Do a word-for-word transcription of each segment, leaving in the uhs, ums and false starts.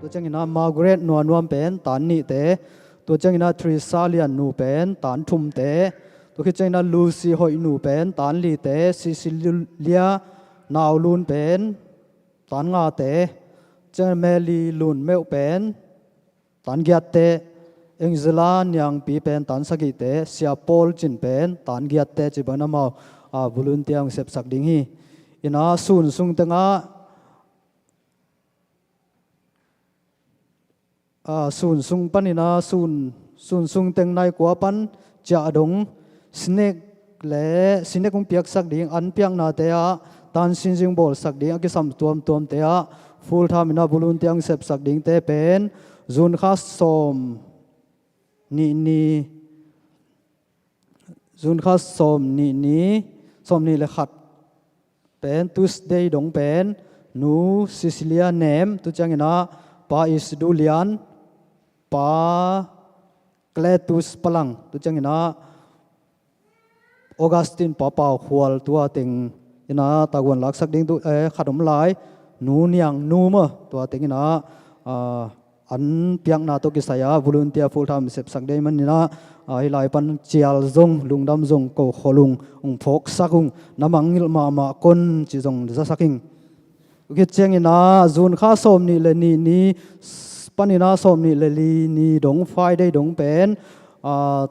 Tua ciangin ah Margaret Nuanuam pen tan nihte. Tua ciangin ah Theresa Liannu pen tan thumte. Tua khit ciangin ah Lucy Hoihnu pen tan lite. Cecilia Naulun pen tan ngate. Ciangin Mary Lun Meuh pen tan giatte. Angela Niangpi pen tan sagihte. Sia Paul Cin pen tan giatte ci bangin amau, ah, volunteer hong sepsak ding hi. Ina sun sung tengah, ah, sun sung panin ah sun, sun sung teng nai kua pan ciah dong, snack le snack hong piaksak ding, an piaknate ah tan sinzing bawlsak ding, a kisam tuamtuamte ah full time in ah volunteer hong sepsak dingte pen June kha sawm nih ni, June kha sawm nih ni, sawm nih le khat pen Tuesday dong pen Nu Cecilia Nem, tu ciangin ah Pa Is Du Lian, Pa Cletus Palang, tu ciangin ah Augustine Pa Pau Khual, tua teng in ah tavuan laksak ding tu, eh, khat om lai, Nu Niang Nu maw, tua teng in ah, ah, an piakna tawh kisai ah volunteer full time sepsak ding manin ah, ah, hih lai pan cial zong, lungdam zong ko khol ung, hong phawksak ung, na mangngilh mahmah kon ci zong zasak ing. Tua khit ciangin ah June kha sawm nih le nih ni, panin ah sawm nih le li ni dong, Friday dong pen, ah,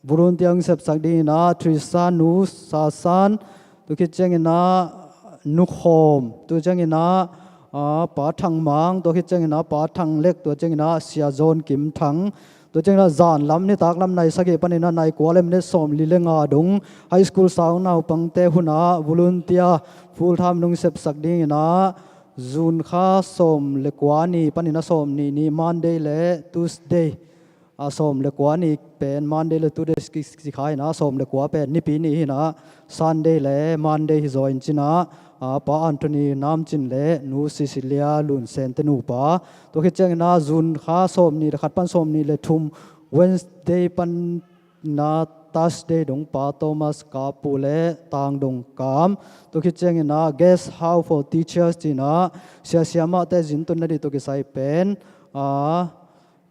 volunteer hong sepsak dingin ah Theresa Nu Sasan, tua khit ciangin ah Nu Khawm, tua ciangin ah, ah, Pa Thang Mang, tua khit ciangin ah Pa Thang Lek, tua ciangin ah Sia Zawn Kim Thang, tua ciangin ah zan lam, nitak lam nai sagih panin ah nai kua le minute sawm li le nga dong, high school sang naupangte hun ah volunteer full time hong sepsak dingin ah June kha sawm le kua ni panin ah sawm nih ni, Monday le Tuesday, a sawm le kua ni pen Monday le Tuesday ki, ki, kikha in ah, sawm le kua pen Nipi ni hi in ah, Sunday le Monday hi zaw in ci in ah, ah, Pa Anthony Nam Cin le Nu Cecilia Lun Sen te nupa. Tua khit ciangin ah June kha sawm nih le khat pan sawm nih le thum, Wednesday pan in ah Thursday dong Pa Thomas Kapu le Tang Dong Kam. Tua khit ciangin ah Guest House for Teachers ci in ah, sia siamahte zin tun nading tawh kisai pen, ah,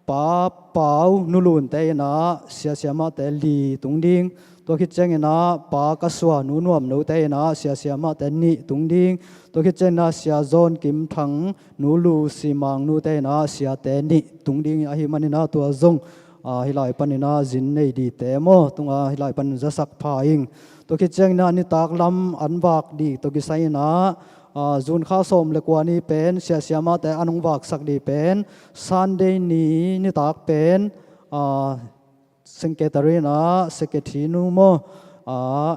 Pa Pau Nu Lunte in ah sia siamahte li tung ding. Tua khit ciangin ah Pa Ka Sua Nu Nuam Note in ah sia siamahte nih tung ding. Tua khit ciangin ah Sia Zawn Kim Thang, Nu Lu Si Mang Nute in ah siate nih tung ding ahih manin ah tua zong, ah, hih lai panin ah zin nei dingte maw, tung ah hih lai panin zasak pha ing. Tua khit ciangin ah nitak lam an vak ding tawh kisai in ah, ah, June kha sawm le kua ni pen sia siamahte an hong vaksak ding pen Sunday ni nitak pen, ah, Secretary in ah, Secretary nu maw, ah,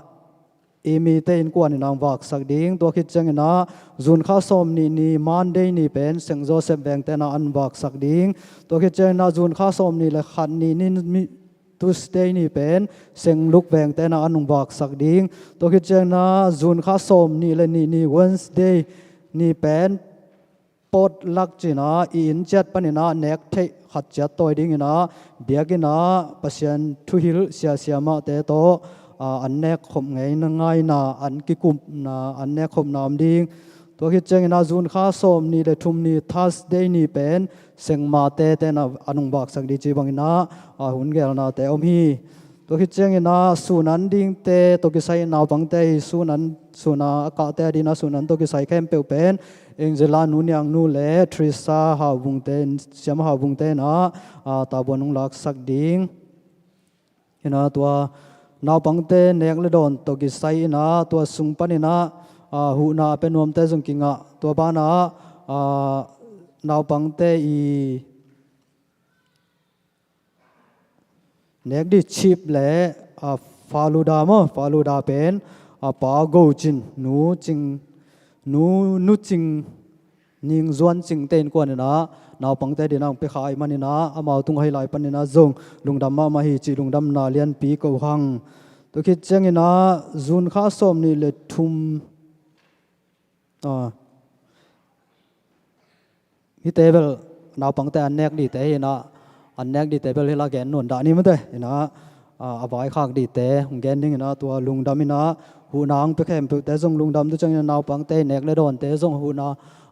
Imi te innkuan in ah hong vaksak ding. Tua khit ciangin ah June kha sawm nih ni Monday ni pen Saint Joseph Vengte in ah an vaksak ding. Tua khit ciangin ah June kha sawm nih le khat ni, ni, ni Tuesday ni pen Saint Luke Vengte in ah an hong vaksak ding. Tua khit ciangin ah June kha sawm nih le nih ni Wednesday ni pen potluck ci in ah i inn ciat panin ah nek theih khat ciat tawi dingin ah biakinn ah Pasian thuhilh sia siamahte tawh, ah, an nek khop ngeina ngaina, an kikupna, an nek khopna om ding. Tua khit ciangin ah June kha sawm nih le thum ni Thursday ni pen Sengmate te in ah an hong vaksak ding ci bangin ah, ah, hun gelnate om hi. Tua khit ciangin ah sun an dingte tawh kisai naupangte i sun an, sun a a kahte adingin ah sun an tawh kisai khempeuh pen Angela Nu Niang Nu le Theresa Hau Vungte, Siam Hau Vungte in ah, ah, tavuan hong laksak ding. In ah tua naupangte nek le dawn tawh kisai in ah tua sung panin ah, ah, huhna a pia nuamte zong kingah, tua banah, ah, naupangte i nek ding chip le, ah, faluda maw, faluda pen, ah, Pa Go Cin, Nu Cing, Nu, Nu Cing Ning Zuan Cing te innkuan in ah naupangte adingin ah hong pia kha ahih manin ah amau tungah hih lai panin ah zong lungdam mahmah hi cih lungdamna lianpi ko hang. Tua khit ciangin ah June kha sawm nih le thum, ah, hihte bel naupangte an nek dingte hi in ah, an nek dingte bel hih la gen nuam dah ni mate. In ah a, a vaikhak dihte hong gen dingin ah, tua lungdam in ah, huhna hong pia khempeuhte zong lungdam. Tu ciangin ah naupangte, nek le dawnte zong huhna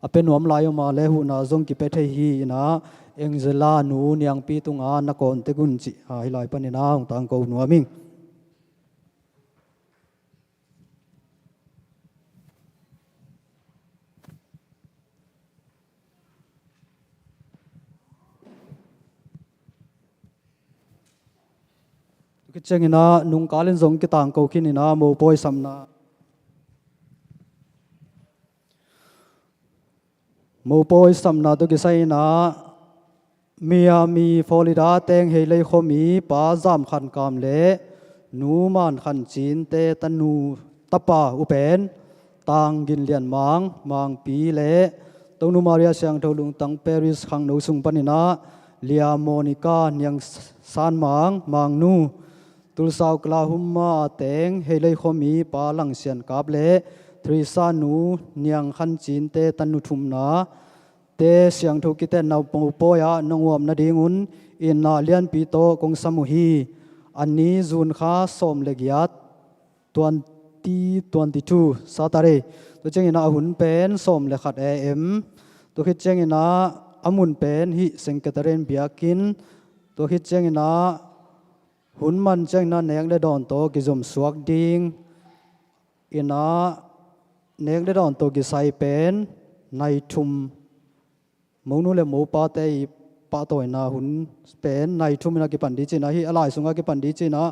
a pia nuam lai om a leh huhna zong kipia thei hi in ah, Angela nu Niangpi tungah na kawn tek un cih, a, hih lai panin ah hong tangko nuam ing. Tu khit ciangin ah nungkal in zong kitangko khin in ah, mopawi samna, mopawi samna tawh kisai in ah, Miami, Florida teng Heilei khuami Pa Zam Khan Kam le Nu Man Khan Cinte tanu tapa upen Tang Gin Lian Mang, Mangpi le Tonu Maria Siangtho Lungtang Parish khangno sung panin ah Lia Monica Niang San Mang, Mangnu, Tulsa Oklahoma teng Heilei khuami Pa Lang Sian Kap le Theresa nu Niang Khan Cinte tanu thumna te siangtho kiten na mopawi ah na nguap nadingun inn ah lianpi tawh kong sam uh hi. Anni June kha sawm le giat, twenty twenty-two Saturday. Tua ciangin ah a hun pen sawm le khat A M. Tua khit ciangin ah a mun pen hih Saint Catherine biakinn. Tua khit ciangin ah hun man ciangin ah nek le dawn tawh kizom suak ding in ah, nek le dawn tawh kisai pen nai thum, monu le mopate i pahtawina hun pen nai thum in ah kipan ding ci-in ah, hih a lai sungah kipan ding ci-in ah,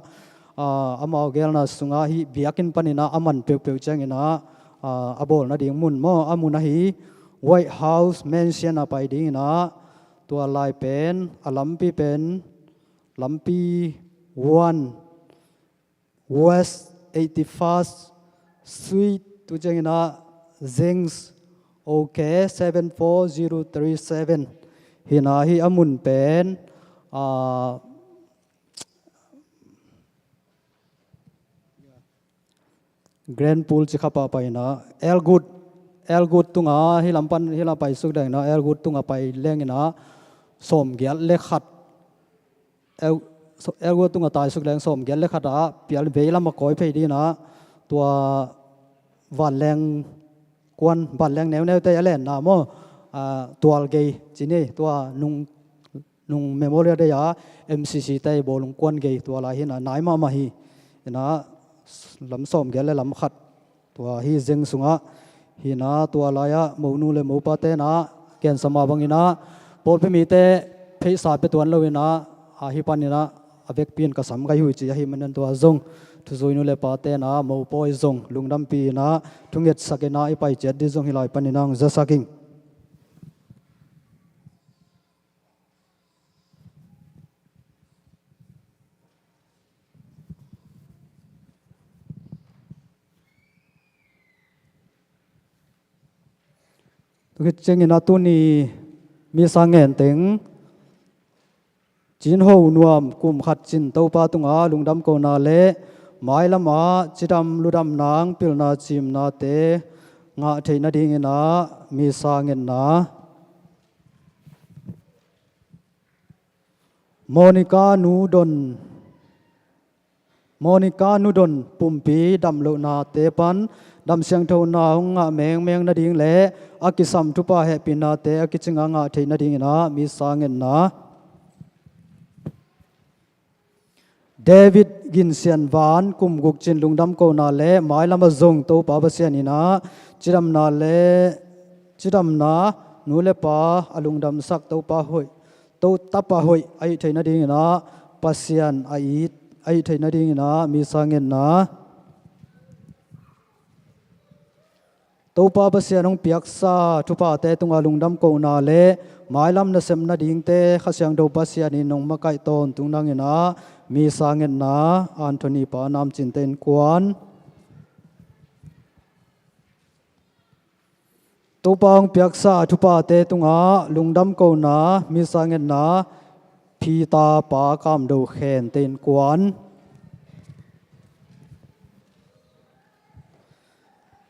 a, amau geelna sungah hih biakinn panin ah a man peuhpeuh ciangin ah, a, a bawl nading mun maw, a mun ahi White House Mansion ah pai dingin ah, tua lai pen a lampi pen lampi one, West eighty-first Street, tu ciangin ah Zings, OK, seven four zero three seven. Hi in ah hih a mun pen, a, Grand Pool ci kha pah pai in ah, Elwood, Elwood tungah, hih lam pan, hih lam pai suk ding in ah, Elwood tungah pai leng in ah, sawm giat le khat, El, so, Elwood tungah tai suk leng sawm giat le khat ah, pial vei lam a kawi phei ding in ah, tua vanleng kuan, vanleng neuneute a lenna maw, a, tual gei ci ni, tua nung, nung Memorial Day ah M C C te bawlung kuan gei, tua lai hi in ah, nai mahmah hi in ah, lam sawm giat le lam khat. Tua hih Zing sungah hi in ah, tua lai-ah monu le mopate in ah, ken sam mah bangin ah, pawlpi mite pheisa pia tuan lo in ah, a, hih panin ah a vekpi in ka sam ka hi uh ci ahih manin tua zong thuzui nu le pate in ah, mopawi zong lungdampih in ah, thungetsak in ah i pai ciat ding zong hih lai panin ah hong zasak ing. Tu khit ciangin ah tuni Missa ngen teng Cin Ho Nuam kum khat cin Topa tungah lungdam kohna le mailam ah cidam ludam nang pilna cimnate ngah theih nadingin ah Missa ngetna. Monica Nu Don, Monica Nu Don pumpi damlohnate pan dam siangthona hong ngah mengmeng nading le a kisam thupha hehpihnate a kicingah ngah theih nadingin ah Missa ngetna. David Gin Sian Van kum guk cin lungdam kohna le mailam ah zong Topa Pasian in ah cidamna le, cidamna nu le pa a lungdamsak Topa hoih, To tapa hoih a hih theih nadingin ah Pasian a it a hih theih nadingin ah Missa ngetna. Topa Pasian hong piaksa thuphate tungah lungdam kohna le mailam nasep nadingte Kha Siangtho Pasian in hong makaih tawntung nangin ah Missa ngetna. Anthony Pa Nam Cinte innkuan. Topa hong piaksa thuphate tungah lungdam kohna, Missa ngetna, Peter Pa Kam Do Khente innkuan.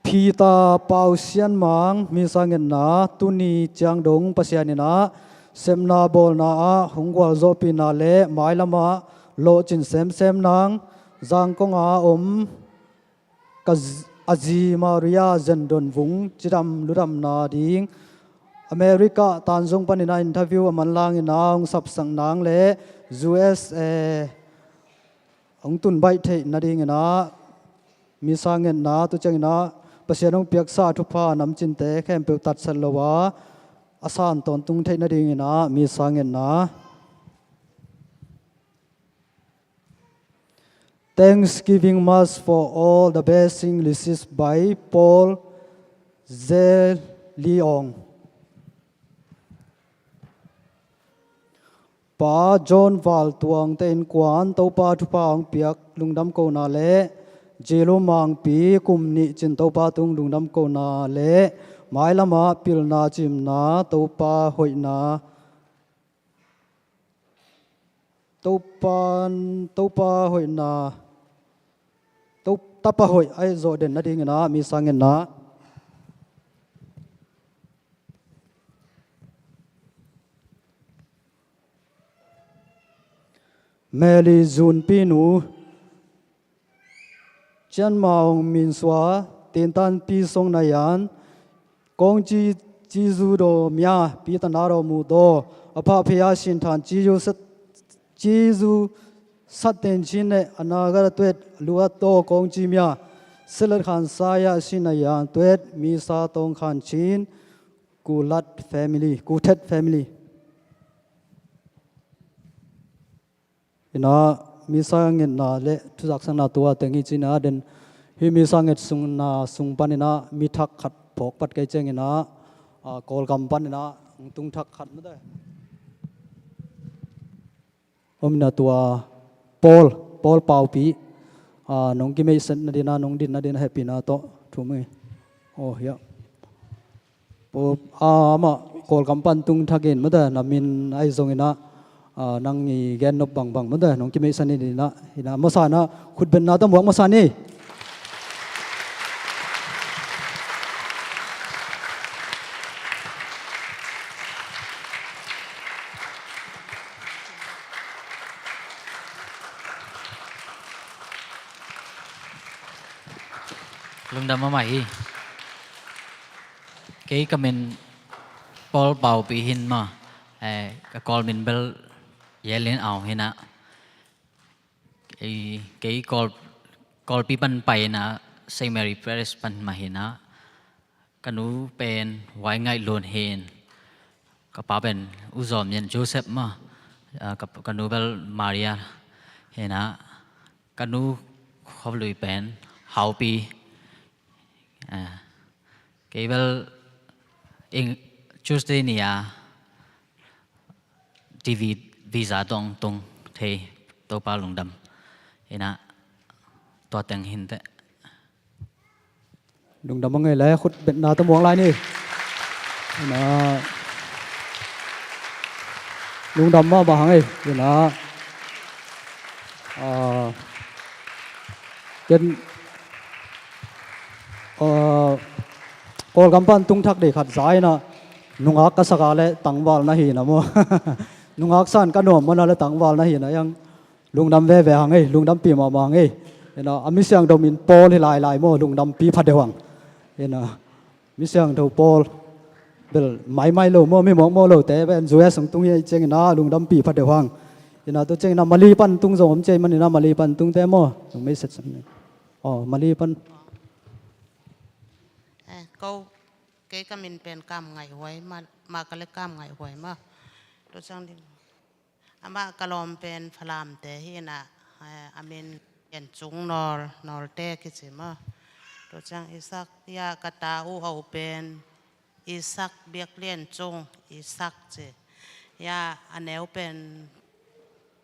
Peter Pau Sian Mang, Missa ngetna, tuni ciang dong Pasian in ah sepna bawlna ah hong gualzawhpihna le mailam ah lawhcin semsem nang, Zangkong a om ka z-, a zi Maria Zendon Vung cidam ludamna ding America Tanzung panin a interview a manlangin a hong sapsak nang le U S A hong tun baih theih nadingin a misa ngetna, tu ciangin a Pasian hong piaksa thupha namcinte khempeuh tatsat lo a a san tawntung theih nadingin a misa ngetna. Thanksgiving Mass for all the blessing received by Paul Ze Liong. Pa John Val Tuang te innkuan Topa thupha hong piak lungdam kohna le Jilu Mangpi kum nih cin Topa tung lungdam kohna le mailamah pilna cimna Topa hoihna Topa, Topa hoihna, To-, tapa hoih a hi zawh den nadingin a misa ngetna. Mary Zunpi nu, Chiang Mai hong minsua, tintan pi song na yan, kong ci, cizu do mia, pi tana do mu do, a pha phia sin than cizu sat, cizu sat ten chin ne, a na ga da tuet, lua do kong ci mia, selat khan sa ya sin na yan tuet, misa tong khan chin, kulat family, kuthet family. Ina misa ngetna le thuzaksakna tua teng hi cina den hi misa nget sungna sung panina mi thak khat phawk pat kei ciangina, a, Kawlgam panina tung thak khat mate. Omina tua Paul, Paul Paupi, a, nong kimeihset nadina, nong din nadina hehpihna tawh thum hi. Oh, hiah. Pu, a, amah Kawlgam pan tung thakin mate, na min ahi zongina, a, nang i gen nop bangbang mate, nong kimeihsan in ina, ina masa na khutbetna tawh muak masa ni. Lungdam mahmah hi. Kei ka min Paul Paupi hin maw, eh, ka Kawl min bel Yelin Aung hina. Kei, kei Kawl, Kawlpi pan paina Saint Mary Parish pan mah hina. Ka nu pen Wai Ngaih Lun hin. Ka pa pen U Zawm Nyen Joseph maw. Ah, ka, ka nu bel Maria hina. Ka nu khualui pen Haupi. Ah, kei bel eng Tuesday ni a T V visa tawh tung thei Topa lungdam. Ina tua teng hinte. Lungdam a ngei le khutbetna tawh muang lai ni. Ina lungdam mahmah a ngei. Ina, ah, ken, ah, Kawlgam pan tung thak dei khat za ina nungak ka saka le tangval na hina maw. Nungak san ka nuam mana le tangval na hina yang lungdam veve hang ei, lungdampi mahmah hang ei. Ina a mi siangtho min Paul hi lailai maw, lungdampi pha deuh hang. Ina mi siangtho Paul bel maimai lo maw, mi mawkmawk lote pen U S hong tung hi ciangina lungdampi pha deuh hang. Ina tu ciangina Mali pan tung zong om ciai manina Mali pan tungte maw, zong mei setsan ni. Oh, Mali pan. Eh, ko, kei ka min pen Kam Ngaih Huai, ma, ma ka le Kam Ngaih Huai maw. Tu ciang ding. Amah ka lawm pen Falamte hi ina, eh, a min Lian Cung Nawl, Nawlte kici maw. Tu ciang Isak, ya ka ta u au pen Isak Biak Lian Cung, Isak ci. Ya a neu pen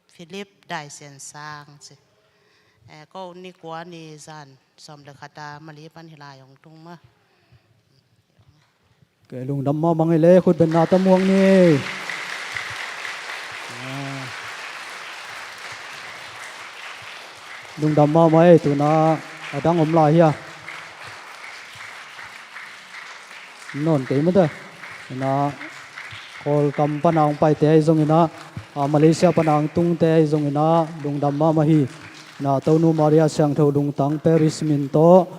Philip Dai Sian Sang ci. Eh, ko ni kua ni zan sawm le khat a Mali pan hi lai hong tung maw. Kei lungdam mahmah ngei le khutbetna tawh muang ni. Ah. Lungdam mahmah ei, tuna a dang om lai hia. Nawn kei mate. Ina Kawlkam pana hong paite ahi zongin ah, a, Malaysia pana hong tungte ahi zongin ah, lungdam mahmah hi. Na Tonu Maria Siangtho lungtang Paris min tawh,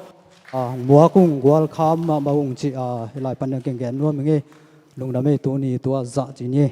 a, hong muak ung, gualkham mahmah ung cih, a, hih lai pan na kenggen nuam ing ei. Lungdam ei, tuni tua zah ci ni.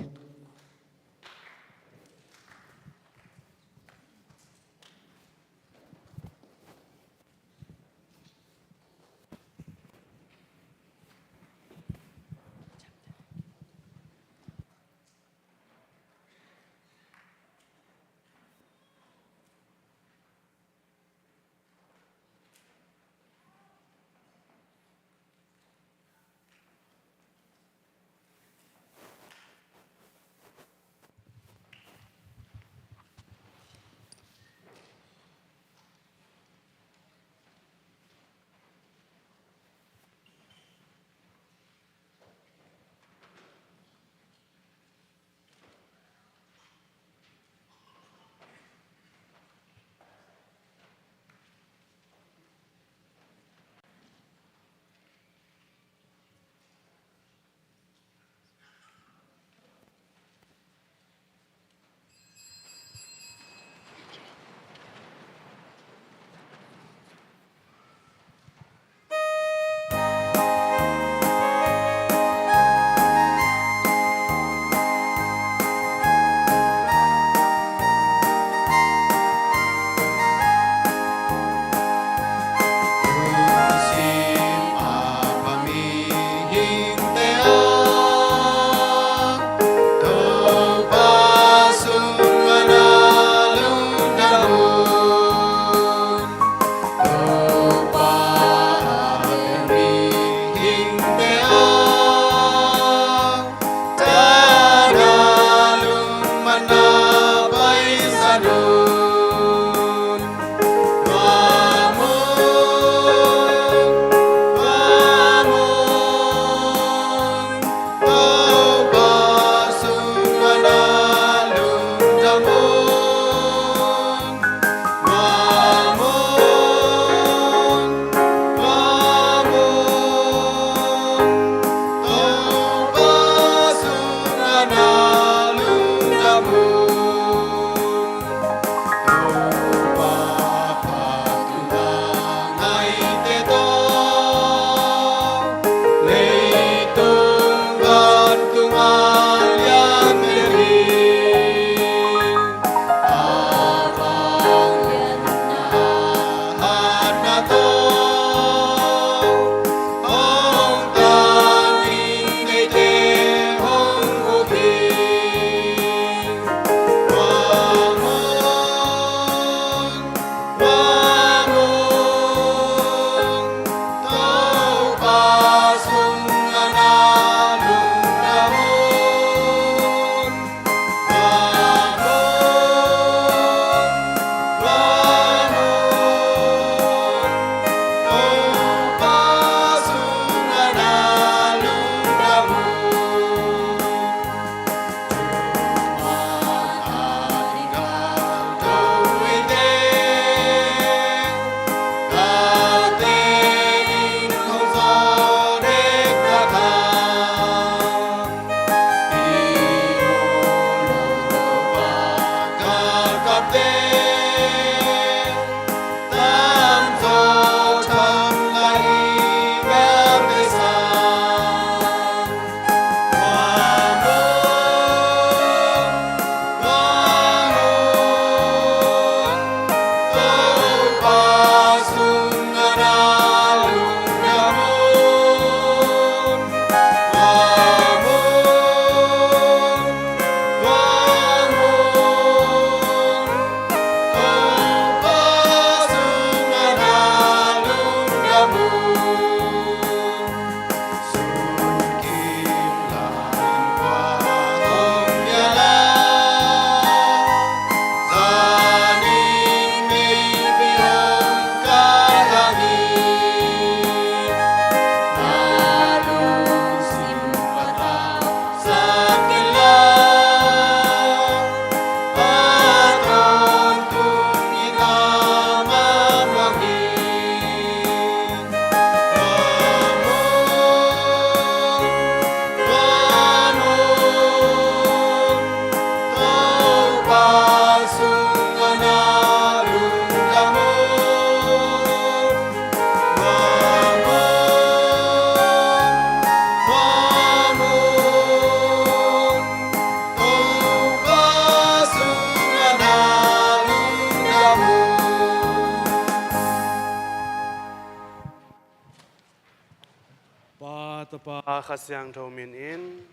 Tapa, Kha Siangtho min in.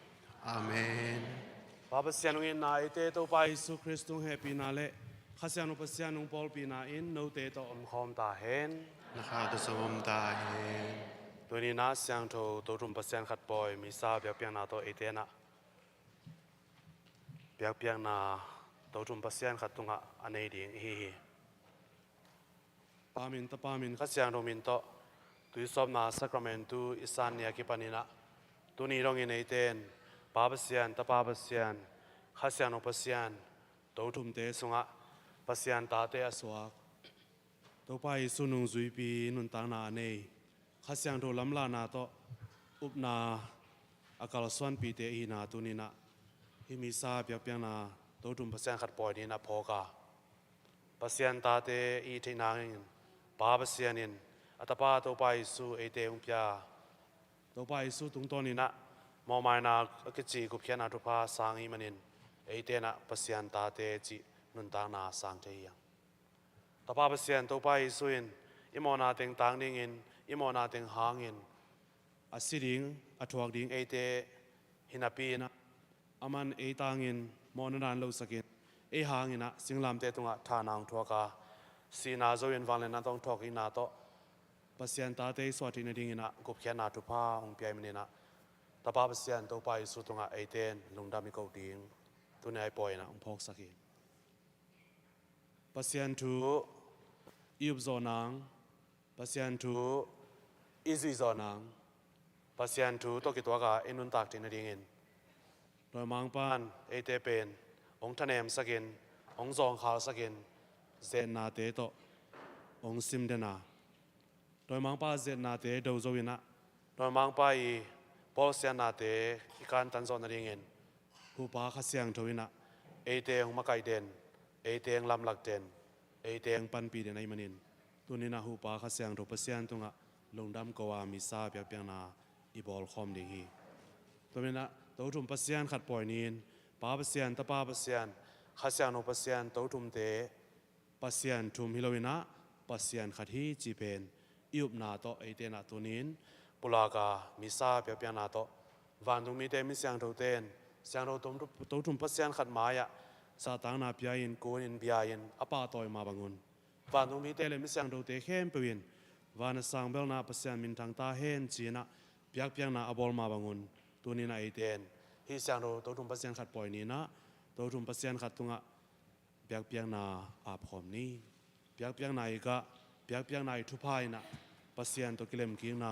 Amen. Pa Pasian hong itna, eite Topa Jesu Khrist hong hehpihna le Kha Siangtho Pasian hong pawlpihna in note tawh omkhawm ta hen. Na kha tawh zong om ta hen. Tuni-in ah Siangtho Tothum Pasian khat pawi Missa biakpiakna tawh eite in ah biakpiakna Tothum Pasian khat tungah a nei ding ihi hi. Pa min, Tapa min, Kha Siangtho min tawh tuisawpna Sacramentu i san ni a kipanin ah tuni dongin eite in Pa Pasian, Tapa Pasian, Kha Siangtho Pasian, Tothumte sungah Pasian tate a suak Topa Jesu nungzuipi nuntakna a nei Kha Siangtho lamlahna tawh upna a kalsuanpihte ihina tuni-in ah hih Missa biakpiakna Tothum Pasian khat pawi ni-in a phawk a, Pasian tate i theih nangin Pa Pasian in a Tapa Topa Jesu eite hong pia. Topa Jesu tungtawnin ah mawhmaina a kici gupkhiatna thupha sang ahih manin eite in ah Pasian tate cih nuntakna sang thei hi hang. Tapa Pasian Topa Jesu in i mawhna teng tang dingin, i mawhna teng hangin a si ding, a thuak ding eite hi napi-in ah aman ei tangin mawhna dan losakin ei hangin ah singlamteh tungah thahna hong thuak a, sihna zo-in vangliatna tawh hong thuak ahihna tawh Pasian tate i suah theih nadingin ah gupkhiatna thupha hong pia ahih manin ah Tapa Pasian Topa Jesu tungah eite in lungdam i koh ding tuni-a i pawi-in ah hong phawksak hi. Pasian thu i up zawh nang, Pasian thu i zuih zawh nang, Pasian thu tawh kituak a i nuntak theih nadingin Dawimangpa in eite pen hong thanemsakin, hong zawngkhalsakin, zetnate tawh hong simden a, Dawimangpa zetnate do zo-in ah Dawimangpa i bawlsiatnate i kantan zawh nadingin Huhpa Kha Siangtho in ah eite hong makaih den, eite hong lamlak den, eite hong panpih den ahih manin tuni-in ah Huhpa Kha Siangtho Pasian tungah lungdam ko a Missa biakpiakna i bawlkhawm ding hi. Tua manin ah Tothum Pasian khat pawi ni-in Pa Pasian, Tapa Pasian, Kha Siangtho Pasian, Tothumte Pasian thum hi lo-in ah Pasian khat hi cih pen i upna tawh eite in ah tuni-in pulak a Missa biakpiakna tawh vantungmite, mi siangthote in Siangtho Tothum Pasian khat mai-ah zahtakna pia-in, kun-in, bia-in a pahtawi mah bangun vantungmite le mi siangthote khempeuh in van a sang belna Pasian minthang ta hen ci-in ah biakpiakna a bawl mah bangun tuni-in ah eite in hih Siangtho Tothum Pasian khat pawi ni-in ah Tothum Pasian khat tungah biakpiakna apkhawm ni. Biakpiakna i gah, biakpiakna i thupha in ah Pasian tawh kilemkikna,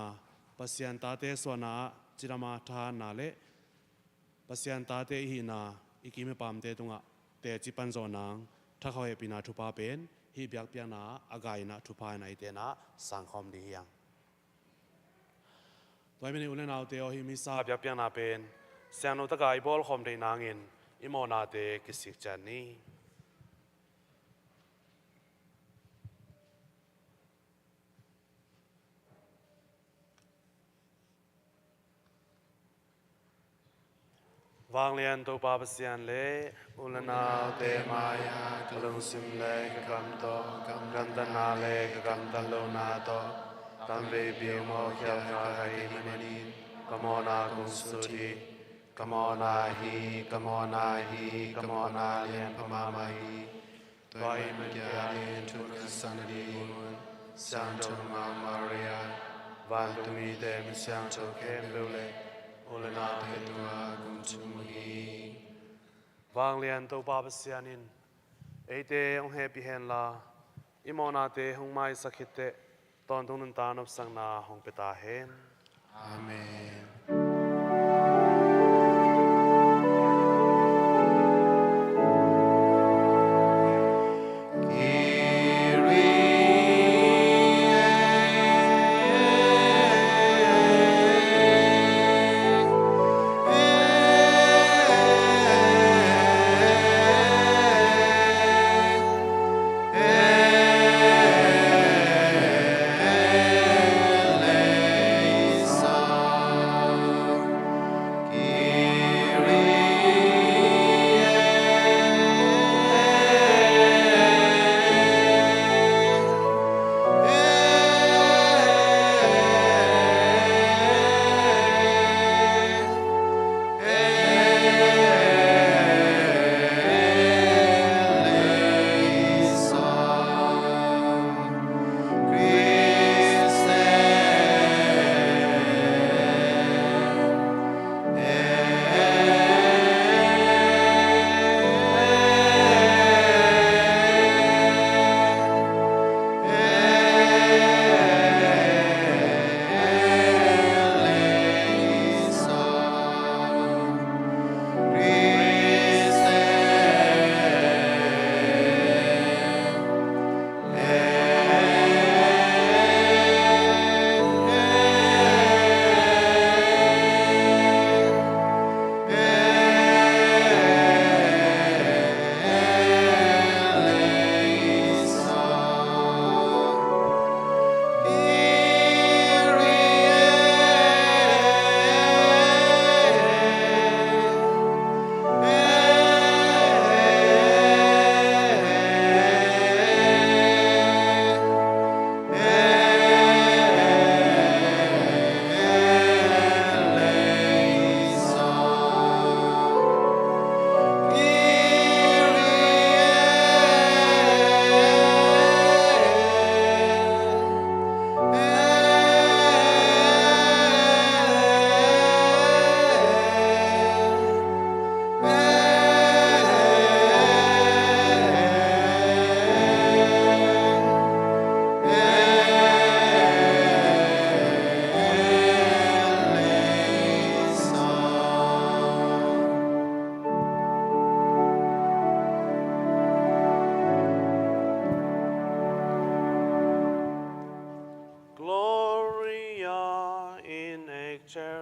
Pasian tate suahna ah cidam a thahatna le Pasian tate i hihna i kim i pamte tungah teci pan zawh nang thakhauh hehpihna thupha pen hih biakpiakna a gai in ah thupha in ah eite in ah sangkhawm ding hi hang. Tua ahih manin u le naute aw, hih Missa biakpiakna pen siangtho takin i bawlkhawm theih nangin i mawhnate kisik ciat ni. Vanglian Topa Pasian le u le naute mai-ah ka lungsim le ka kam tawh, ka gamtatna le ka gamtat lohna tawh tamveipi hong mawhkhialh ka hi ahih manin ka mawhna kong sut hi. Ka mawhna hi, ka mawhna hi, ka mawhna lianpha mahmah hi. Tua ahih manin kei a dingin thu ka san nadingun Siangtho Nungak Maria, vantungmite mi siangtho khempeuh le u le naute tungah kong thum hi. Vanglian Topa Pasian in eite hong hehpih henla, i mawhnate hong maisak khit teh tawntung nuntak nopsakna hong pia ta hen. Amen.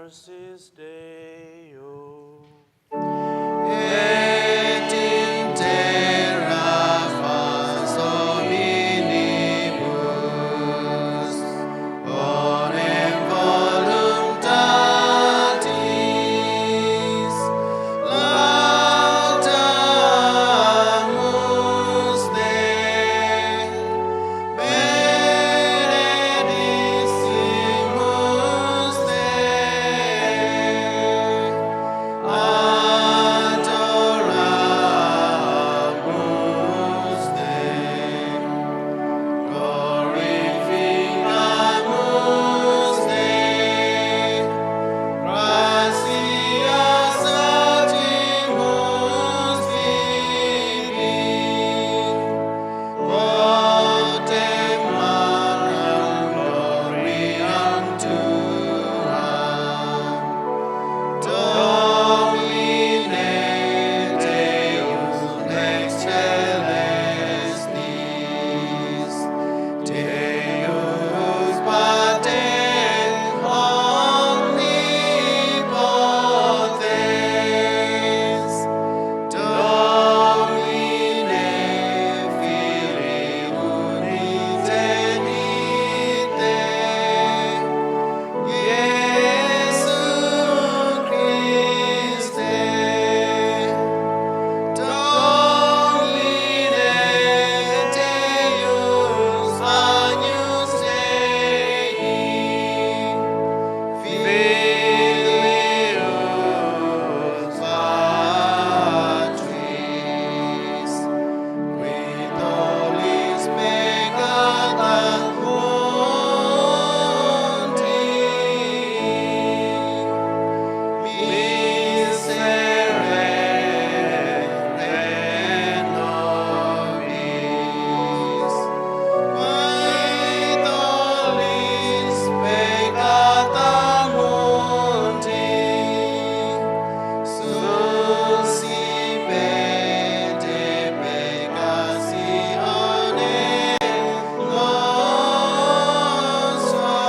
Mercies Deo. Et in terra fas hominibus bonem voluntatis latamus Dei, benedissimus Dei, adoramus Dei, glorificamus Dei, gratias datimus tibi, Botem magnam gloriam tuam, Domine Deus lex caelestis, Deus Pater omnipotens, Domine Filii unigenitate, Iesu Christe, Domine Deus agnus Dei, Filius Patris, qui tollis peccata mundi, miserere nobis, qui tollis peccata mundi, suscipe de peccatione nostra.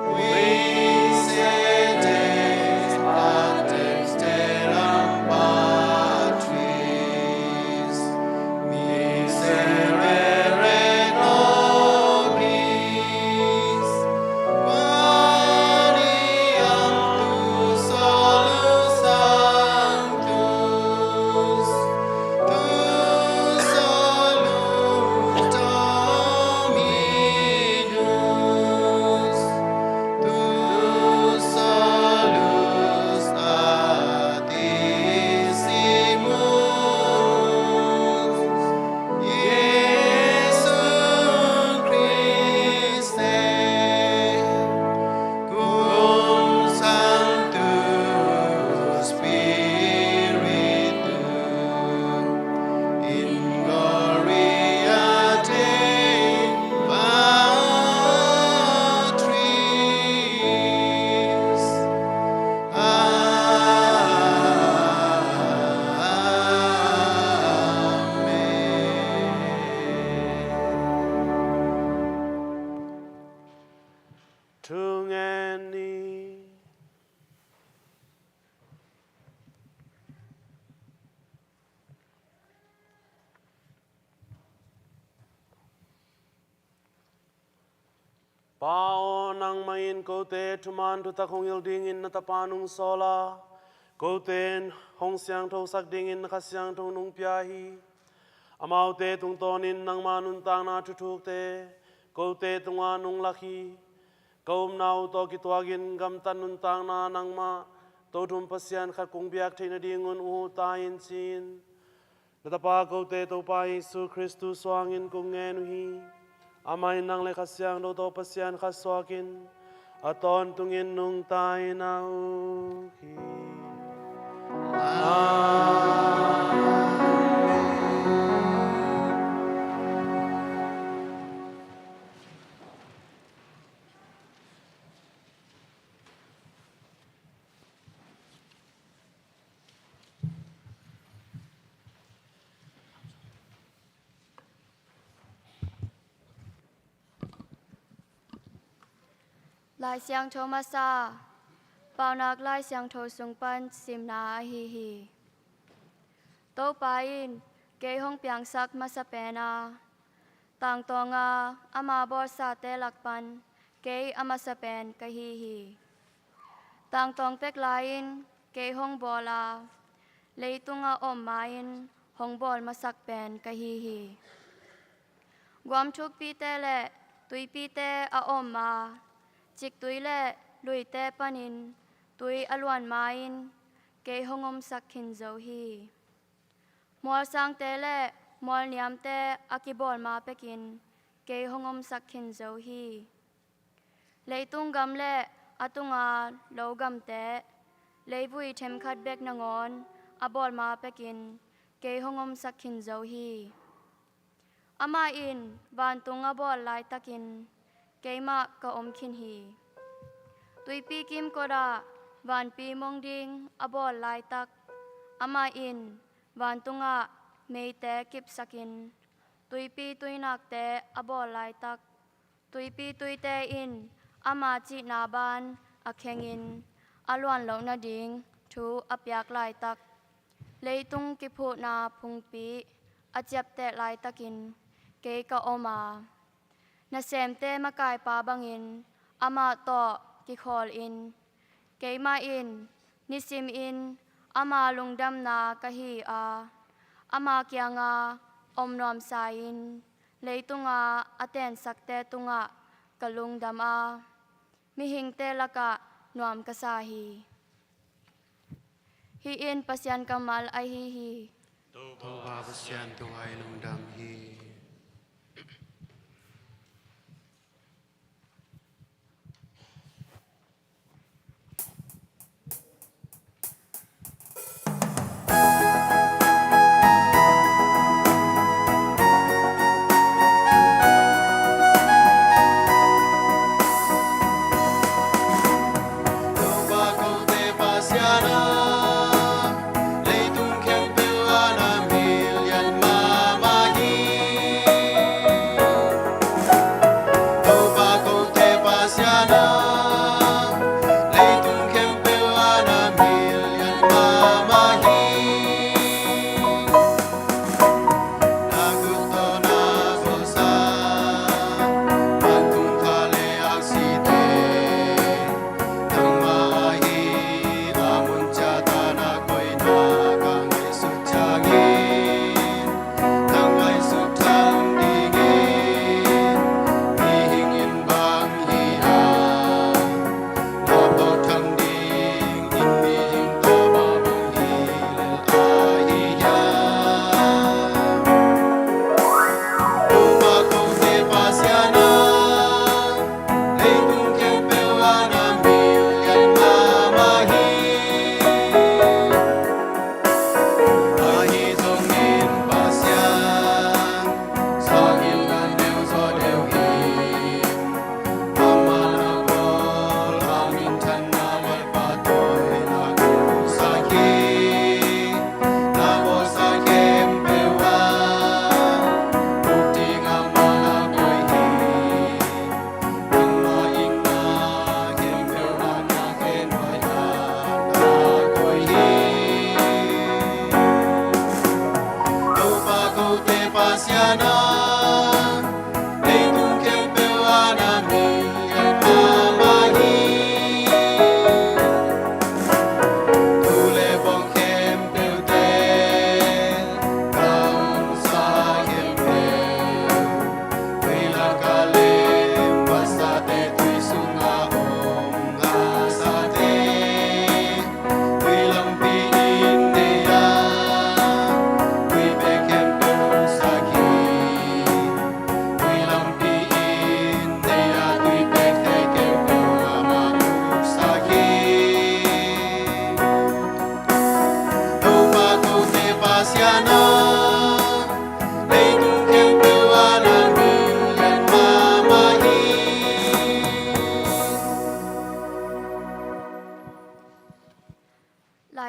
Qui sede ad exterram Patris, miserere nobis, quaeriam tu solus sanctus, tu solus Dominus, tu solus latissimus, Iesu Christe, cum Sanctu Spiritu, in gloria Dei Patris. Amen. Thu ngen ni. Pa aw, nangmah in kote thuman thutak hong hilh dingin na Tapa nung sawl a, kote in hong siangthosak dingin na Kha Siangtho nung pia hi. Amaute tungtawnin nangma nuntakna thuthukte kote tungah nung lak hi. Ka upna uh tawh kituakin gamtat nuntakna nangmah Tothum Pasian khat kong biak theih nadingun uh ta in, ci-in na Tapa kote Topa Jesu Khristu suangin kong ngen uh hi. Amah in nang le Kha Siangtho tawh Pasian khat suakin a tawntungin nungta in a uk hi. Amen. Lai Siangtho masa, Paunak Lai Siangtho sung pan simna ahi hi. Topa in kei hong piangsak masa pen a, tangtawng a ama bawlsate lak pan kei a masa pen ka hi hi. Tangtawng pek lai-in kei hong bawl a, leitungah om ma-in hong bawl masak pen ka hi hi. Guam thukpite le tuipite a om a, ciktui le luite panin tui a luan ma-in kei hong omsak khin zo hi. Mualsangte le mualniamte a kibawl ma pekin kei hong omsak khin zo hi. Leitung gam le a tunga lo gamte, leivui themkhat bek nangawn a bawl ma pekin kei hong omsak khin zo hi. Amah in vantung a bawl laitakin keimah ka om khin hi. Tuipi kimkot ah vanpi mong ding a bawl laitak, amah in vantungah meite kipsakin tuipi tuinakte a bawl laitak, tuipi tuite in ama cihna ban a khengin a luan loh nading thu a piak laitak, leitung kiphuhna phungpi a ciapteh laitakin kei ka om a, nasemte makaipa bangin amah tawh kikhawlin, keimah in nisimin ama lungdamna ka hi a, ama kianga om nuamsa-in leitunga a tensakte tungah ka lungdam a, mihingte lakah nuam ka sa hi. Hih in Pasian kammal ahi hi. Topa Pasian tungah i lungdam hi.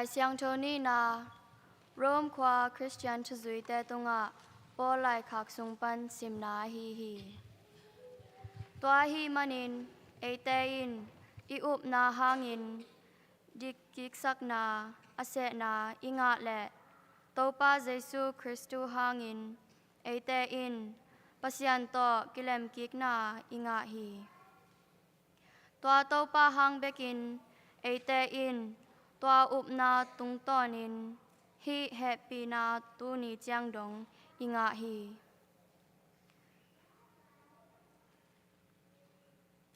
Lai Siangtho nihna, Rome khua Khristian thuzuite tungah Paul laikhak sung pan simna ahi hi. Tua ahih manin eite in i upna hangin dikkiksakna a sehna i ngah leh Topa Jesu Khristu hangin eite in Pasian tawh kilemkikna i ngah hi. Tua Topa hang bekin eite in tua upna tungtawnin hih hehpihna tuni ciang dong i ngah hi.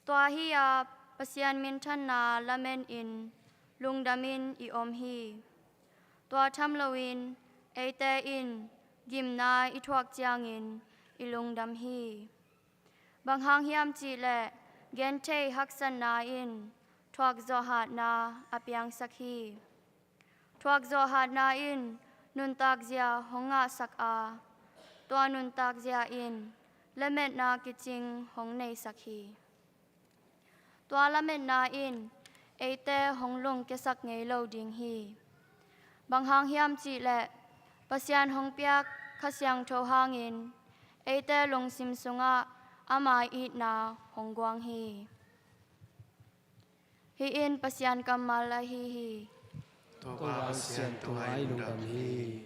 Tua hi-a Pasian minthanna lamenin lungdamin i om hi. Tua tham loin eite in gimna i thuak ciangin i lungdam hi. Bang hang hiam cihleh genthei haksatna in thuakzawh hatna a piangsak hi. Thuakzawh hatna in nuntakzia hong ngahsak a, tua nuntakzia in lametna kicing hong neisak hi. Tua lametna in eite hong lungkiasak ngei lo ding hi. Bang hang hiam cihleh Pasian hong piak Kha Siangtho hangin eite lungsim sungah ama itna hong guang hi. Hih in Pasian kammal ahi hi. Topa Pasian tungah i lungdam hi.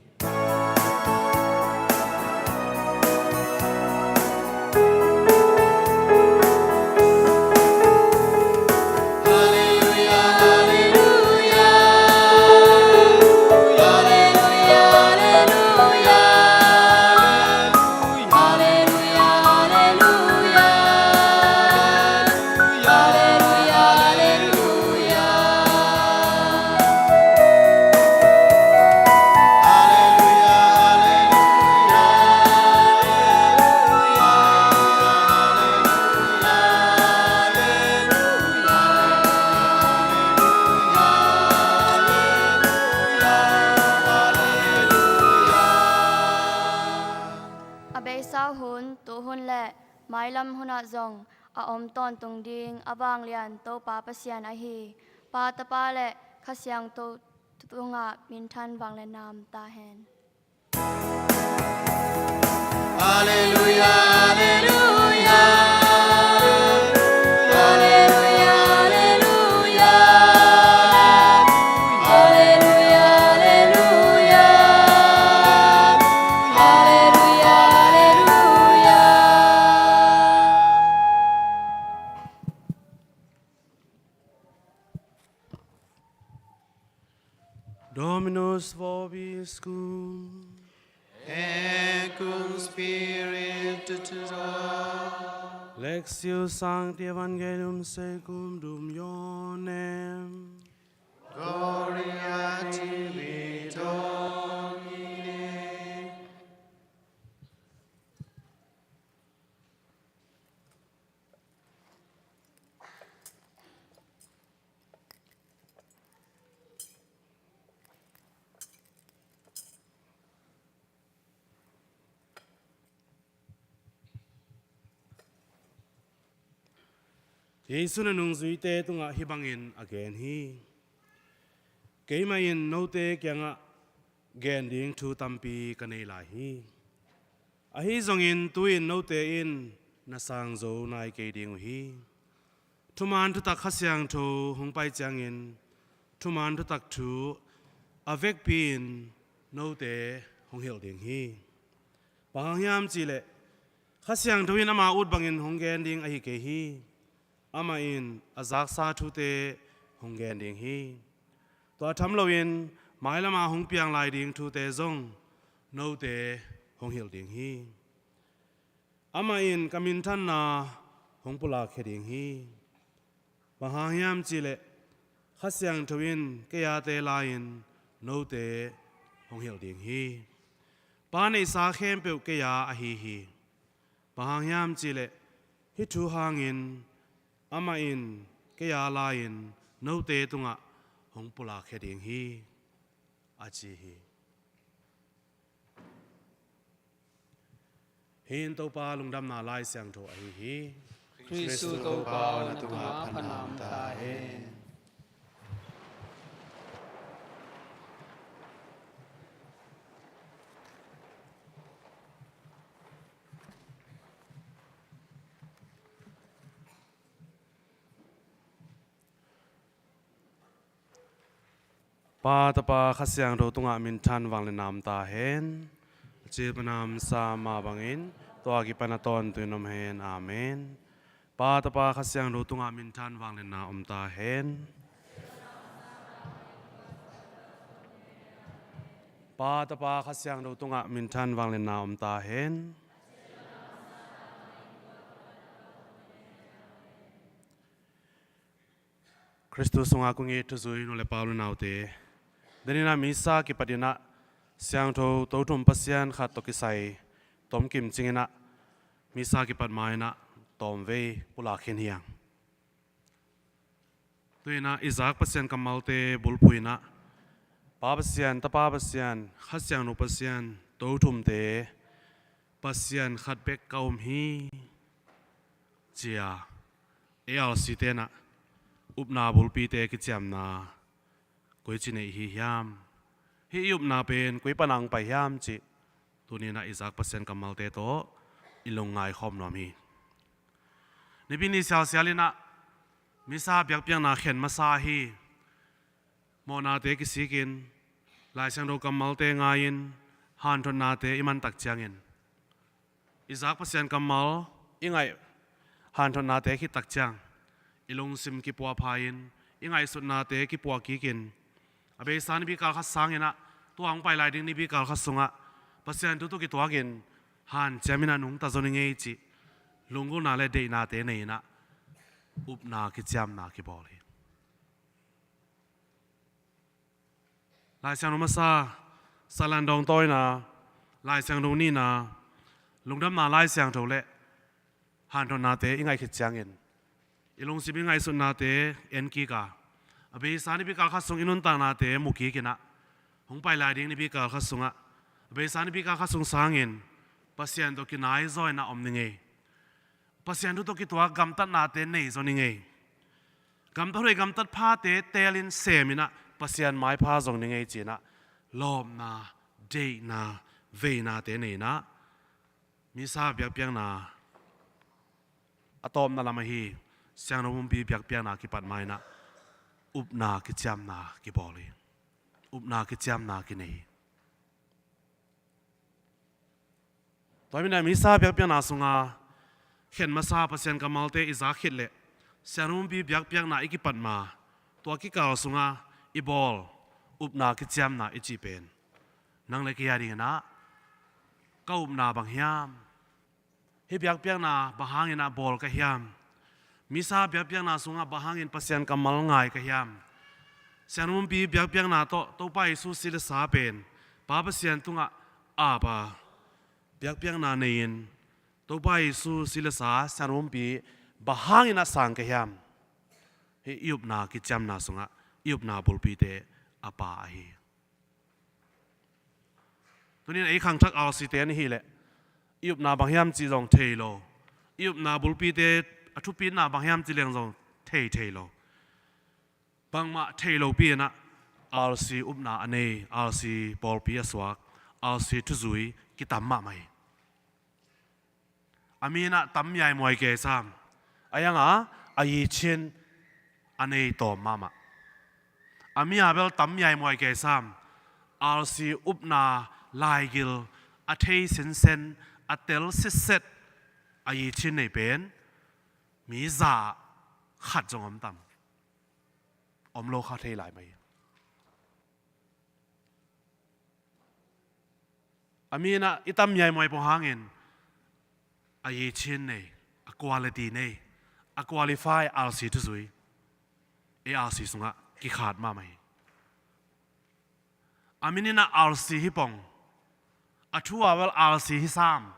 A beisa hun, tuhun le mailam hunah zong a om tawntung ding a vanglian Topa Pasian ahi Pa, Tapa le Kha Siangtho tungah minthan vanglian nam ta hen. Alleluia, alleluia. Alleluia, alleluia. Alleluia, alleluia. Alleluia, alleluia. Dominus vobiscum. Et cum spiritu tuo. Lectio Sancti Evangelium secundum Ioannem. Gloria tibi, Domine. Jesuh in a nungzuite tungah hih bangin a gen hi. Keimah in note kiangah gen ding thu tampi ka nei lai hi. Ahi zongin tu-in note in na sang zo nai kei ding uh hi. Thuman thutak Kha Siangtho hong pai ciangin thuman thutak thu a vekpi-in note hong hilh ding hi. Bang hang hiam cihleh Kha Siangtho in ama ut bangin hong gen ding ahi kei hi. Amah in a zaksa thute hong gen ding hi. Tua tham loin mailama hong piang lai ding thute zong note hong hilh ding hi. Amah in ka minthanna hong pulakkhia ding hi. Bang hang hiam cihleh Kha Siangtho in kei-a te lai-in note hong hilh ding hi. Pa neihsa khempeuh kei-a ahi hi. Bang hang hiam cihleh hih thu hangin amah in kei-a lai-in note tungah hong pulakkhia ding hi, a ci hi. Hih in Topa lungdamna Lai Siangtho ahi hi. Khristu Topa aw, na tungah phanam ta hen. Pa, Tapa, Kha Siangtho tungah minthan vangliatna om ta hen. A cil pan a om sa mah bangin, tua kipan a tawntung in om hen. Amen. Pa, Tapa, Kha Siangtho tungah minthan vangliatna om ta hen. Pa, Tapa, Kha Siangtho tungah minthan vangliatna om ta hen. Khristu sungah kong it thuzui nu le pa, u le naute, deninah Missa kipat inah Siangtho Tothum Pasian khat tawh kisai tomkim cinginah Missa kipat ma inah tawmvei pulak khin hi hang. Tu inah i zak Pasian kammalte bulphuh inah Pa Pasian, Tapa Pasian, Kha Siangtho Pasian, Tothumte Pasian khat bek ka um hi, ci-a ei R C te inah upna bulpite kiciamna koici nei i hi hiam? Hih i upna pen koi pan a hong pai hiam cih tuni inah i zak Pasian kammalte tawh i lungngai khawm nuam hi. Nipi ni sialsial inah Missa biakpiakna khen masa hi. Mawhnate kisikin, Lai Siangtho kammalte ngai-in, hanthotnate i man tak ciangin, i zak Pasian kammal i ngaih hanthotnate khit tak ciang, i lungsim kipuahpha-in, i ngaihsutnate kipuah kikin, a beisa Nipi kal khat sang inah, tua hong pai lai ding Nipi kal khat sungah Pasian thu tawh kituakin hanciam inah nungta zaw ni ngei cih lunggulhna le deihnate nei inah upna kiciamna kibawl hi. Lai Siangtho masa, Salan dawng tawina, Lai Siangtho nihna, lungdamna Lai Siangtho le hanthotnate i ngaih khit ciangin, i lungsim i ngaihsutnate en kik a, a beisa Nipi kal khat sung i nuntaknate mu kik inah, hong pai lai ding Nipi kal khat sungah, a beisa Nipi kal khat sung sangin Pasian tawh kinai zaw inah om ni ngei. Pasian thu tawh kituak gamtatnate nei zaw ni ngei. Gamtat hoih gamtat phate teelin sem inah Pasian maipha zong ni ngei ci inah lawpna, deihna, veinate nei inah Missa biakpiakna a tawpna lam ahi Siangtho Pumpi biakpiakna kipat ma inah upna kiciamna kibawl hi. Upna kiciamna kinei hi. Tua hi inah Missa biakpiakna sunga khen masa Pasian kammalte i zak khit leh Siangtho Pumpi biakpiakna i kipat ma, tua kikal sunga i bawl upna kiciamna i cih pen nang le kei a ding inah ka upna bang hiam? Hih biakpiakna bang hang inah bawl ka hiam? Missa biakpiakna sungah bang hangin Pasian kammal ngai ka hiam? Siangtho Pumpi biakpiakna tawh Topa Jesu si le sa pen Pa Pasian tungah ap a, biakpiakna nei-in Topa Jesu si le sa Siangtho Pumpi bang hang inah sang ka hiam? Hih i upna kiciamna sungah i upna bulpite a pa ahi. Tuni inah ei khangthak R C te an i hih leh i upna bang hiam cih zong thei lo, i upna bulpite a thupitna bang hiam cih leng zong thei thei lo. Bangmah thei lopi inah R C upna a nei, R C pawlpi a suak, R C thuzui kitam mahmah hi. A mi inah tam miaimuai kei sam, a yanga a yichin a nei tawm mahmah. A mi a bel tam miaimuai kei sam, R C upna laigil a thei sinsen, a tel sitset a yichin nei pen mi za khat zong om tam? Om lo kha thei lai mai. A mi inah i tam miaimuai pawh hangin a yichin nei, a quality nei, a qualify R C thuzui ei R C sungah kikhat mahmah hi. A min inah R C hi pong, a thu a bel R C hi sam,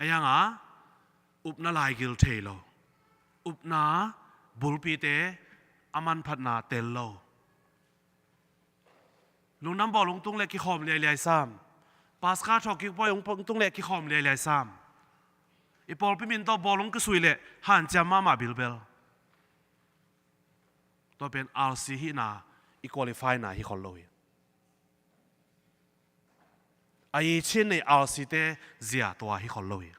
a yanga upna laigil thei lo, upna bulpite a manphatna tel lo. Lungdam bawl hong tung leh kikhawm liailiai sam. Paska thawhkik pawi hong tung leh kikhawm liailiai sam. I pawlpi min tawh bawl hong kisui leh hanciam mahmah bilbel. Tua pen R C hihna i qualify na hi khol lo hi. A yichin nei R C te zia tua hi khol lo hi.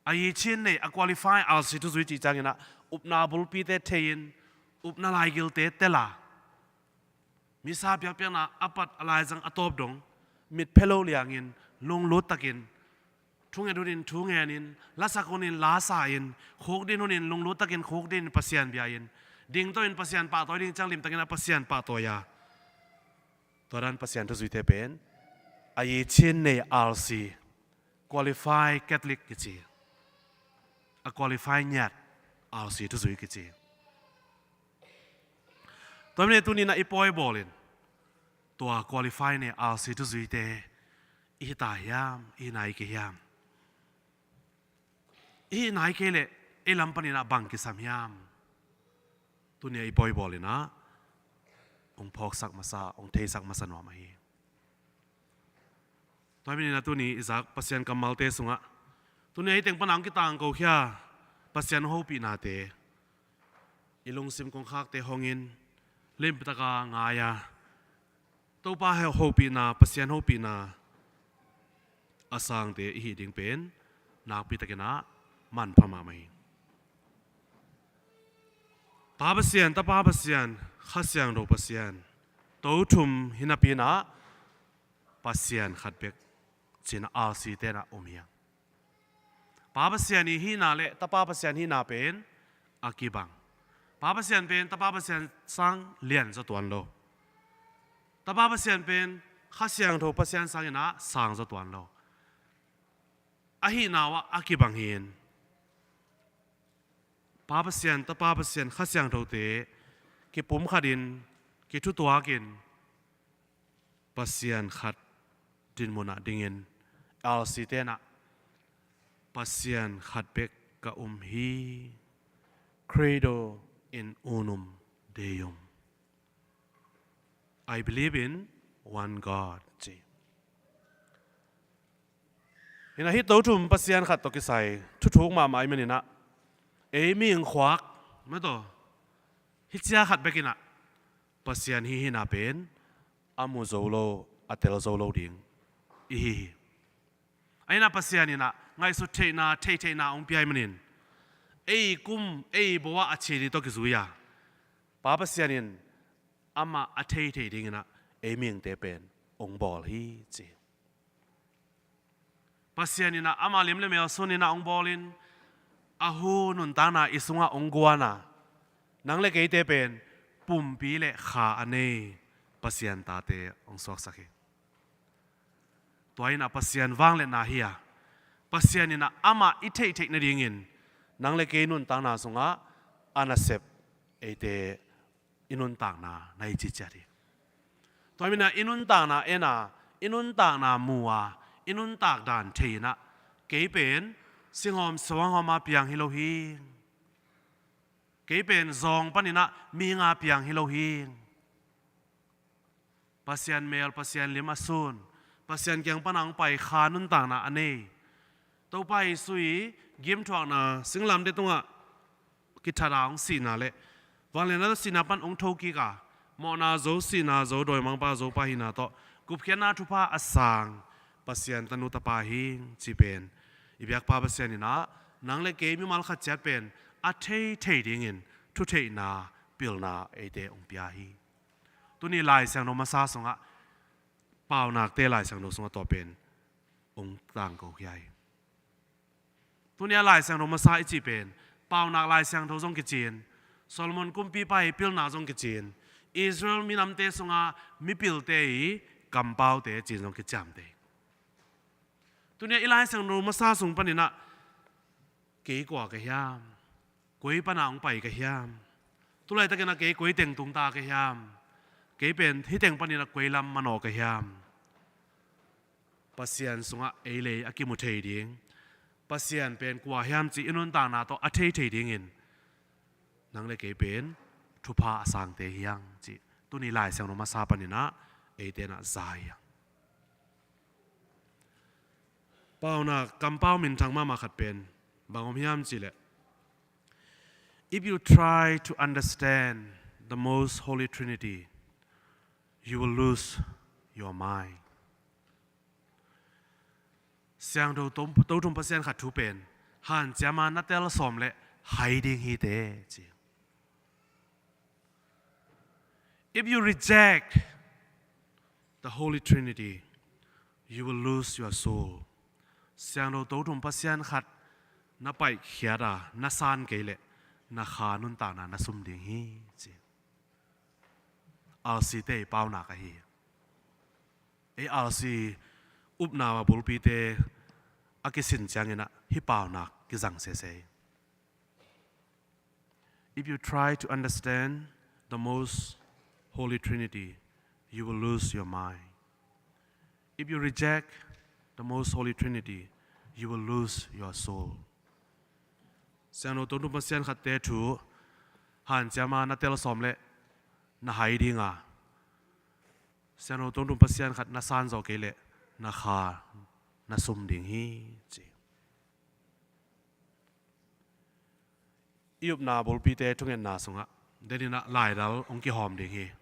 A yichin nei, a qualify R C thuzui cih ciang inah upna bulpite thei-in, upna laigilte tel a, misa biakpiakna a pat a laizang a tawp dong, mitphe lo liangin, lunglut takin, thunget hunin thu ngenin, lasak hunin la sa-in, khukdin hunin lunglut takin khukdin Pasian bia-in, dingto in Pasian pahtawi ding ciang limtakin a Pasian pahtawi a, tua dan Pasian thuzuite pen a yichin nei alsi, qualify Catholic kici, a qualify ngiat alsi thuzui kici. Tua mine tuni-in ah i pawi bawlin tua qualify nei alsi thuzuite i hi ta hiam, i hi nai kei hiam? I hi nai kei leh ei lam panin ah bang kisam hiam? Tuni-a i pawi bawlin ah hong phawksak masa, hong theisak masa nuam ahi. Tua hi manin ah tuni i zak Pasian kammalte sungah, tuni-a hih teng pan a hong kitangkokhia Pasian hopihnate i lungsim kongkhakte hongin limpi taka ngai-a, Topa hopihna, Pasian hopihna a sangte i hih ding pen nakpi takin ah manpha mahmah hi. Pa Pasian, Tapa Pasian, Kha Siangtho Pasian, to thum hi napi-in ah Pasian khat bek ci-in ah alsite in ah um hi hang. Pa Pasian i hihna le Tapa Pasian hihna pen a kibang. Pa Pasian pen Tapa Pasian sang lian zaw tuan lo. Tapa Pasian pen Kha Siangtho Pasian sangin ah sang zaw tuan lo. A hihna uh ah a kibang hi-in, Pa Pasian, Tapa Pasian, Kha Siangthote kipumkhatin, kithutuakin, Pasian khat dinmun ah dingin, alsite in ah Pasian khat bek ka um hi. Credo in unum Deum. I believe in one God, ci. Hi-in ah hih to thum Pasian khat tawh kisai thuthuk mahmah ahih manin ah ei mihing khuak, mataw, hih cia khat bekin ah Pasian hih hihna pen a mu zo lo, a tel zo lo ding i hi hi. Ahi-in ah Pasian in ah ngaihsut theihna, thei theihna hong pia ahih manin, ei kum, ei bo ah a ci ding tawh kizui a, Pa Pasian in amah a thei thei dingin ah ei mihingte pen hong bawl hi, ci. Pasian in ah amah lim le mel sunin ah hong bawlin, a hu nuntakna i sungah hong guan a, nang le keite pen pumpi le kha a nei Pasian tate hong suaksak hi. Tua in ah Pasian vangliatna hi a, Pasian in ah amah i theihtheih nadingin nang le kei nuntakna sungah a nasep eite i nuntakna na hi ciciat hi. Tua hi manin ah i nuntakna en a, i nuntakna mu a, i nuntak dan thei-in ah, kei pen singhawm suanghawm a piang hi lo hi. Kei pen zawng panin ah mihing a piang hi lo hi. Pasian mel, Pasian lim a sun, Pasian kiang pan a hong pai kha nuntakna a nei. Topa Jesu i gimthuakna singlamteh tungah kithat a hong sihna le vangliatna tawh sihna pan hong thokik a, mawhna zo, sihna zo, dawimangpa zo pa hihna tawh gupkhiatna thupha a sang Pasian tanu tapa hi, ci pen i biakpa Pasian in ah nang le kei mimal khat ciat pen a thei thei dingin thutheihna, pilna eite hong pia hi. Tuni Lai Siangtho masa sungah, Paunakte Lai Siangtho sungah tua pen hong tangkokhia hi. Tuni-a Lai Siangtho masa i cih pen Paunak Lai Siangtho zong kici-in, Solomon kumpipa i pilna zong kici-in, Israel minamte sunga mipilte i kampaute ci-in zong kiciamteh hi. Tuni-a i Lai Siangtho masa sung panin ah kei kua ka hiam? Koi pana hong pai ka hiam? Tulaitakin ah kei koi teng tungta ka hiam? Kei pen hih teng panin ah koi lam manawh ka hiam? Pasian sungah ei le ei a kimu thei ding, Pasian pen kua hiam cih i nuntakna tawh a thei thei dingin nang le kei pen thupha a sangte hi hang cih tuni Lai Siangtho masa panin ah eite in ah za hi hang. Paunak kampau minthang mahmah khat pen bang om hiam cih leh, "If you try to understand the most holy Trinity, you will lose your mind." Siangtho to, to thum Pasian khat thu pen hanciam a na tel sawm leh hai ding hi teh, ci. If you reject the Holy Trinity, you will lose your soul. Siangtho Tothum Pasian khat na paihkhiat a, na san kei leh na kha nuntakna na sum ding hi, ci. R C te i paunak ahi. Ei R C upna bulpite a kisin ciangin ah hih paunak kizang sese. If you try to understand the most Holy Trinity, you will lose your mind. If you reject the most Holy Trinity, you will lose your soul. Siangtho Tothum Pasian khatte thu hanciam a na tel sawm leh na hai ding a, Siangtho Tothum Pasian khat na san zawh kei leh na kha na sum ding hi, ci. I upna bulpite thungetna sungah deninah laidal hong kihawm ding hi.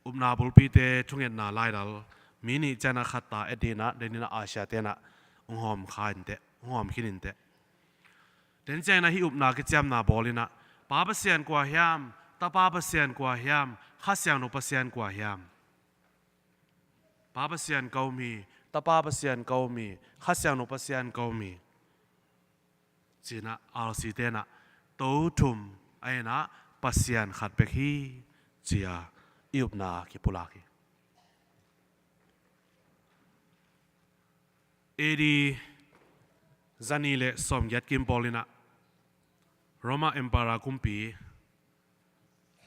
Upna bulpite thungetna laidal mi nih cianah khatta et dinah deninah Asia tenah hong hawm kha inteh, hong hawm khin inteh. Den cianah hih upna kiciamna bawl inah, Pa Pasian kua hiam, Tapa Pasian kua hiam, Kha Siangtho Pasian kua hiam? Pa Pasian ka um hi, Tapa Pasian ka um hi, Kha Siangtho Pasian ka um hi, cinah R C tenah Tothum a inah Pasian khat bek hi, cia i upna kipulak hi. A D zani le sawmgiat kim pawl inah Roma Emperor kumpi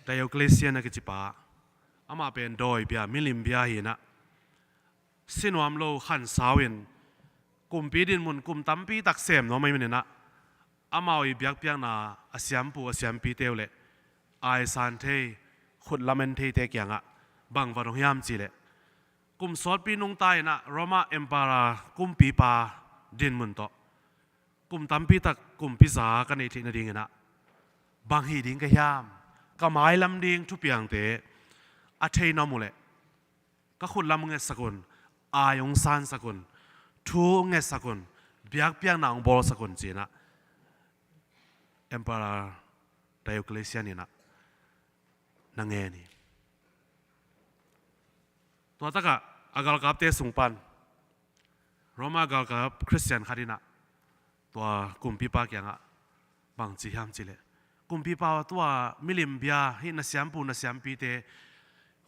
Diocletian a kicipa, amah pen dawi bia, milim bia hinah, sinuam lo khansau in kumpi dinmun kum tampi tak sem nuam ahi maninah, amau i biakpiakna a siampu a siampite uh le aisan thei, khut lamen theite kiangah bang va dong hiam cih leh, kum sawtpi nungta inah Roma Emperor kumpipa dinmun tawh kum tampi tak kumpi za ka neih theih nadinginah bang hih ding ka hiam? Ka mailam ding thupiangte a thei nuam uh leh ka khut lam hong etsak un, ai hong sansak un, thu hong etsak un, biakpiakna hong bawlsak un, cinah Emperor Diocletian inah na ngen hi. Tua takah a galkapte sung pan Roma galkap Khristian khat inah tua kumpipa kiangah bang ci hiam cih leh, kumpipa, tua milim bia hih na siampu na siampite,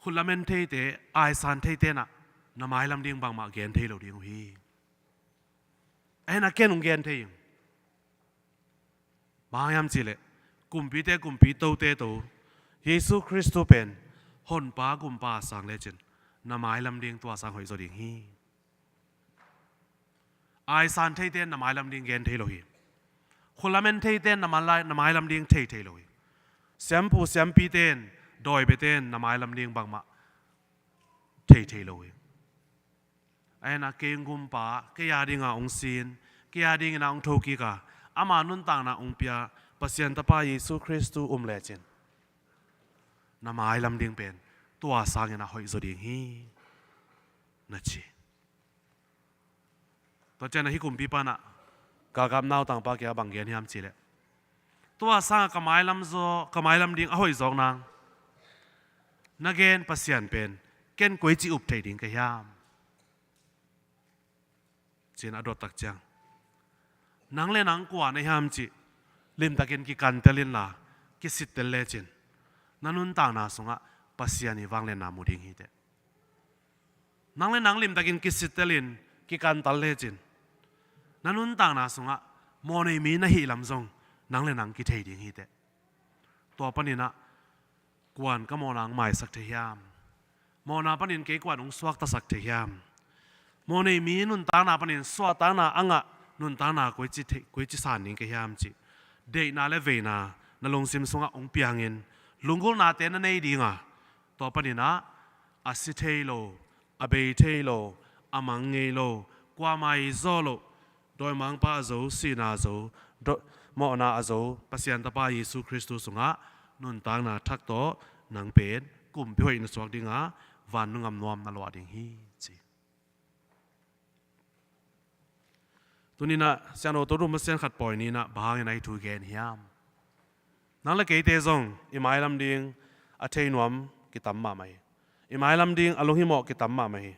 khut lamen theite, aisan theite nah na mailam ding bangmah gen thei lo ding uh hi. Ahi na ken hong gen thei ing. Bang hang hiam cih leh, kumpite kumpi, tote to, Jesu Khristu pen Honpa Gumpa a sang lecin na mailam ding tua sang hoih zaw ding hi. Aisan theite in na mailam ding gen thei lo hi. Khut lamen theite in na mai-, na mailam ding thei thei lo hi. Siampu siampite in, dawi biate in na mailam ding bangmah thei thei lo hi. Ahi na kei gumpa, kei a dinga hong sin, kei a dingin a hong thokik a, ama nuntakna hong pia Pasian Tapa Jesu Khristu um lecin na mailam ding pen tua sangin a hoih zaw ding hi, na ci. Tua ciangin a hih kumpipa nah galkap nautangpa kiangah bang gen hiam cih leh, tua sangah ka mailam zaw, ka mailam ding a hoih zawk nang na gen Pasian pen ken koici up thei ding ka hiam? Ci-in a dot tak ciang, nang le nang kua na hiam cih limtakin kikantel inla, kisittel lecin na nuntakna sungah Pasian i vangliatna mu ding hi teh. Nang le nang limtakin kisittelin kikantel lecin na nuntakna sungah mawhnei mi na hih lam zong nang le nang kithei ding hi teh. Tua paninah kuan ka mawhna hong maisak thei hiam? Mawhna panin kei kuan hong suaktasak thei hiam? Mawhnei mi nuntakna panin suahtakna a ngah nuntakna koici thei, koici san ding ka hiam cih deihna le veina na lungsim sungah hong piangin lunggulhnate na nei dinga, tua paninah a si thei lo, a bei thei lo, a mang ngei lo, kuamah i zaw loh, dawimangpa a zo, sihna a zo, daw-, mawhna a zo Pasian Tapa Jesu Khristu sungah nuntakna thak tawh nang pen kumpi hoih na suak dinga, van nungam nuam na luah ding hi, ci. Tuninah Siangtho Tothum Pasian khat pawi ninah bang hangin a hih thu gen hiam? Nang le keite zong i mailam ding a thei nuam kitam mahmah hi. I mailam ding a lunghimawh kitam mahmah hi.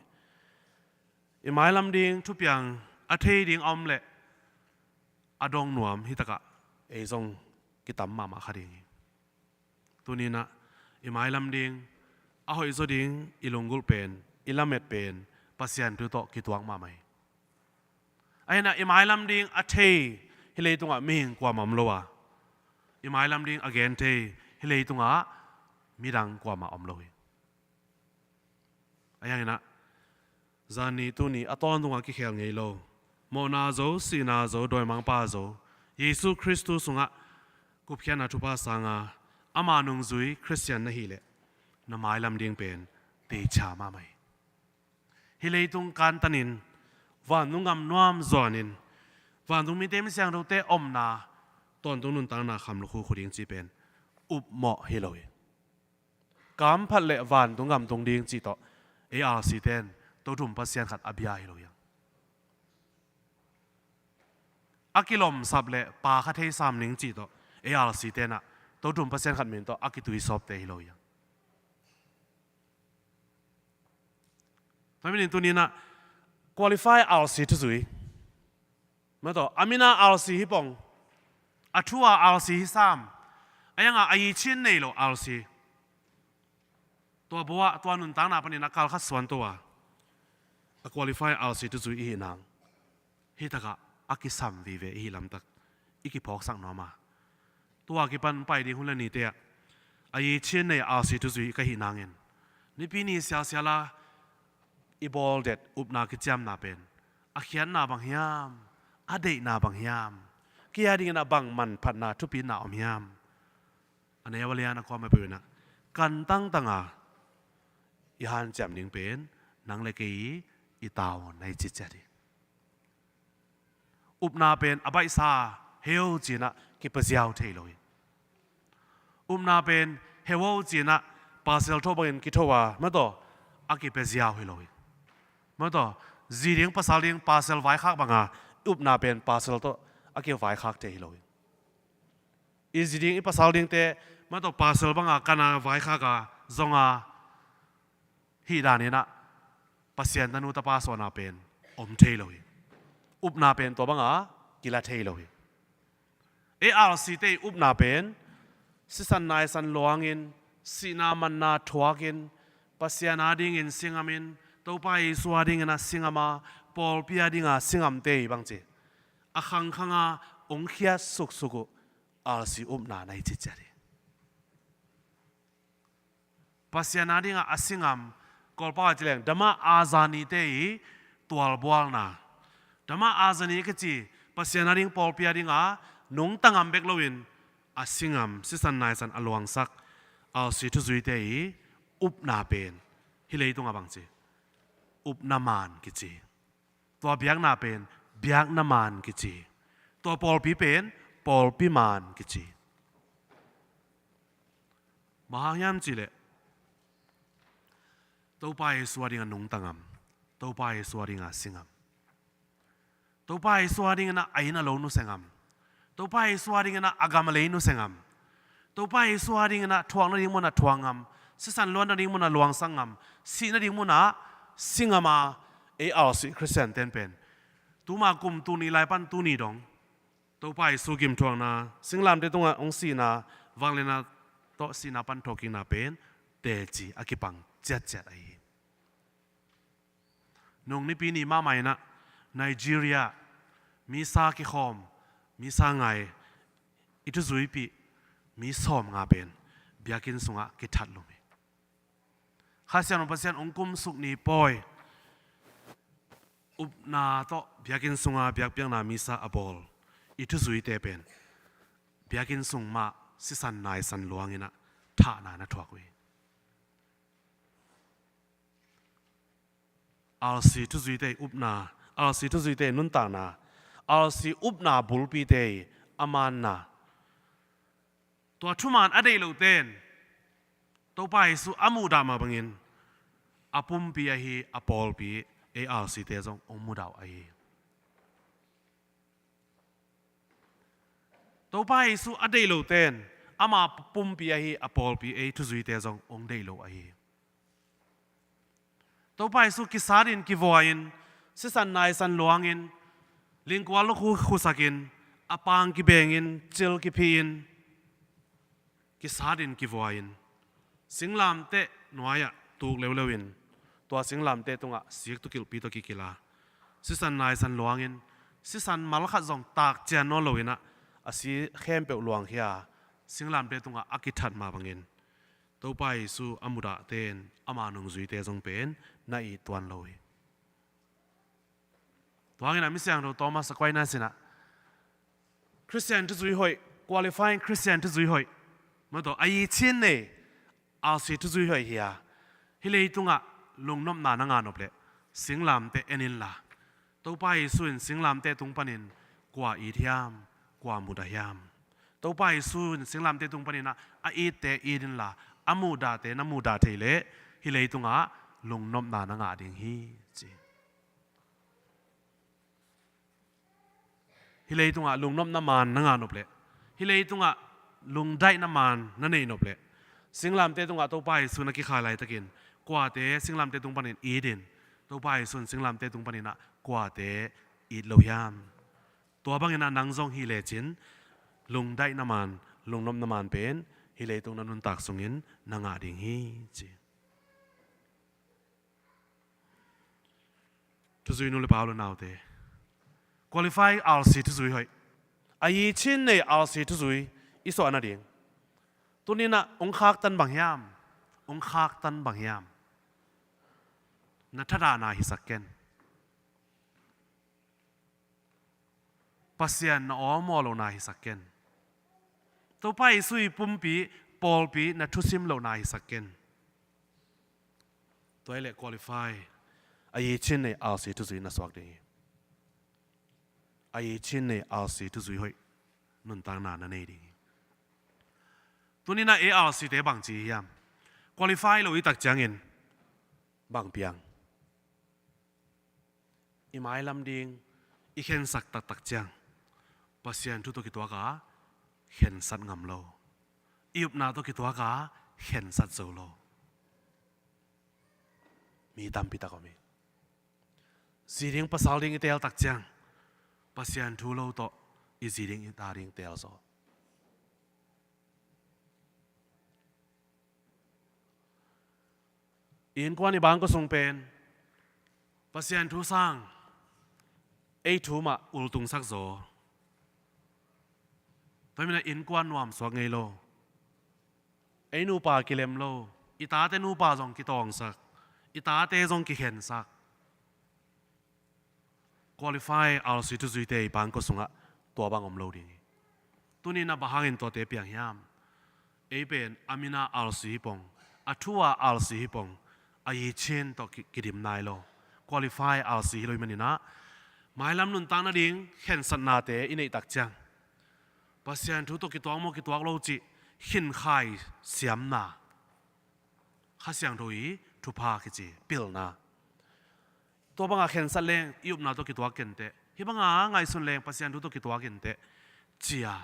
I mailam ding thupiang a thei ding a om leh a dong nuam hi takah ei zong kitam mahmah kha ding hi. Tuninah i mailam ding a hoihzaw ding i lunggulh pen, i lamet pen Pasian thu tawh kituak mahmah hi. Ahinah i mailam ding a thei hi leitungah mihing kuamah om lo a, i mailam ding a gen thei hi leitungah midang kuamah om lo hi. Ahi hanginah zani tuni a tawntungah kikhel ngei lo, mawhna zo, sihna zo, dawimangpa zo, Jesu Khristu sungah kupkhiatna thupha sanga ama nungzui Khristian na hih leh na mailam ding pen teicha mahmah hi. Hi leitung kantanin vantung gam nuam zuanin vantung mite misiangthote omna tawntung nuntakna kham lukhu khu ding cih pen upmawh hi lo hi. Kamphat le vantung gam tung ding cih tawh ei R C ten tothum Pasian khat a bia hi lo hiang. A kilomsap le pa kha thei sam ning cih tawh ei R C tenah tothum Pasian khat min tawh a kituisawpte hi lo hiang. Tua manin tuninah qualify R C thuzui, mataw, a mina R C hi pong, a thua R C hi sam, a yanga a yichin nei lo R C. Tua bawah tua nuntakna panin a kalkhat suanto a, a qualify R C thuzui i hi nang, hi takah a kisam vive i hi lamtak i kiphawksak nuam a, tua kipan pai ding hun le nite ah a yichin nei R C thuzui ka hi nangin nipi ni sialsiala i bawl det upna kiciamna pen a khiatna bang hiam, a deihna bang hiam, kei a dingin a bang manphatna thupitna om hiam? A neu a lian a kuamah peuh inah kan tangtanga i hanciam ding pen nang le kei i tauna hi ciciat hi. Upna pen a baihsa heu cinah kipaziau thei lo hi. Upna pen heu cinah pasal tho bangin kitho a, mataw, a kipaziau hi lo hi. Mataw, zi ding pasal ding pasal vaikhak banga upna pen pasal tawh a kivaikhak thei hi lo hi. I zi ding i pasal dingte mataw pasal banga kana vaikhak a zonga hih daninah Pasian tanu tapa suahna pen om thei lo hi. Upna pen tua banga kila thei lo hi. Ei R C te i upna pen sisan naisan luangin, sihna manna thuakin, Pasian a dingin singamin, Topa Jesu a dingin a singama, pawlpi a dinga singamte i bangci a khangkhanga ong khiat suksuk uh R C upna na hi ciciat hi. Pasian a dinga a singam, Kawlpau a ci leng dama azanite i tualbualna. Dama azani kici Pasian a ding pawlpi a dinga nungta ngam bek loin a singam, sisan naisan a luangsak R C thuzuite i upna pen hi leitunga bangci upna man kici. Tua biakna pen biakna man kici. Tua pawlpi pen pawlpi man kici. Bang hang hiam cihleh Topa Jesu a dinga nungta ngam, Topa Jesu a dinga singam, Topa Jesu a dingin a inn a lo nusia ngam, Topa Jesu a dingin a gam a lei nusia ngam, Topa Jesu a dingin a thuak nading munah thuak ngam, sisan luan nading munah luangsak ngam, sih nading munah si ngam a ei R C Khristian ten pen tuma kum tuni lai pan tuni dong Topa Jesu gimthuakna, singlamteh tungah hong sihna, vangliatna tawh sihna pan thawhkikna pen teci a kipang ciatciat ahi hi. Nung nipi ni mahmah inah Nigeria misa kikhawm, misa ngai i thuzuipih mi sawmnga pen biakinn sungah kithat lum hi. Kha Siangtho Pasian hong kumsuk ni pawi upna tawh biakinn sunga biakpiakna misa a bawl i thuzuite pen biakinn sung mah sisan naisan luanginah thahna na thuak uh hi. R C thuzuite i upna, R C thuzuite i nuntakna, R C upna bulpite i a manna. Tua thuman a deih loten Topa Jesu a muhdah mah bangin a pumpi ahi a pawlpi ei R C te zong hong mudah uh ahi hi. Topa Jesu a deih loten ama pumpi ahi a pawlpi ei thuzuite zong hong deih lo ahi hi. Topa Jesu kisat in kivua in, sisan naisan luangin, lingkual lukhu khusakin, a pang kibengin, cil kiphihin, kisat in kivua in, singlamteh nuai-ah tuk leuleu in, tua singlamteh tungah sik tukilhpi tawh kikilh a, sisan naisan luangin, sisan malkhat zong tak cian nawn lo in ah, a si khempeuh luangkhia, singlamteh tungah a kithat mah bangin, Topa Jesu a mudahte in ama nungzuite zong pen na it tuan lo hi. Tua hangin ah Misiangtho Thomas Aquinas in ah, Khristian thuzui hoih, qualifying Khristian thuzui hoih, mah tawh a it chin nei alsi thuzui hoih hi a, hih leitungah lungnopna na ngah nop leh singlamteh en inla, Topa Jesu in singlamteh tung panin kua it hiam, kua mudah hiam? Topa Jesu in singlamteh tung panin ah a itte it inla, a muhdahte na muhdah thei leh hih leitungah lungnopna na ngah ding hi, ci. Hih leitungah lungnopna maan na ngah nop leh, hih leitungah lungdaihna maan na neih nop leh, singlamteh tungah Topa Jesu na kikhai laitakin, kuate singlamteh tung panin it in, Topa Jesu in singlamteh tung panin ah kuate it lo hiam? Tua bangin ah nang zong hih lecin lungdaihna maan, lungnopna maan pen hih leitung na nuntak sungin na ngah ding hi, ci. Thuzui nu le pa u le naute, qualify alsi thuzui hoih, a it chin nei alsi thuzui i suah nading, tuni-in ah hong khaktan bang hiam? Hong khaktan bang hiam? Na thadahna hisak ken. Pasian na awmaw lohna hisak ken. Topa Jesu i pumpi, pawlpi na thusim lohna hisak ken. Tua hi leh qualify, a it chin nei alsi thuzui na suak ding hi. A it chin nei alsi thuzui hoih nuntakna na nei ding hi. Tuni-in ah ei alsite bangci hiam? Qualify lo i tak ciangin bang piang? I mailam ding i khensak taktak ciang, Pasian thu tawh kituak a khensat ngam lo. I upna tawh kituak a khensat zo lo mi tampi tak om hi. Zi ding pasal ding i teel tak ciang, Pasian thu lo tawh i zi ding i ta ding teel zaw. I innkuan i bangkua sung pen Pasian thu sang ei thu mah ultungsak zaw. Tua hi manin ah innkuan nuamsuak ngei lo. Ei nupa kilem lo. I tate nupa zong kitawngsak. I tate zong kikhensak. Qualify alsi thuzuite i bangkua sungah tua bang om lo ding hi. Tuni-in ah bang hangin tuate piang hiam? Ei pen a min a alsi hi pong, a thu a alsi hi pong, a it chin tawh ki-, kidim nai lo. Qualify alsi hi lo i hih manin ah, mailam nuntak nading khensatnate i neih tak ciang, Pasian thu tawh kituak maw kituak lo cih khinkhai siamna, Kha Siangtho i thupha kici pilna. Tua banga khensat leng i upna tawh kituak kenteh. Hih banga ngaihsun leng Pasian thu tawh kituak kenteh, ci-a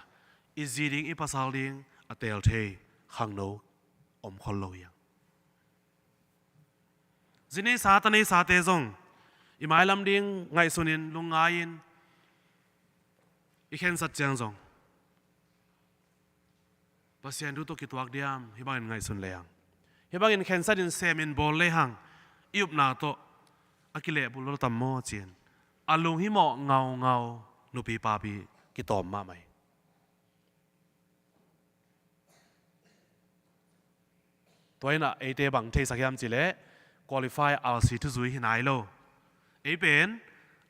i zi ding i pasal ding a teel thei khangno om khol lo hi hang. Zi neisa ta neisate zong i mailam ding ngaihsunin lungngai-in i khensat ciang zong Pasian thu tawh kituak diam, hih bangin ngaihsun lehang, hih bangin khensatin semin bawl lehang, i upna tawh a kilehbulh lo tam maw ci-in a lunghimawh ngaungau nupi papi kitawm mahmah hi. Tua hi-in ah eite bang theisak hiam cih leh, qualify alsi thuzui hi nai lo. Ei pen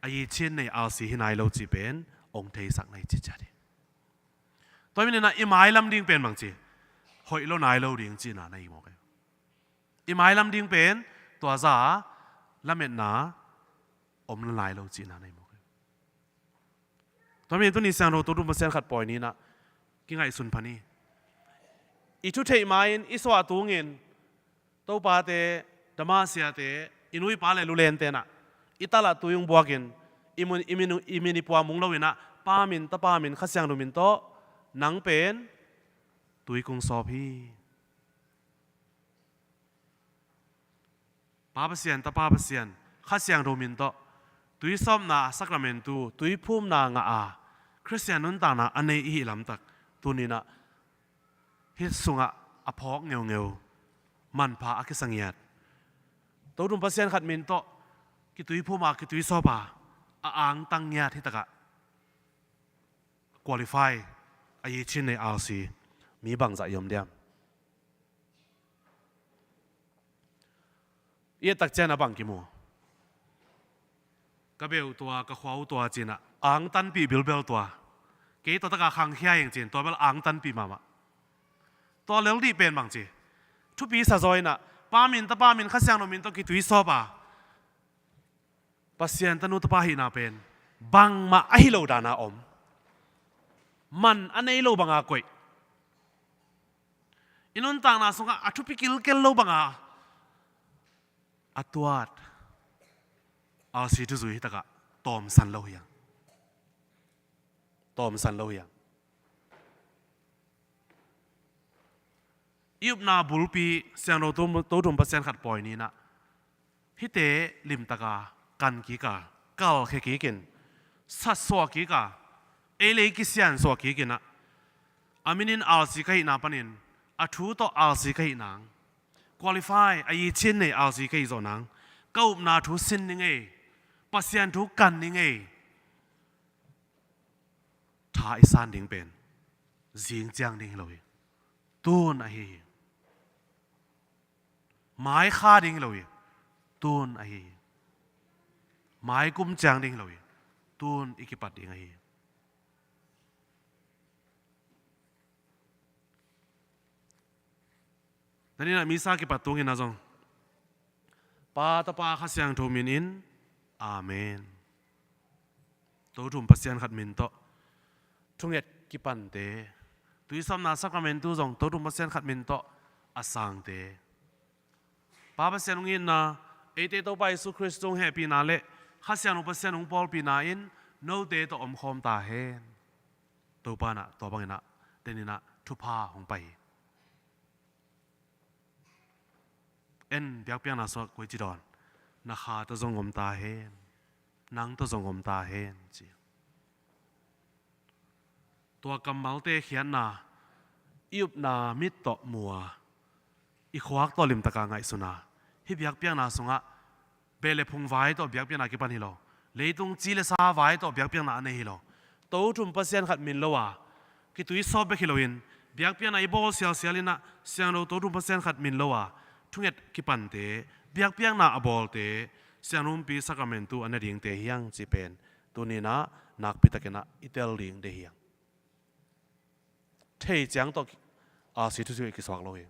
a it chin nei alsi hi nai lo cih pen hong theisak na hi ci ciat hi. Tua hi manin ah i mailam ding pen bangci, hoih lo nai lo ding cihna na hi mawk hi. I mailam ding pen tua za lametna om lo nai lo cihna na hi mawk hi. Tua hi manin tuni siangtho tu Pasian khat pawi ni-in ah kingaihsun pha ni. I thu theih ma-in i suah tungin Topate, Damasiate, i nu i pa le lulente in ah i talah tui hong buakin, i mun, i min, i min i pua mung lo-in ah, Pa min, Tapa min, Kha Siangtho min tawh, nang pen tui kung sawp hi. Pa Pasian, Tapa Pasian, Kha Siangtho min tawh tuisawpna sakramentu, tuiphumna ngah a, Khristian nuntakna a nei i hih lamtak, tuni-in ah hih sungah a phawk ngeungeu, manpha a kisa ngiat, Tothum Pasian khat min tawh kituiphum a, kituisawp a, a angtang ngiat hi takah qualify a, i cin nei R C mi bangzah i om diam? I et tak ciang a bang kimu? Ka beh uh tua, ka khua uh tua ci-in ah angtanpih bilbel tua. Kei tua takah khangkhia ing ci-in tua bel angtanpih mahmah. Tua lel dih pen bang ci? Thupi sa zaw in ah Pa min, Tapa min, Kha Siangtho min tawh kituisawp a, Pasian tanu tapa hihna pen bangmah a hi lo dan a om, man a nei lo banga koih, i nuntakna sungah a thupi kilkel lo banga a tuat, R C thuzui hi takah tawmsan lo hi hang. Tawmsan lo hi hang. I upna bulpi Siangtho Tothum Pasian khat pawi ni-in ah hihte limtaka kan kik a, kalkhia kik in, satsuah kik a, ei le ei kisiansuah kik in ah, a minin R C ka hihna panin a thu tawh R C ka hih nang, qualify a, i cin nei R C ka hih zawh nang, ka upna thu sin ning ei, Pasian thu kan ning ei, tha i san ding pen zing ciang ding hi lo hi. Tun ahi hi. Mai kha ding hi lo hi. Tun ahi hi. Mai kum ciang ding hi lo hi. Tun i kipat ding ahi hi. Tuni-in ah misa kipat tungin ah zong Pa, Tapa, Kha Siangtho minin, Amen. Tothum Pasian khat min tawh thunget kipante, tuisawpna sakramentu zong Tothum Pasian khat min tawh a sangte, Pa Pasian hong itna, eite Topa Jesu Khrist hong hehpihna le Kha Siangtho Pasian hong pawlpihna in note tawh omkhawm ta hen. Topa in ah tua bangin ah, tuni-in ah thupha hong pai hi. En biakpiakna sungah koici dawn, na kha tawh zong om ta hen, nang tawh zong om ta hen ci. Tua kammalte khiatna, i upna mit tawh mu a, i khuak tawh limtaka ngaihsun a, hih biakpiakna sungah beh le phung vai tawh biakpiakna kipan hi lo. Leitung ci le sa vai tawh biakpiakna a nei hi lo. Tothum Pasian khat min lo a, kituisawp bek hi loin, biakpiakna i bawl sialsial in ah, Siangtho Tothum Pasian khat min lo a thunget kipante, biakpiakna a bawlte, Siangtho Pumpi sakramentu a ne dingte hi hang cih pen tuni-in ah nakpi takin ah i tel ding deih hi hang. Thei ciang tawh R C thuzui hoih kisuak lo hi.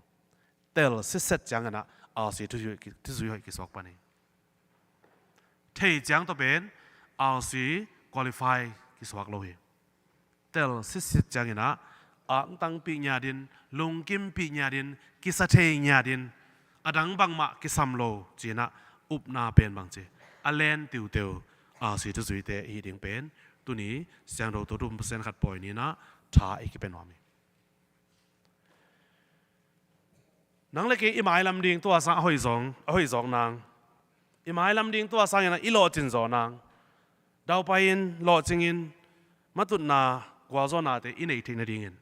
Tel sitset ciangin ah R C thuzui hoih ki-, thuzui hoih kisuak pan hi. Thei ciang tawh pen R C qualify kisuak lo hi. Tel sitset ciangin ah angtangpih ngiatin, lungkimpih ngiatin, kisa thei ngiatin, a dang bangmah kisam lo ci-in ah upna pen bang ci, a len tiuteu, R C thuzuite i hih ding pen tuni Siangtho Tothum Pasian khat pawi ni-in ah tha i kipia nuam hi. Nang le kei i mailam ding tua sang a hoih zawng, a hoih zawng nang, i mailam ding tua sangin ah i lawhcin zaw nang, daupai-in, lawhcingin, matutna, gualzawhnate i neih theih nadingin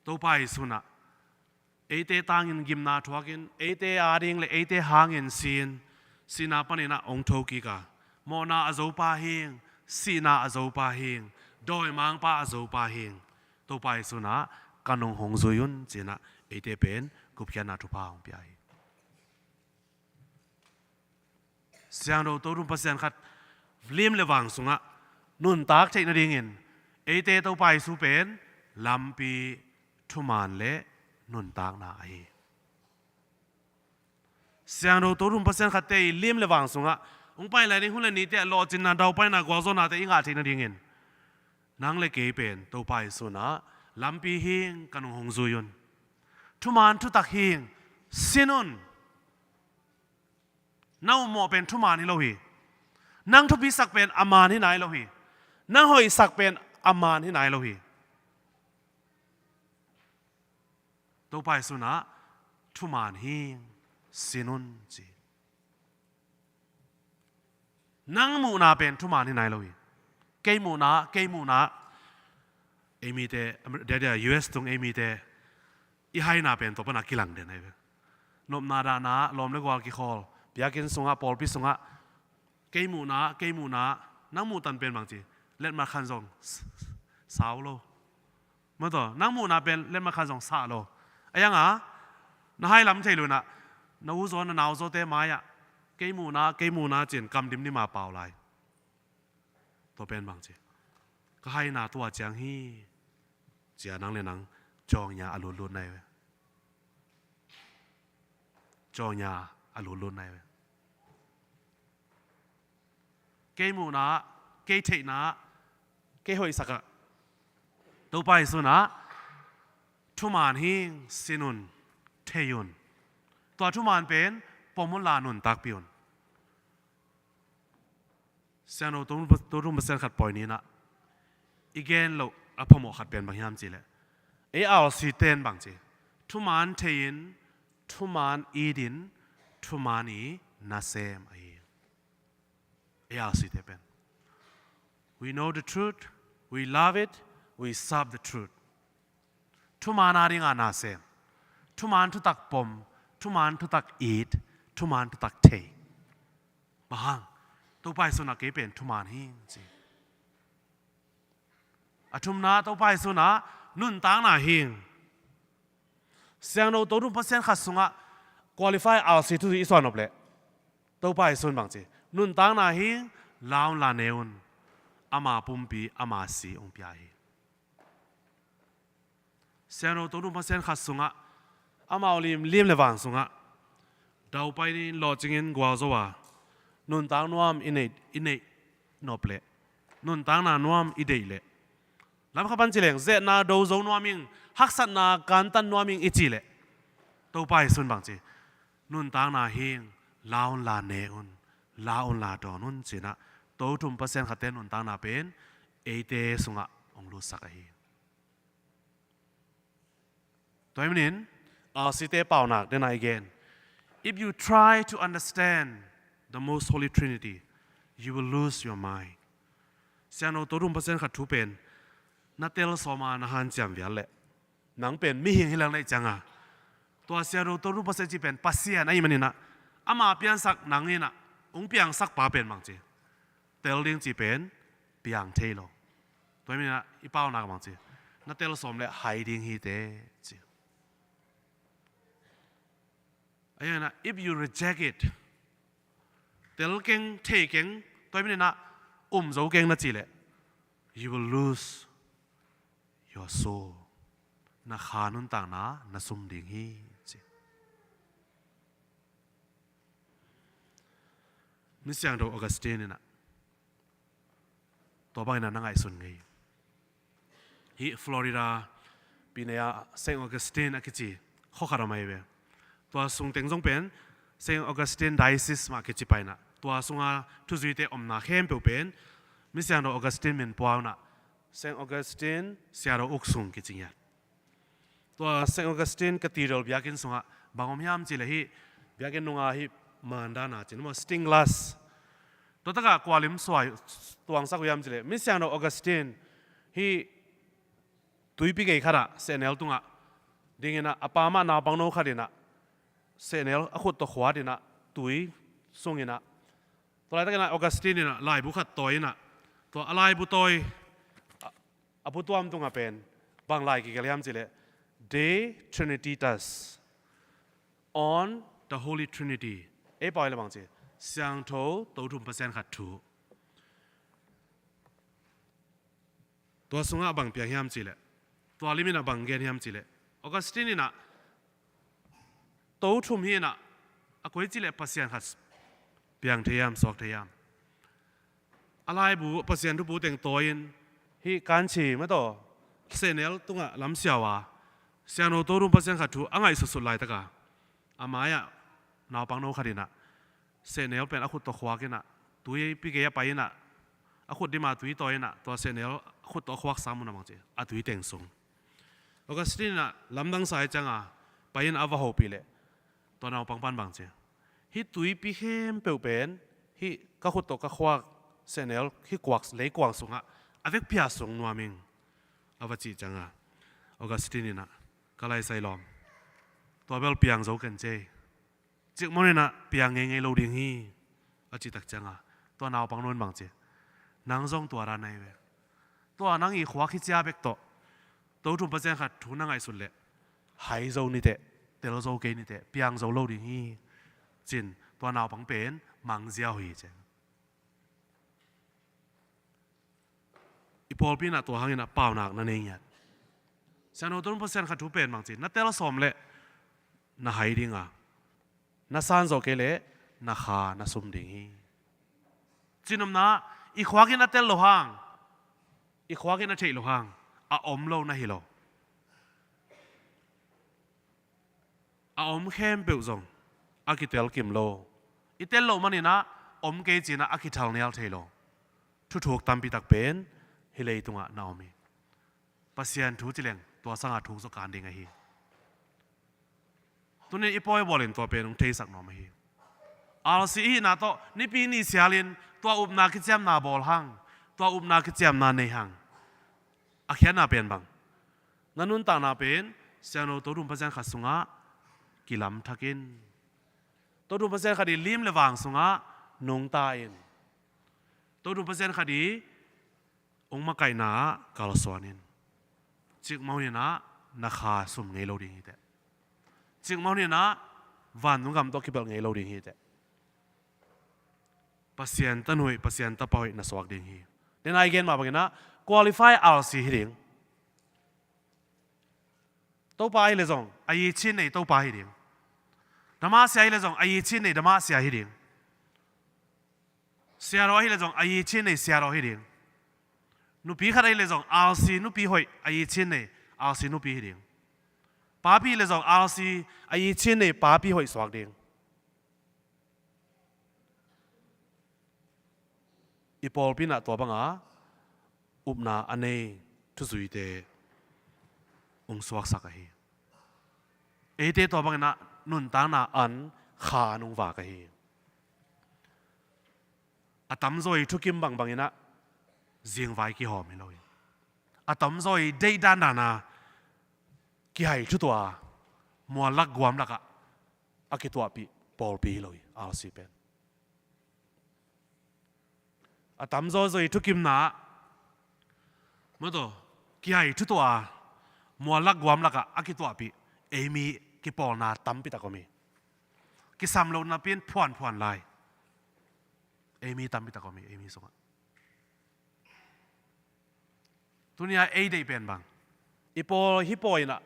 Topa Jesu in ah eite tangin gimna thuakin, eite ading le eite hangin si-in, sihna panin ah hong thokik a, mawhna a zopa hi ing, sihna a zopa hi ing, dawimangpa a zopa hi ing, Topa Jesu in ah, "Ka nung hong zui un," ci-in ah eite pen gupkhiatna thupha hong pia hi. Siangtho Tothum Pasian khat lim le vang sungah nuntak theih nadingin eite Topa Jesu pen lampi, thuman le nuntakna ahi hi. Siangtho Tothum Pasian khatte i lim le vang sungah hong pai lai ding hun le nite ah lawhcinna, daupaina, gualzawhnate i ngah theih nadingin nang le kei pen Topa Jesu in ah, "Lampi hi ing, ka nung hong zui un. Thuman thutak hi ing, sin un. Na upmawh pen thuman hi lo hi. Nang thupisak pen a man hi nai lo hi. Nang hoihsak pen a man hi nai lo hi. Topa Jesu in ah thuman hi, sin un ci. Nang muhna pen thuman hi nai lo hi. Kei muhna, kei muhna, ei mite, dia dia U S tung ei mite i haina pen tua pan a kilang den ahi ve. Nopna dahna, lawm le gual kikhawl, biakinn sungah, pawlpi sungah, kei muhna, kei muhna, nang muhtan pen bang ci, letmat khan zong s-, s-, sau lo. Maw taw, nang muhna pen letmat khan zong sah lo. A yang a, na hai lam thei lo in ah, na u zaw, na nau zawte mai-ah, kei muhna, kei muhna ci-in kam dimdim a pau lai. Tua pen bang ci, ka haina tua ciang hi, ci-a nang le nang cawngnya a lutlut nai ve. Cawngnya a lutlut nai ve. Kei muhna, kei theihna, kei hoihsak ah, Topa Jesu in ah thuman hi, sin un, thei un. Tua thuman pen pom un la, nuntakpih un. Siangtho Topa, Topa Pasian khat pawi ni in ah i gen loh a phamawh khat pen bang hiam cih leh, ei R C ten bang ci, thuman thei-in, thuman it-in, thuman i nasem ahi. Ei R C te pen, we know the truth, we love it, we serve the truth. Thuman a ding a nasem, thuman thutak pom, thuman thutak it, thuman thutak thei. Bang hang? Topa Jesu in ah kei pen thuman hi, ci. A thumna, Topa Jesu in ah nuntakna hi. Siangtho Topa Pasian khat sungah qualify R C thu i suan nop leh, Topa Jesu in bang ci, nuntakna hi, la un la ne un, ama pumpi, ama si hong pia hi. Siangtho Topa Pasian khat sungah, amau limlim le vang sungah daupai-in, lawhcingin, gualzo a, nuntak nuam i neih, i neih nop leh, nuntakna nuam i deih leh, lam khat pan ci leng, ze-etna do zo nuam ing, haksatna kantan nuam ing i cih leh, Topa Jesu in bang ci, nuntakna hi, la un la ne un, la un la dawn un, ci-in ah Topa Pasian khat te nuntakna pen eite sungah hong lutsak ahi. Tua ahih manin, R C te paunak den a i gen, if you try to understand the Most Holy Trinity, you will lose your mind. Siangtho Topa Pasian khat thu pen na tel sawm a na hanciam vial leh, nang pen mihing hi lel na hih ciang a, tua Siangtho Topa Pasian cih pen Pasian ahih manin ah, ama piansak nang in ah hong piangsak pa pen bang ci, tel ding cih pen piang thei lo. Tua ahih manin ah i paunak bang ci, na tel sawm leh hai ding hi teh, ci. Ahi hangin ah, if you reject it, tel keng, thei keng, tua ahih manin ah um zo keng na cih leh, you will lose your soul. Na kha nuntakna na sum ding hi, ci. Misiangtho Augustine in ah tua bangin ah na ngaihsun ngei. Hih Florida pine ah Saint Augustine a kici khua khat om ahi ve. Tua sung teng zong pen Saint Augustine Diocese mah kici pah in ah, tua sunga thuzuite omna khempeuh pen Misiangtho Augustine min pua un ah, Saint Augustine Siangtho Uk Sung kici ngiat. Tua Saint Augustine Cathedral biakinn sungah bang om hiam cih leh, hih biakinn nunga hih mandan a cin maw, stained glass, tua takah kua lim suai tuangsak uh hiam cih leh, Misiangtho Augustine hih tuipi gei khatah sehnel tungah dingin ah, a pa mah naupangno khat in ah sehnel a khut tawh khuat in ah, tui sung in ah, tua laitakin ah Augustine in ah laibu khat tawi in ah, tua a laibu tawi, a, a putuam tungah pen bang lai kigelh hiam cih leh, De Trinitate, on the Holy Trinity. Ei pau hi leh bang ci, Siangtho Tothum Pasian khat thu. Tua sungah bang piang hiam cih leh, tua lim in ah bang gen hiam cih leh, Augustine in ah, Tothum hi in ah, a koi cih leh Pasian khat piang thei hiam, suak thei hiam? A laibu, Pasian thubu teng tawi in, hih kanchi mah tawh sehnel tungah lamsiau a, Siangtho Tothum Pasian khat thu a ngaihsutsut laitak a, a mai-ah naupangno khat in ah sehnel pen a khut tawh khuak in ah, tuipi gei ah pai in ah, a khut dim a tui tawi in ah, tua sehnel a khut tawh a khuaksa mun ah bang ci, a tui teng sung. Augustine in ah lamdang sa ahih ciang a, Pai in a va hopih leh, tua naupang pan bang ci, hih tuipi khempeuh pen hih ka khut tawh ka khuak sehnel hih kuak, leikuang sungah a vek phia sung nuam ing, a va cih ciangah Augustine in ah, ka laisai lawm, tua bel piang zo ken cei. Cikmah in ah piang ngeingei lo ding hi, a cih tak ciangah tua naupang nu in bang ci, nang zong tua dan na hi ve. Tua nang i khuak hi cia bek tawh, to thum Pasian khat thu na ngaihsut leh, hai zo ni teh, tel zo kei ni teh, piang zo lo ding hi, ci-in tua naupang pen mang ziau hi ci. I pawlpi in ah tua hangin ah paunak na nei ngiat. Siangtho to thum Pasian khat thu pen bang ci, na tel sawm leh na hai ding a, na san zawh kei leh na kha na sum ding hi. Cihnopna, i khuak in a tel loh hang, i khuak in a theih loh hang, a om lo na hi lo. A om khempeuh zong a kitel kim lo. I tel loh manin ah om kei ci-in ah a kithal nial thei lo. Thuthuk tampi tak pen hih leitungah na om hi. Pasian thu ci leng tua sangah thuk zaw kan ding ahi. Tuni-in i pawi bawlin tua pen hong theisak nuam ahi. Alsi i hihna tawh nipi ni sialin tua upna kiciamna bawl hang, tua upna kiciamna nei hang. A khiatna pen bang, na nuntakna pen siangtho to thum Pasian khat sungah kilamthak in. To thum Pasian khat i lim le vang sungah nungta in. To thum Pasian khat i hong makaihna ah kalsuan in. Cikmah hunin ah na kha sum ngei lo ding hi teh. Cikmah hunin ah vantung gam tawh kipelh ngei lo ding hi teh. Pasian tanu hoih, Pasian tapa hoih na suak ding hi. Nidang a i gen mah bangin ah qualify alsi hi ding. Topa ahi leh zong a yicin nei Topa hi ding. Dama sia ahi leh zong a yicin nei dama sia hi ding. Siadaw ahi leh zong a yicin nei siadaw hi ding. Nupi khat ahi leh zong alsi nupi hoih a yicin nei alsi nupi hi ding. Papi ahi leh zong alsi a yicin nei papi hoih suak ding. I pawlpi in ah tua banga upna a nei thuzuite hong suaksak ahi. Eite tua bangin ah nuntakna an kha nung vak ahi. A tamzaw i thukim bangbangin ah zingvai kihawm hi lo hi. A tamzaw i deih dandan a kihai thutuah a mual lak guam lakah a kituahpih pawlpi hi lo hi, alsi pen. A tamzaw zaw i thukimna ah, mawtaw, kihai thutuah a mual lak guam lakah a kituahpih ei mi kipawlna tampi tak om hi. Kisam lo napi in phuanphuan lai ei mi tampi tak om hi, ei mi sungah. Tuni-a ei deih pen bang, i pawi, hih pawi in ah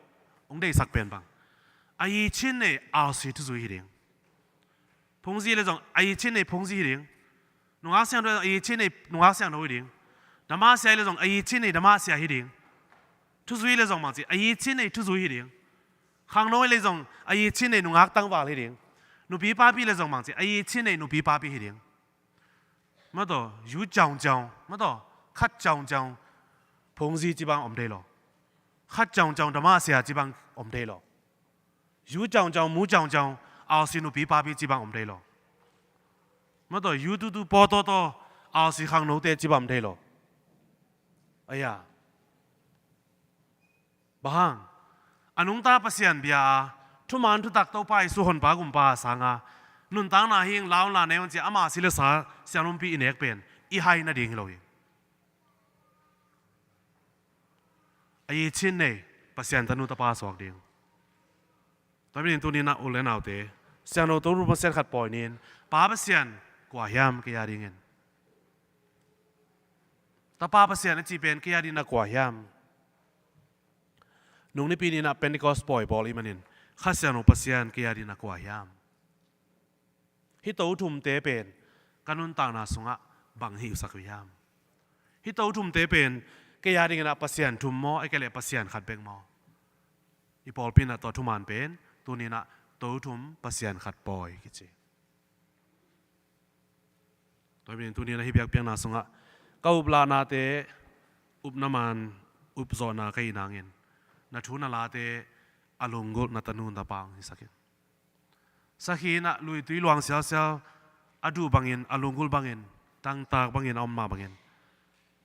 hong deihsak pen bang, a yicin nei alsi thuzui hi ding. Phungzi leh zong a yicin nei phungzi hi ding. Nungak siangtho leh zong a yicin nei nungak siangtho hi ding. Dama sia leh zong a yicin nei dama sia hi ding. Thuzui leh zong bangci a yicin nei thuzui hi ding. Khangno leh zong a yicin nei nungak tangval hi ding. Nupi papi leh zong bangci a yicin nei nupi papi hi ding. Mawtaw, yu caungcaung, mawtaw, khat caungcaung phungzi ci bang om thei lo. Khat caungcaung dama sia ci bang om thei lo. Yu caungcaung, mu caungcaung, alsi nupi papi ci bang om thei lo. Mawtaw, yu tutu paw tawtaw, alsi khangnote ci bang om thei lo. Aya. Bang hang, a nungta Pasian bia a, thuman thutak Topa Jesu honpa gumpa a sanga nuntakna hing launla nei un cia ama si le sa sianumpi i nek pen i hai nading hi lo hi. A yicin nei Pasian tanu tapa suak ding. Tua manin tuni-in ah u le naute, siangtho to thum Pasian khat pawi ni in, Pa Pasian kua hiam kei a dingin? Tapa Pasian a cih pen kei a dingin a kua hiam? Nung nipi ni-in ah Pentecost pawi bawl i hih manin Kha Siangtho Pasian kei a dingin a kua hiam? Hih to thumte pen ka nuntakna sungah bang hihsak uh hiam? Hih to thumte pen kei a dingin ah Pasian thum maw, ahih kei leh Pasian khat bek maw? I pawlpi in ah tua thuman pen tuni-in ah to thum Pasian khat pawi kici. Tua hi manin tuni-in ah hih biakpiakna sungah ka uplahnate upna man upzawhna ka hih nangin, na thu na late a lunggulh na tanu na pa hong hisak in. Sakhi in ah luitui luang sialsial a duh bangin, a lunggulh bangin, dangtak bangin a om mah bangin,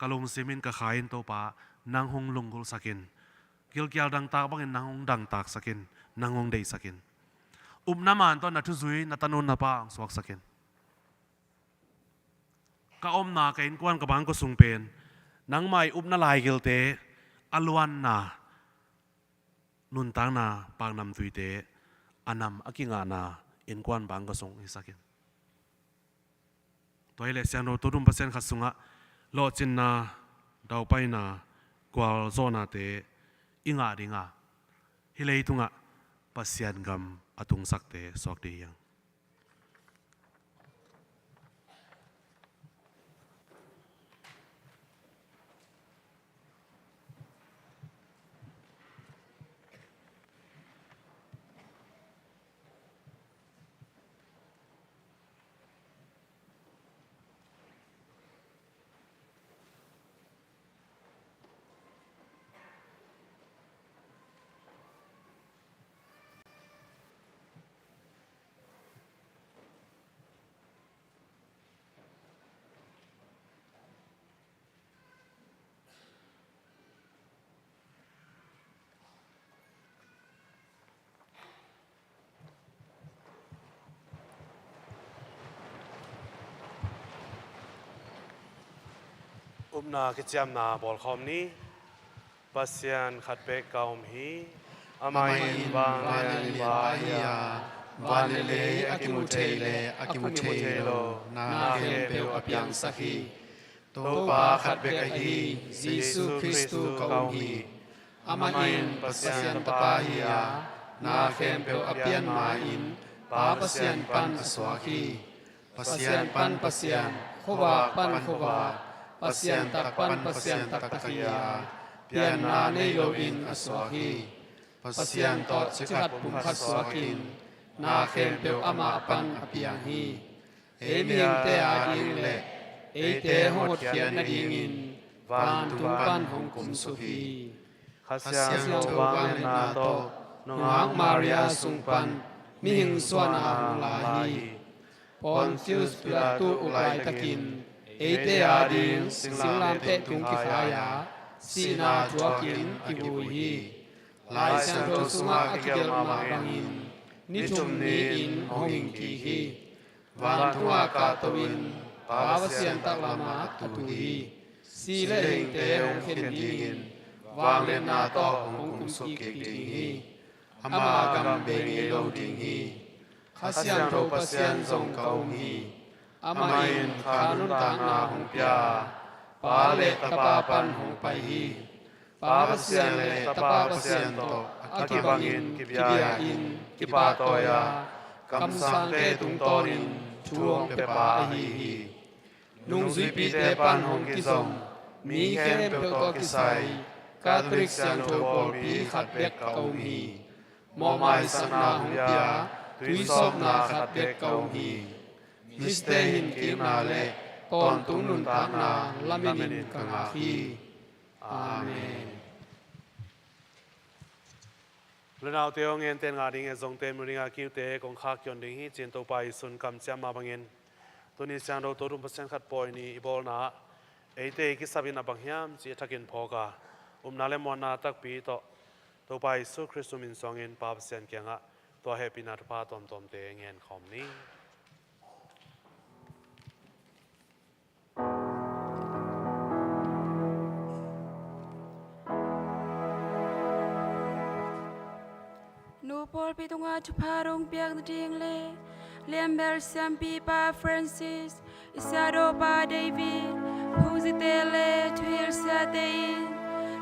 ka lungsim in, ka kha in, Topa, nang hong lunggulhsak in. Gilkial dangtak bangin nang hong dangtaksak in, nang hong deihsak in. Upna man tawh na thuzui na tanu na pa hong suaksak in. Ka omna, ka innkuan, ka bangkua sung pen nangmah i upna laigilte a luanna, nuntakna, paknamtuite a nam, a kingahna innkuan, bangkua sung hisak in. Tua hi leh Siangtho Tawldum Pasian khat sungah lawhcinna, daupaina, gualzawhnate i ngah ding a, hih leitungah Pasian gam a tungsakte suak ding hi hang. Upna kiciamna bawlkhawm ni. Pasian khat bek ka om hi. Amah in van le lei lianpa hi a, van le lei a kimu thei le a kimu thei lo na khempeuh a piangsak hi. Topa khat bek ahi Jesu Khristu ka um hi. Amah in Pasian Tapa hi a, na khempeuh a pian ma-in Pa Pasian pan a suak hi. Pasian pan Pasian, khuavak pan khuavak, Pasian tak pan Pasian taktak hi a, pianna nei loin a suak hi. Pasian tawh cikhat pumkhat suakin na khempeuh amah pan a piang hi. Ei mihingte ading le eite hong hotkhiat nadingin vantung pan hong kumsuk hi. Kha Siangtho vangliatna tawh nungak Maria sung pan mihing suahna hong la hi. Pontius Pilatus uk laitakin eite ading singlamteh tung kikhai a, sihna thuakin kihui hi. Lai Siangtho sungah a kigelh mahmah bangin ni thum ni-in hong hing kik hi. Vantung ah kahto in Pa Pasian taklamah a tu hi. Si le hingte hong khen dingin vangliatna tawh hong kumsuk kik ding hi. Ama gam bei ngei lo ding hi. Kha Siangtho Pasian zong ka um hi. Amah in kha nuntakna hong pia a, Pa le Tapa pan hong pai hi. Pa Pasian le Tapa Pasian tawh a kibangin kibia-in kipahtawi a, kamsangte tungtawnin thu hong piapa ahi hi. Nungzuipite pan hong kizom mi khempeuh tawh kisai Catholic Siangtho Pawlpi khat bek ka um hi. Mawhmaisakna hong pia tuisawpna khat bek ka um hi. Miste hinkikna le tawntung nuntakna lametin ka ngak hi. Amen. Lunaute aw, ngente ngah ding, etzongte mu ding a, kiute kongkhak kion ding hi, ci-in Topa Jesu'n kamciam mah bangin, tuni Siangtho Tawldum Pasian khat pawi ni i bawlna ah eite i kisap in a bang hiam cih a thakin phawk a, upna le muanna takpi tawh Topa Jesu Khristu min suangin Pa Pasian kiangah tua hehpihna thupha tuamtuamte ngen khawm ni. Nu pawlpi tungah thupha dong piak nading le lianbel siampipa Francis, i siadawpa David, phungzite le thuhilh siate in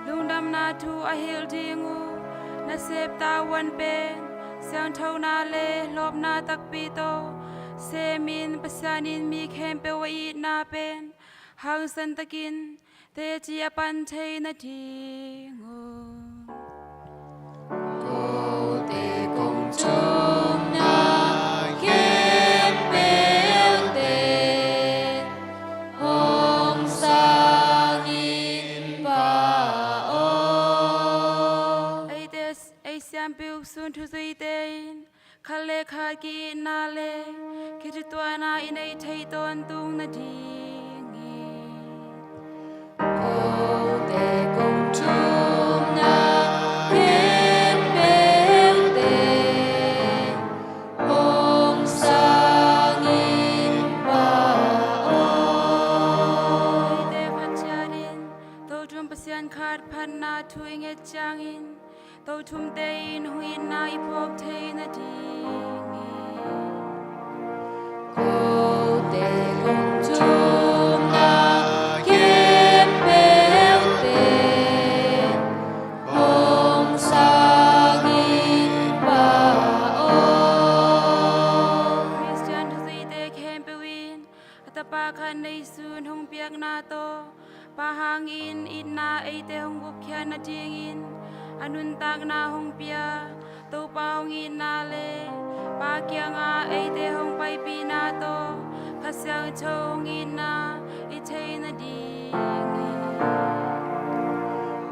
lungdamna thu a hilh ding uh nasep tavuan pen siangthona le lawpna takpi tawh semin, Pasian in mi khempeuh a itna pen hangsan takin teci a pan thei nading uh. Kote kong thumna khempeuhte hong sangin pha aw. Eite, ei sia Pasian pi uksun thuzuite in khat le khat ki-itna le kithutuahna i neih theih tawntung nadingin kote kong thumna khempeuh teng hong sangin pha aw. Eite phat ciatin Tothum Pasian khat phatna thu i nget ciangin Tothumte in hong itna i phawk thei nadingin kote kong thumna khempeuh teng hong sangin pha aw. Khristian thuzuite khempeuh in a Tapa khat neisun hong piakna tawh Pa hangin itna eite hong gupkhiat nadingin a nuntakna hong pia Topa hong itna le Pa kiangah eite hong paipihna tawh Kha Siangtho hong itna i theih nadingin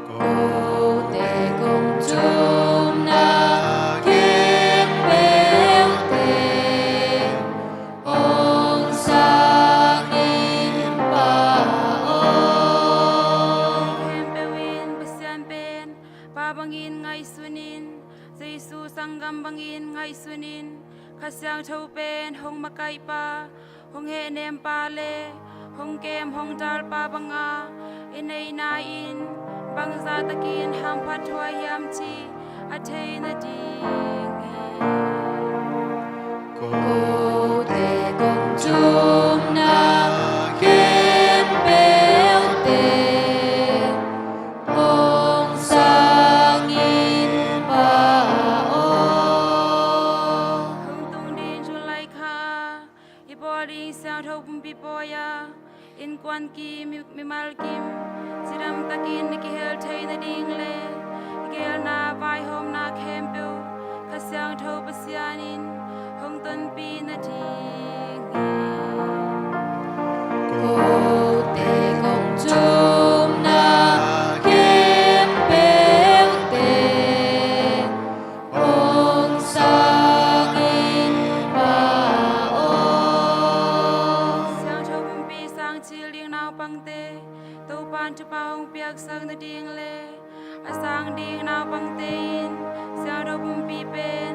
kote kong thumna khempeuh teng hong sangin pha aw. Khempeuh in Pasian pen Pa bangin ngaihsun in, Jesu sanggam bangin ngaihsun in, Kha Siangtho pen hong makaihpa, hong hehnempa le hong kem hong dalpa banga i neihna in bangzah takin hamphat huai hiam cih a thei nadingin kote kong thumna khempeuh teng hong sangin pha aw. Hong tung ding July kha i bawl ding Siangtho Pumpi Pawi-a innkuan kim, mi, mimal kim cidam takin i kihel thei nading le i kihelna vaihawmna khempeuh Kha Siangtho Pasian in hong tonpih nadingin kote kong thumna khempeuh teng hong sangin pha aw. Siangtho Pumpi sang cil ding naupangte Topan thupha hong piaksak nading le a sang ding naupangte in Siangtho Pumpi pen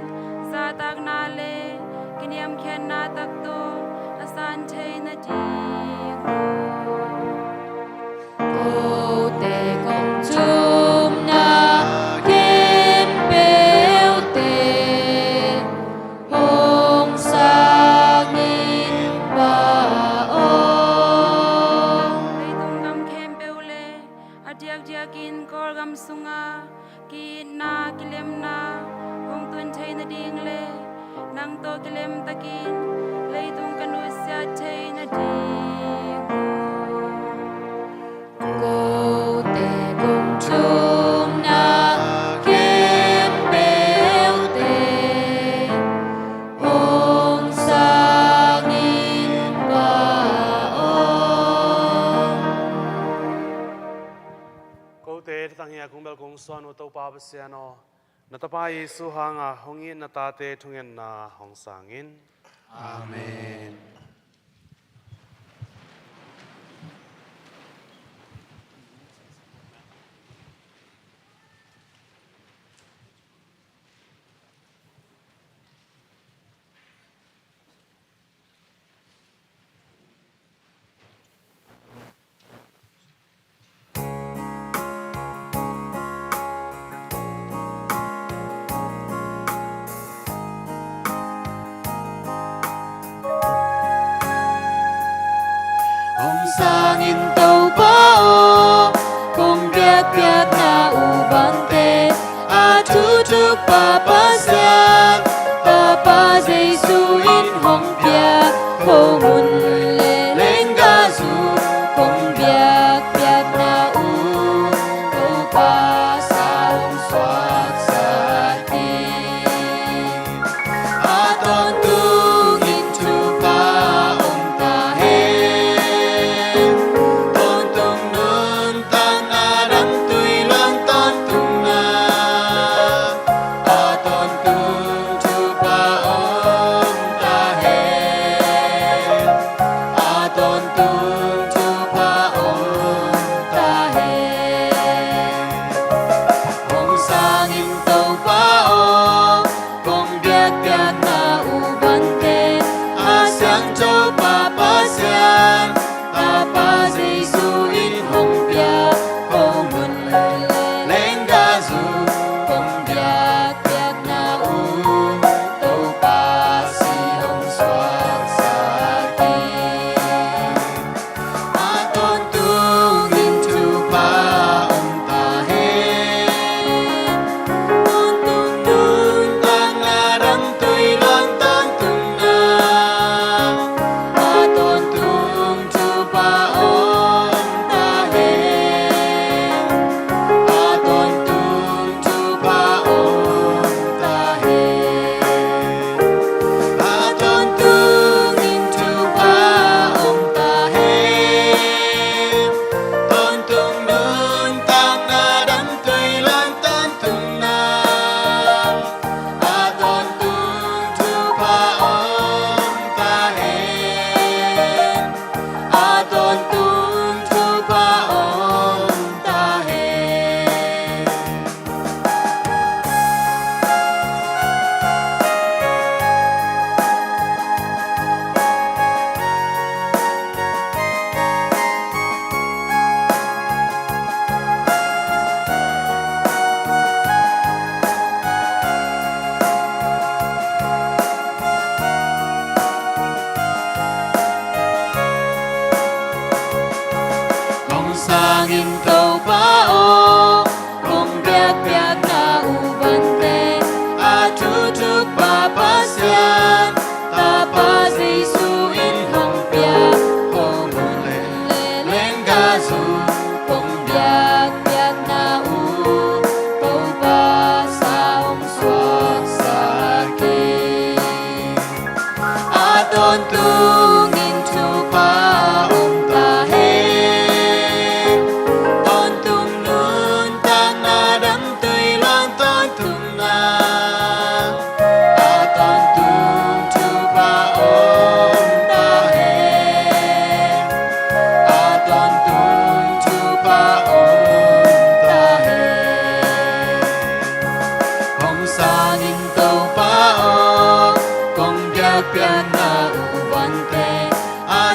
zahtakna le kiniamkhiatna tak tawh a san thei nading kote kong thumna khempeuh teng hong sangin pha aw. Leitung gam khempeuh le a diakdiakin Kawlgam sunga ki-itna kilemna hong tun thei nading le nang tawh kilem takin leitung ka nusiat thei nading kote kong thumna khempeuh teng hong sangin pha aw. Kote thatang hi a, kong bel kong suan uh Topa Pasian aw, na Tapa Jesu hanga hong it na tate thungetna hong sang in. Amen. Hong sangin Topa aw, kong biakpiakna uh bangte a thuthupa Pasian, Tapa Jesu in hong piak, ko mun le lenggah zu, kong biakpiakna uh Topa sa hong suaksak hi. A tawntungin thupha om ta hen. Tawntung nuntakna damtui luang tawntungna, a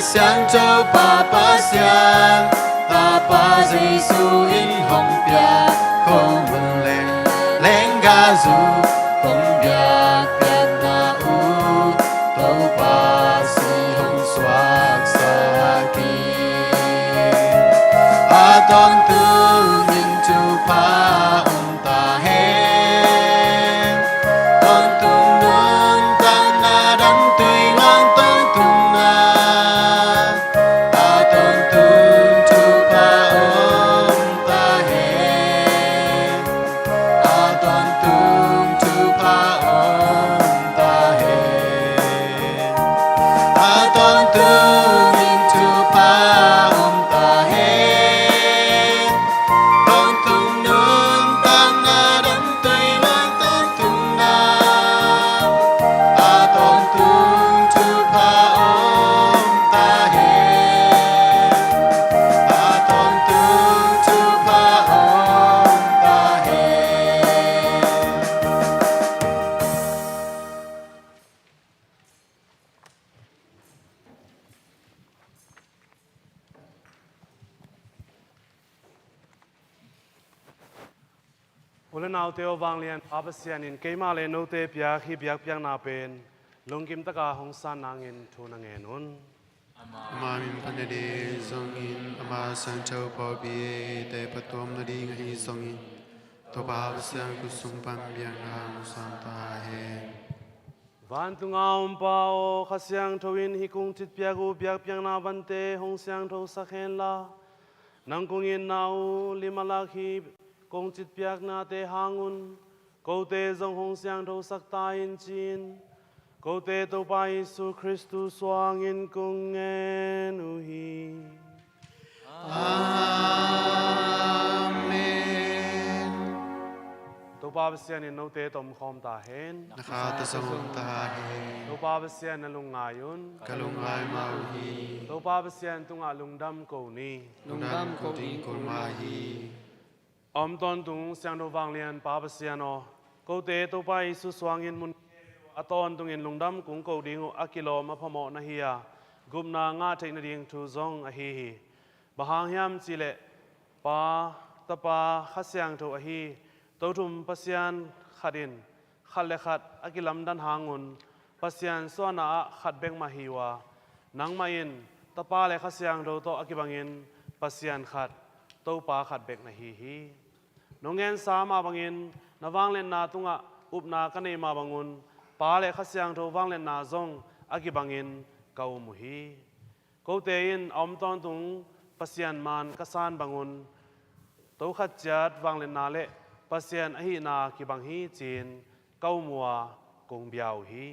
Siangtho Pa Pasian, Tapa Jesu in hong piak khomun leh lenggah zu kong biakpiakna uh Topa si hong suaksak hi. A tawntung in thupha om ta hen. Tawntung nuntakna dam tui luang tawntungna, a tawntung thupha om ta hen. A tawntung thupha om ta hen. A tawntung in thupha om ta hen. Tawntung nuntakna dam tui luang tawntungna, a tawntung thupha om ta hen. A tawntung thupha om ta hen. U le naute aw, vanglian Pa Pasian in keimah le note piak hih biakpiakna pen lungkim taka hong san nangin thu na ngen un. Ama min phat nading zongin, ama siangtho pawlpi eite phattuam nading ahi zongin, Topa Pasian khut sung pan biakna hong san ta hen. Vantunga om Pa aw, Kha Siangtho in hih kong citpiak uh biakpiakna vante hong siangthosak henla, nang kong itna uh lim a lak hih kong citpiaknate hangun kote zong hong siangthosak ta in ci-in, kote Topa Jesu Khristu suangin kong ngen uh hi. Amen. Topa Pasian in note tomkhawm ta hen. Na kha ta zong ta hen. Topa Pasian na lungngai un. Ka lungngai mah uh hi. Topa Pasian tungah lungdam ko ni. Lungdam ko ding ko mah hi. A om tawntung siangtho vanglian Pa Pasian aw, kote Topa Jesu suangin mun a tawntungin lungdam kong ko ding uh a kilawm a phamawh na hi a, gupna ngah theih nading thu zong ahi hi. Bang hang hiam cihleh Pa, Tapa, Kha Siangtho ahi Tothum Pasian khat in khat le khat a kilamdan hangun Pasian suahna ah khat bek mah hi uh a, nangmah in Tapa le Kha Siangtho tawh a kibangin Pasian khat, Topa khat bek na hi hi. Nong gensa mah bangin na vangliatna tungah upna ka neih mah bangun Pa le Kha Siangtho vangliatna zong a kibangin ka um uh hi. Kote in a om tawntung Pasian maan ka san bangun to khat ciat vangliatna le Pasian ahihna kibang hi ci-in ka um uh a, kong bia uh hi.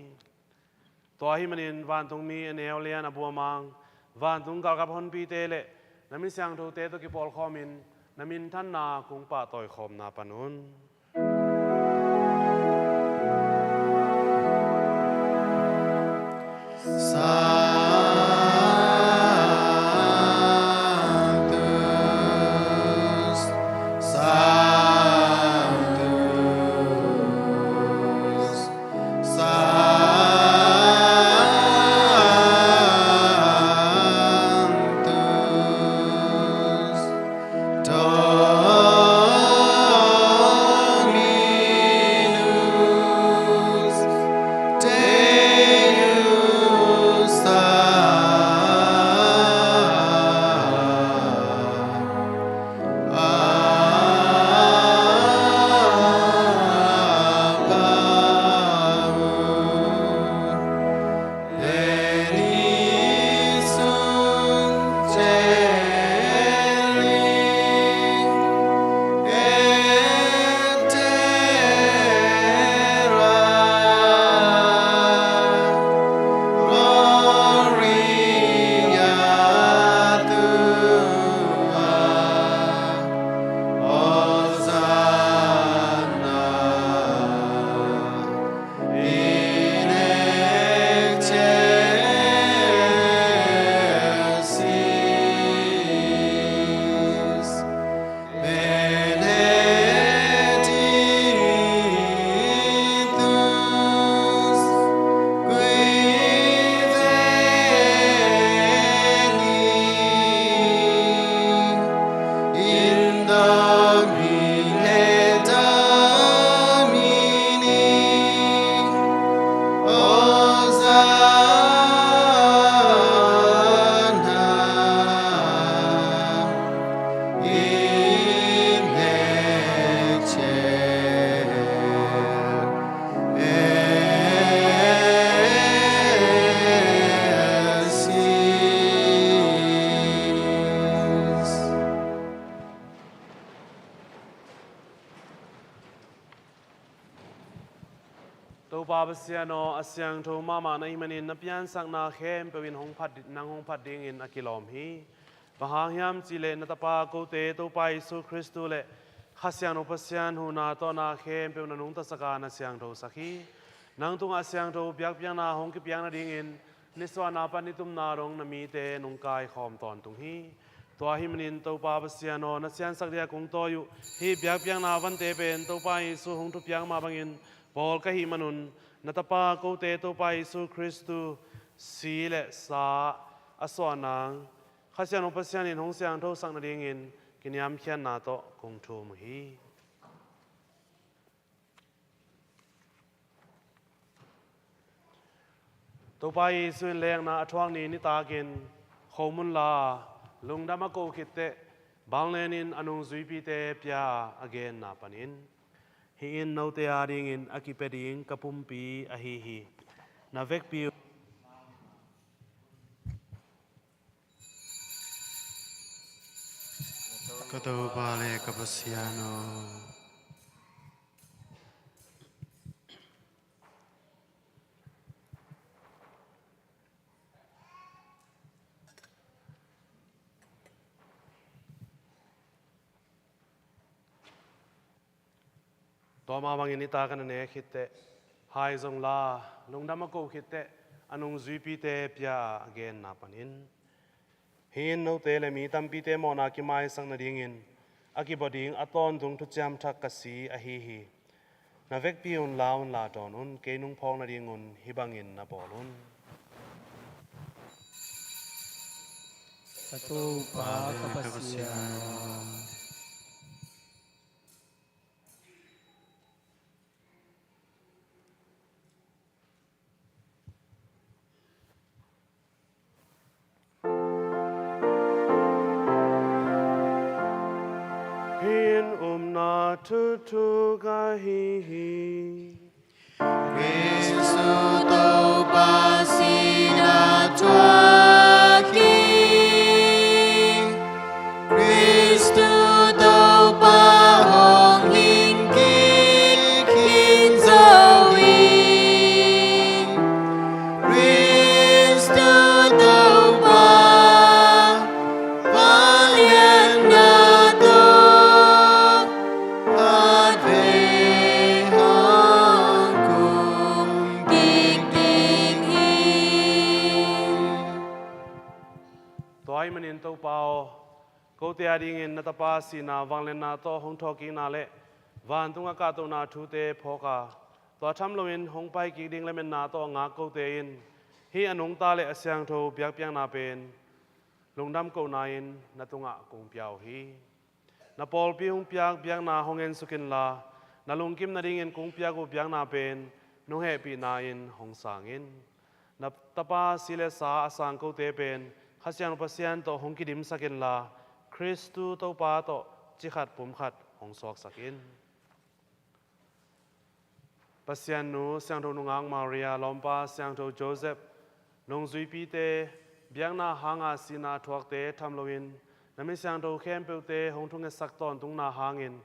Tua ahih manin vantungmi a neu lian a buamang, vantung galkap honpite le na min siangthote tawh kipawlkhawmin na minthanna kong pahtawikhawmna pan un. Sanctus, Sanctus, Sanctus, Topa Pasian aw, a siangtho mahmah na hih manin na piansakna khempeuh in hong phat, nang hong phat dingin a kilawm hi. Bang hang hiam cihleh na Tapa kote Topa Jesu Khristu le Kha Siangtho Pasian huhna tawh na khempeuh na nungtasak a na siangthosak hi. Nang tungah siangtho biakpiakna hong kipiak nadingin nisuahna pan nitumna dong na mite nong kaikhawm tawntung hi. Tua ahih manin Topa Pasian aw, na siansak dia kong tawi uh. Hih biakpiakna vante pen Topa Jesu hong thupiak mah bangin bawl ka hih manun na Tapa kote Topa Jesu Khristu si le sa a suah nang Kha Siangtho Pasian in hong siangthosak nadingin kiniamkhiatna tawh kong thum uh hi. Topa Jesu in lekna a thuak ni nitakin khomun la a, lungdam a ko khit teh, banglenin a nungzuipite pia a, a genna panin, "Hih in note adingin a kipia ding ka pumpi ahi hi. Na vekpi uh." Ka Topa le ka Pasian aw. Tua mah bangin nitak a na ne khit teh, hai zong la, lungdam a ko khit teh, a nungzuipite pia a, a genna panin, "Hih in note le mi tampite mawhna kimaisak nadingin a kibua ding a tawntung thuciam thak ka si ahi hi. Na vekpi un la un, la dawn un, kei nung phawk nadingun hih bangin na bawl un." Ka Topa ka Pasian aw. Hih in upna thuthuk ahi hi. Khristu Topa sihna thuak hi. Khristu Topa hong hing kik khin zo hi. Khristu Topa vangliatna tawh khatvei hong kum kik ding hi. Tua ahih manin Topa aw, kote adingin na Tapa sihna vangliatna tawh hong thawhkikna le vantung a kahtohna thute phawk a, tua tham loin hong paikik ding lametna tawh a ngak kote in hih a nungta le a siangtho biakpiakna pen lungdam kohna-in na tungah kong pia uh hi. Na pawlpi hong piak biakna hong ensuk inla, na lungkim nadingin kong piak uh biakna pen nong hehpihna in hong sang in. Na Tapa si le sa a sang kote pen Kha Siangtho Pasian tawh hong kidimsak inla, Khristu Topa tawh cikhat pumkhat hong suaksak in. Pasian nu, Siangtho Nungak Maria, lawmpa Siangtho Joseph, nungzuipite, biakna hanga sihna thuakte tham loin na mi siangtho khempeuhte hong thungetsak tawntungna hangin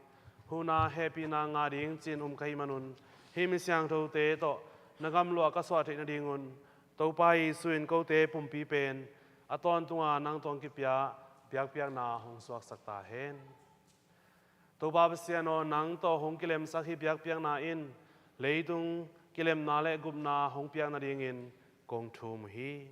huhna hehpihna ngah ding ci-in um ka hih manun, hih mi siangthote tawh na gamluah ka suah theih nadingun Topa Jesu in kote pumpi pen a tawntunga nang tawh hong kipia biakpiakna hong suaksak ta hen. Topa Pasian aw, nang tawh hong kilemsak hih biakpiakna in leitung kilemna le gupna hong piak nadingin kong thum uh hi.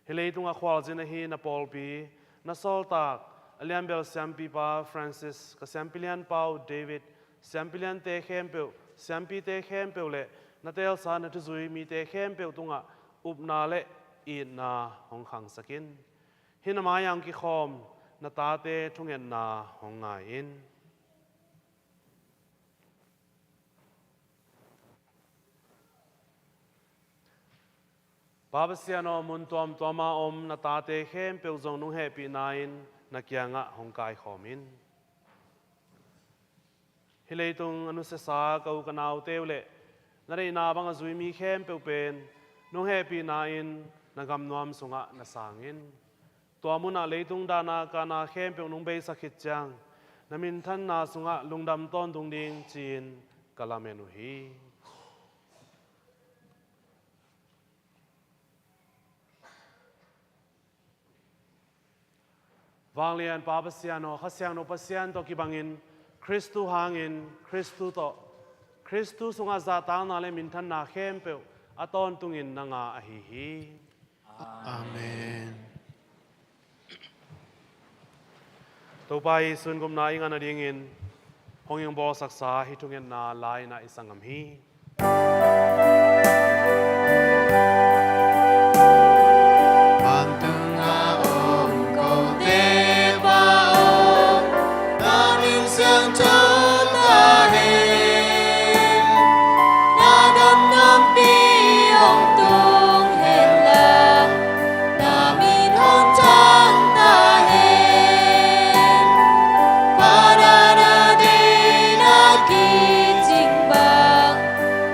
Hih leitung a khualzin ahi na pawlpi, na sawltak, a lianbel siampipa Francis, ka siampi lianpa uh David, siampi liante khempeuh, siampite khempeuh le na teelsa na thuzui mite khempeuh tungah upna le itna hong khangsak in. Hih na mai-ah hong kikhawm na tate thungetna hong ngai in. Pa Pasian aw, mun tuamtuama om na tate khempeuh zong nong hehpihna in na kiangah hong kaikhawm in. Hih leitung a nusiasa ka u ka naute uh le na deihna bang a zui mi khempeuh pen nong hehpihna in na gamnuam sungah na sang in. Tua munah leitung dahna kahna khempeuh nong beisak khit ciang na minthanna sungah lungdam tawntung ding ci-in ka lamen uh hi. Vanglian Pa Pasian aw, Kha Siangtho Pasian tawh kibangin, Khristu hangin, Khristu tawh, Khristu sungah zahtakna le minthanna khempeuh a tawntungin na ngah ahi hi. Amen. Topa Jesuh in gupna i ngah nadingin hong bawlsaksa hih thungetna la-in ah i sanggam hi. Vantung a om kote Pa aw, na min siangtho ta hen. Na gam tampi hong tung hen la, na min hong thang ta hen. Pa na deihna kicing bang,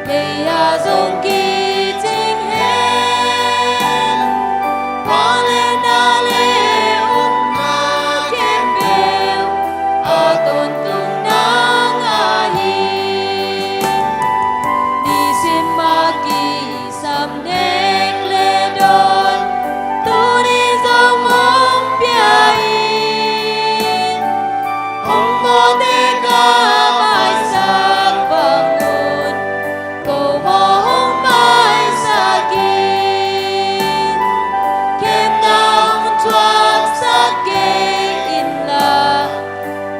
lei ah zong kicing hen. Vanglian na le upna khempeuh a tawntung na ngah hi. Nisim a kisam nek le dawn, tuni zong hong pia in. Hong mawhte ka maisak bangun, ko maw hong maisak in. Kemna hong thuaksak kei in la,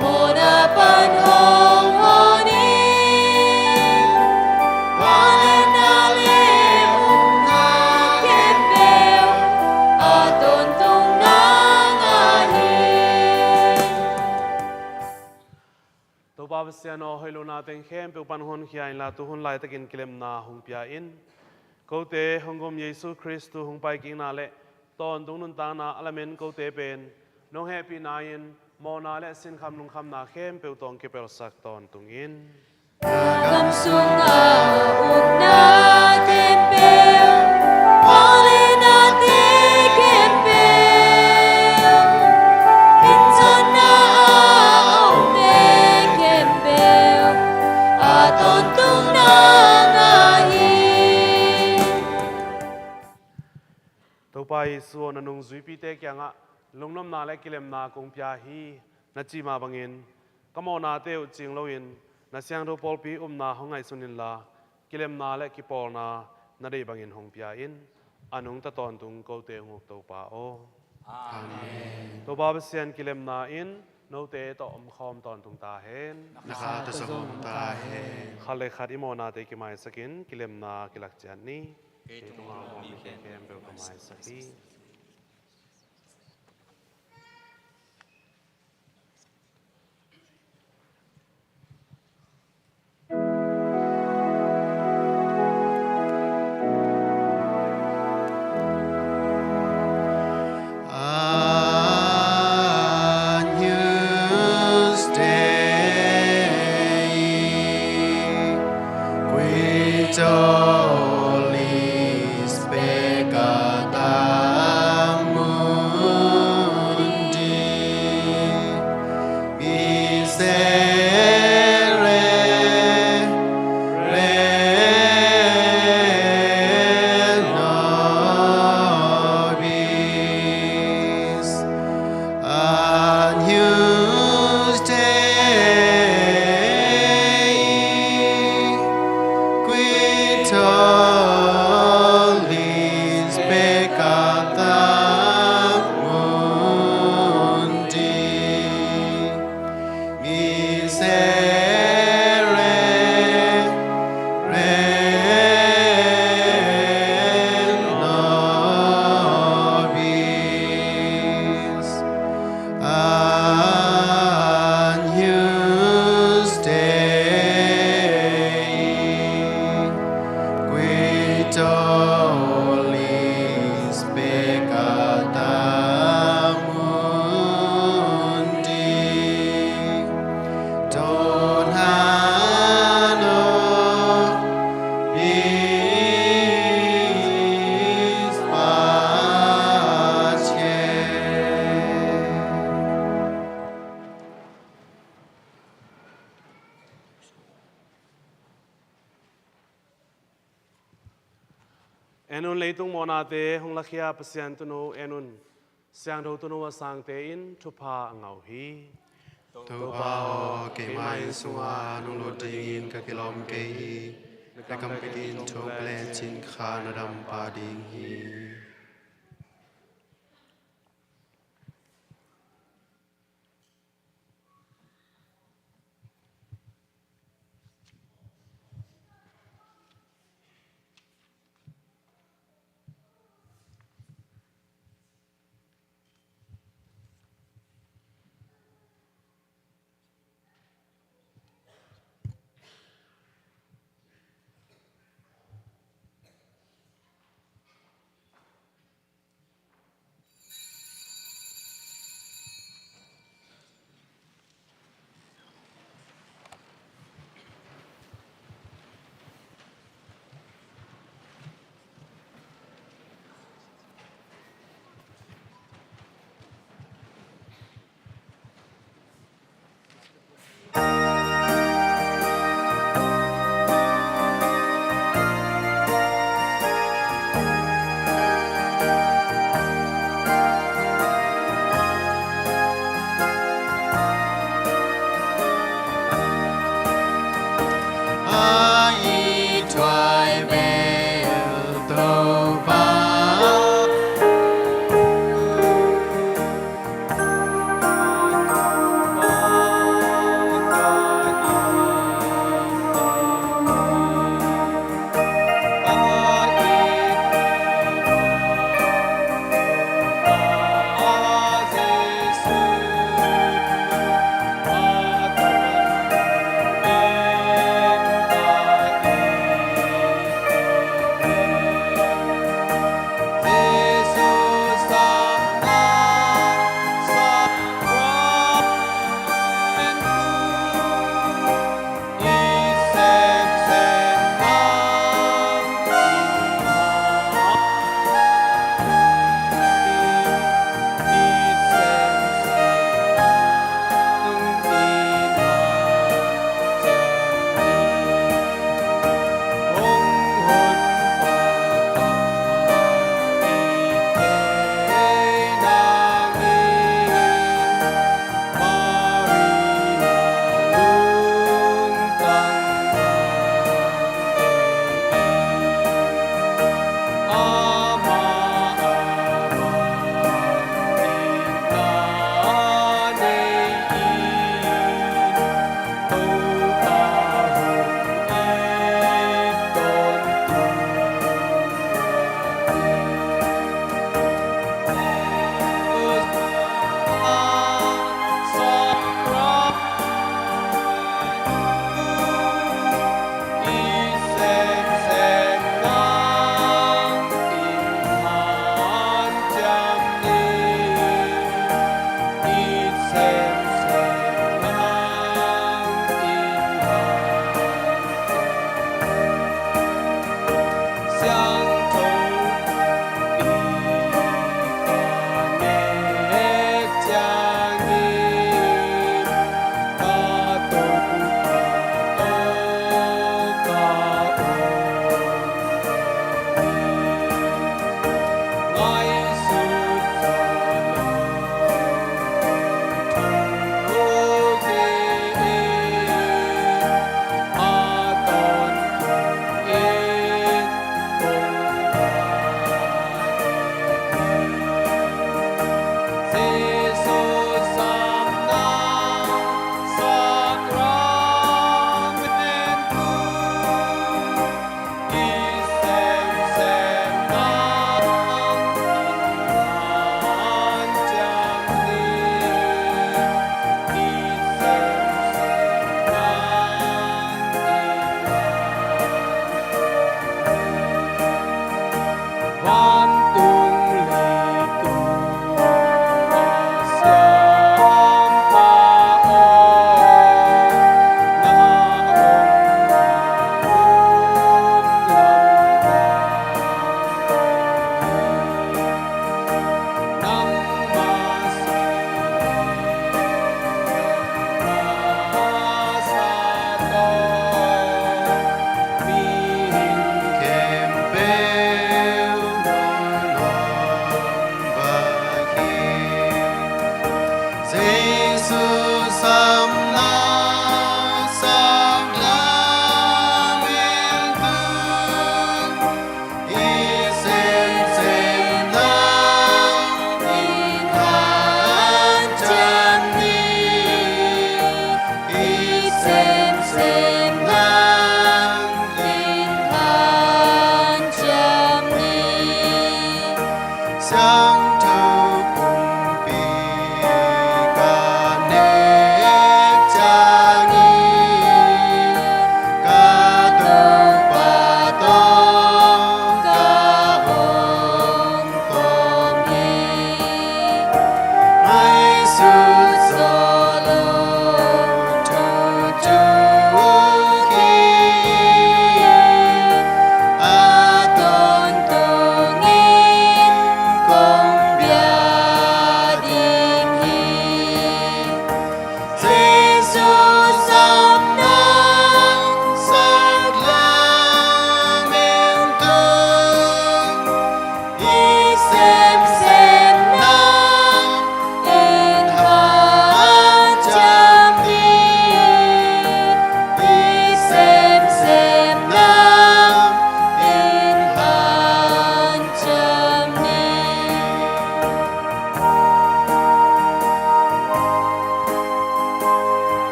mawhna pan hong hon in. Vanglian na le upna khempeuh a tawntung na ngah hi. Topa Pasian aw, hoih lohna teng khempeuh pan hong honkhia in la, tu hun laitakin kilemna hong pia in. Kote hong gum Jesuh Khristu hong paikikna le tawntung nuntakna a lamen kote pen nong hehpihna in mawhna le sinkham lungkhamna khempeuh tawh hong kipelsak tawntung in. Gam sungah upna khempeuh, vanglian nate khempeuh, minthanna a omte khempeuh a tawntung na ngah hi. Topa Jesuh aw, na nungzuipite kiangah lungnopna le kilemna kong pia hi, na cih mah bangin ka mawhnate uh cing loin na siangtho pawlpi upna hong ngaihsun in la, kilemna le kipawlna na deih bangin hong pia in. A nungta tawntung kote hong uk Topa aw. Amen. Topa Pasian kilemna in note tawh omkhawm tawntung ta hen. Na kha tawh zong om ta hen. Khat le khat i mawhnate kimaisak in kilemna kilak ciat ni. Kei tungah a om mite khempeuh ka maisak hi. Agnus Dei, qui tollis peccata mundi, miserere nobis. Agnus Dei, qui tollis peccata mundi, miserere nobis. Agnus Dei, qui tollis peccata mundi, dona nobis pace. En un, leitung mawhnate hong lakhia Pasian Tunu, en un. Siangtho Tunu a sangte in thupha a ngah uh hi. Topa aw, keimah inn sungah nong lut dingin ka kilawm kei hi. Na kam bikin thu lecin kha na dam pah ding hi.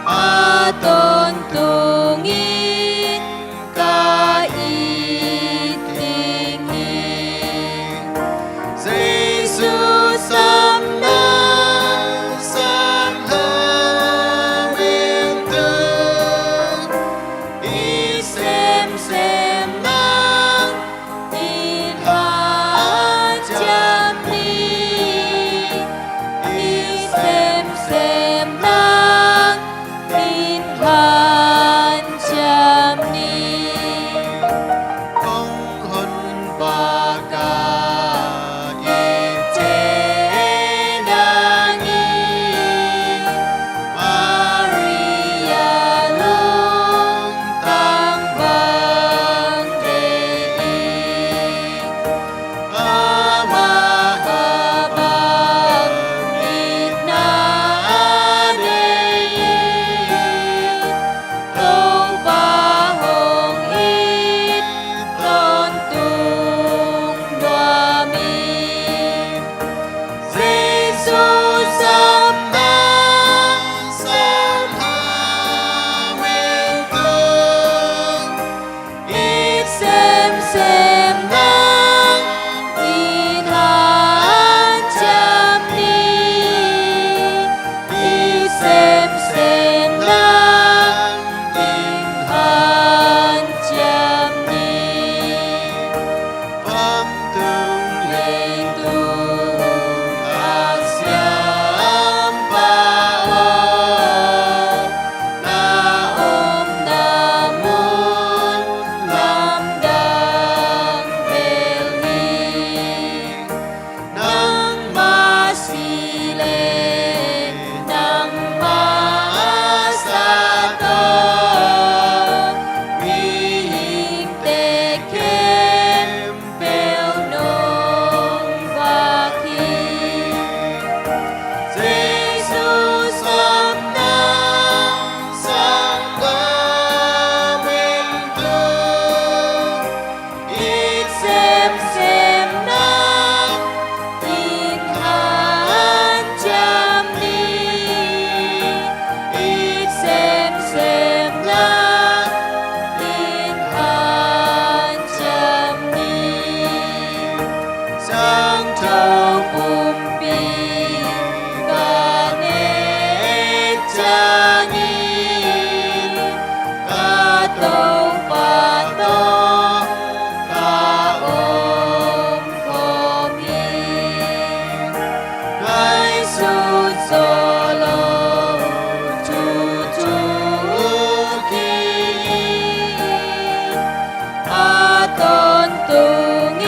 a tawntungin ka it ding hi. Jesu sam nang, sam nang in tung, i semsem nang in hanciam ni, i semsem nang in hanciam ni. Kong honpa ka i cih nang in, Maria lungtang bang deih in, amah a bang itna deih in, Topa hong it tawntung nuam in. Jesu sam nang, sam nang in tung, i semsem nang in hanciam ni, i semsem nang in hanciam ni. Vantung leitung a siampa aw, na omna mun lamdang bel hi. Nangmah si leh nangmah sa tawh, mihingte khempeuh nong vak hi. Jesu sam nang, sam nang in tung, i semsem nang in hanciam ni, i semsem nang in hanciam ni. Siangtho pumpi ka neih ciangin, ka Topa tawh ka omkhawm hi. Ngaihsut zaw lo thu thuk hi. A tawntungin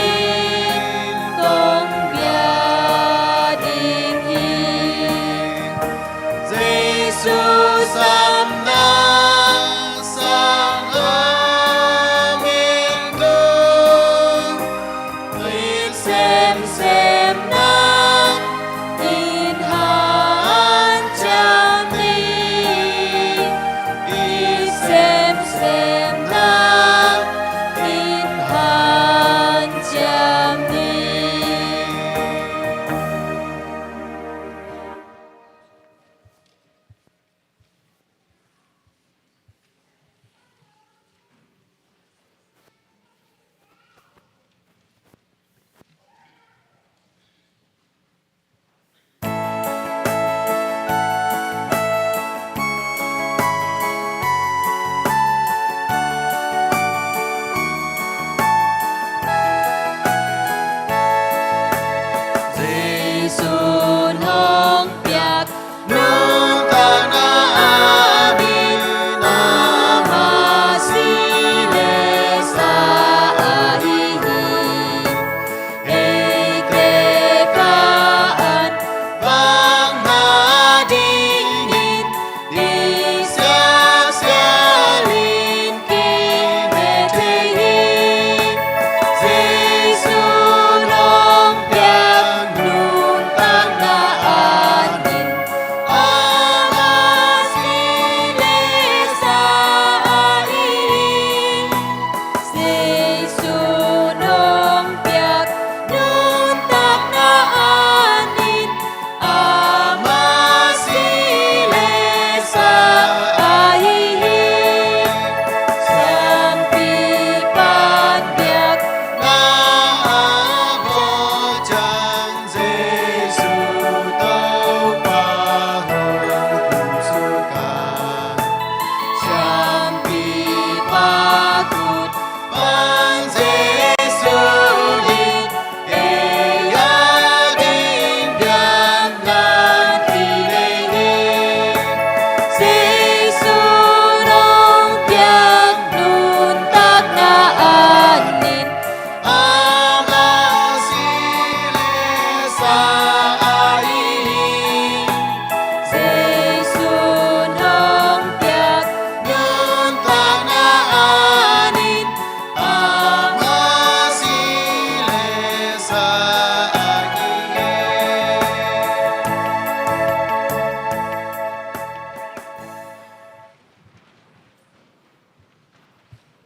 kong bia ding hi. Jesu sam nang, sam nang in tung, i semsem nang in hanciam ni, i semsem nang in hanciam ni.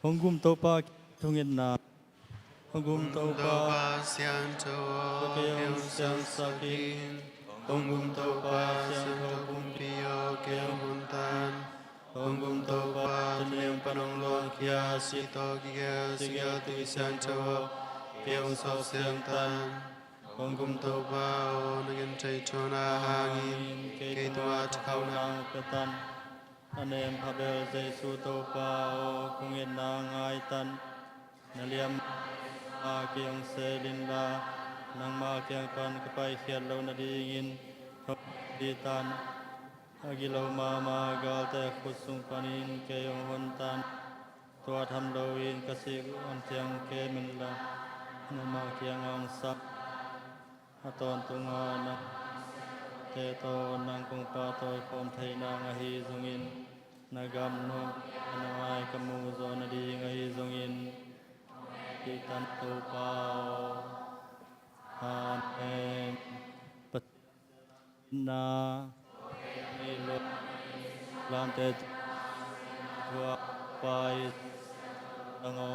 Hong gum Topa thungetna. Hong gum Topa siangtho aw, kei hong siangsak in. Hong gum Topa siangtho pumpi aw, kei hong hontan. Hong gum Topa tuniang pan hong luangkhia, si tawh kigel, si gel tui siangtho aw, kei hong sawp siangtan. Hong gum Topa aw, na gentheih thuna hangin kei tungah thukhauhna hong petan. A nem phabel Jesu Topa aw, kong etna ngaitan. Na liamma kei hong seel inla, nangma kiang pan ka paikhiat loh nadingin thong pitan. A gilo mahmah galte khut sung panin kei hong hontan. Tua tham loin ka sik uh hong thiang kem inla, nangma kiangah hong sam. A tawntunga nang te tawh nang kong pahtawi khawm thei nang ahi zongin, na gam nuam na ngai ka mu zaw nading ahi zongin, kihtan Topa aw. Amen. Pasian na lamte tua pai tango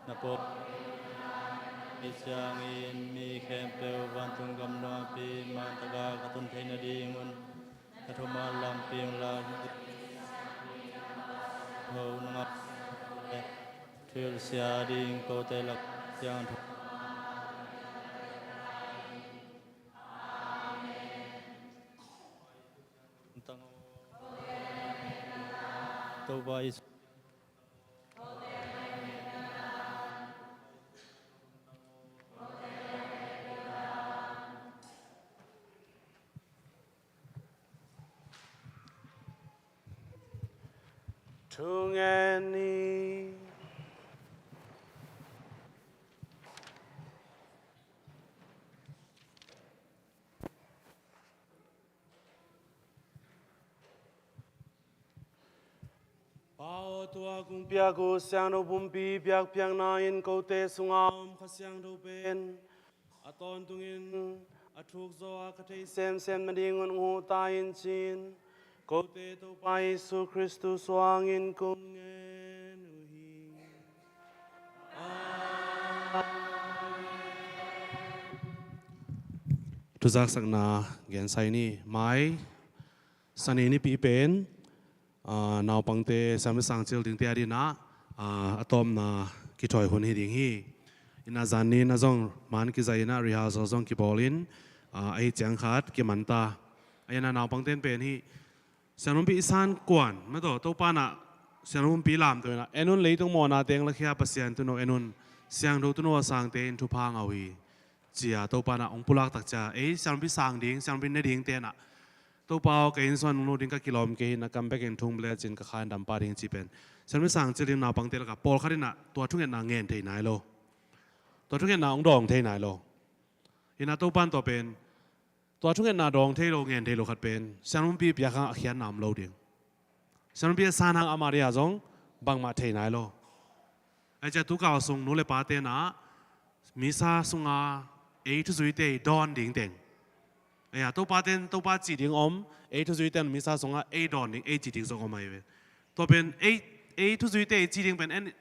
na pawh i ciangin mi khempeuh vantung gam nuampi mantaka ka tun thei nadingun ka thuman lampi hong lak ho nungak thilsia ding kote lak siangtho Topa Jesu. Thungen ni. Pa aw, tua kong piak uh siangtho pumpi piakpiakna in kote sunga om Kha Siangtho pen a tawntungin a thukzaw a ka thei semsem nadingun hong huh ta in ci-in kote Topa Jesu Khristu suangin kong ngen uh hi. Amen. Thuzaksakna gensa ni. Mai Sani nipi pen, aa, naupangte siampi sangcil dingte adingin ah, aa, a tawpna kithawi hun hi ding hi. Inah zan ni inah zong man kizai inah rehearsal zong kibawlin, aa, ahi ciang khat kiman ta. Ahi inah naupangte in pen hih siangtho pumpi i san kuan mah tawh Topa inah siangtho pumpi lamto inah en un, leitung mawhna teng lakhia Pasian tuuno en un, siangtho tuuno a sangte in thupha ngah uh hi. Ci-a Topa inah hong pulak tak ciang ei siangtho pumpi sang ding, siangtho pumpi ne dingte inah Topa aw, ka inn sung nunglo ding ka kilawm kei hi, na kam bekin thum le cin ka kha in dam pah ding ci pen siangtho pumpi sangcil ding naupangte lakah pawlkhat inah tua thungetna ngen thei nai lo. Tua thungetna hong dawng thei nai lo. Inah Topa in tua pen tua thungetna dawng thei lo, ngen thei lo khat pen siangtho pumpi piak hang a khiatna om lo ding. Siangtho pumpi a san hang ama dia zong bangmah thei nai lo. Ahi ciang tu kal sung nu le pate inah misa sunga ei thuzuite i dawn ding teng, ahi a Topa ten Topa cih ding om, ei thuzuite in misa sunga ei dawn ding, ei cih ding zong om ahi ve. Tua pen ei, ei thuzuite i cih ding pen en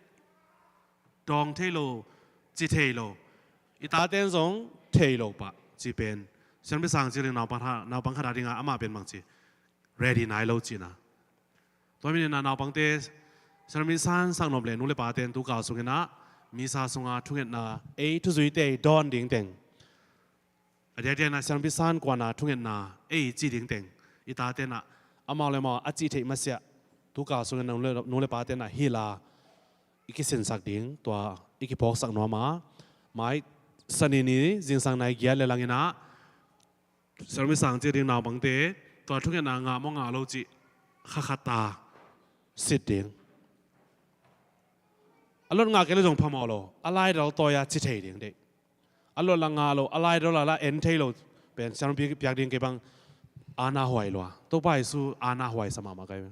dawng thei lo, ci thei lo. I taten zong thei lo pah ci pen siangtho pumpi sangcil ding naupang khat, naupang khat adingin amah pen bang ci, ready nai lo cihna. Tua manin ah naupangte siangtho pumpi san sak nop leh nu le pate in tu kal sung inah misa sunga thungetna ei thuzuite i dawn ding teng, a diakdiak inah siangtho pumpi san kuan a thungetna ei cih ding teng i tate inah amau le amau a cih theih masiah tu kal sung inah nu le, nu le pate inah hilh a i kisinsak ding, tua i kiphawksak nuam a, mai Sani ni zingsang nai giat le lang inah siangtho pumpi sangcil ding naupangte tua thungetna ngah maw ngah lo cih kha khat ta sit ding. A lot ngah kei leh zong phamawh lo, a laidal tawi a ci thei ding deih. A lot la ngah lo, a laidal la la en thei lo pen siangtho pumpi piak ding kei bang aana huai lua. Topa Jesu aana huai sa mahmah kei.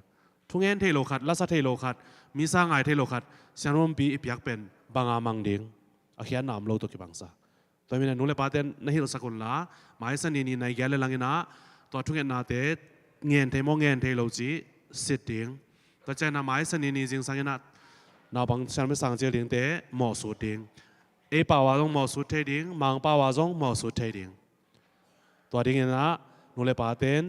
Thungen thei lo khat, lasa thei lo khat, misa ngai thei lo khat siangtho pumpi i piak pen banga mang ding, a khiatna om lo tawh kibang sa. Tua manin nu le pate in na hilhsak un la, mai Sani ni nai giat le lang inah tua thungetnate ngen thei maw ngen thei lo cih sit ding. Tua ciang inah mai Sani ni zingsang inah naupang siampi sangcil dingte mawhsut ding. Ei pau ah zong mawhsut thei ding, Mang pau ah zong mawhsut thei ding. Tua dingin ah nu le paten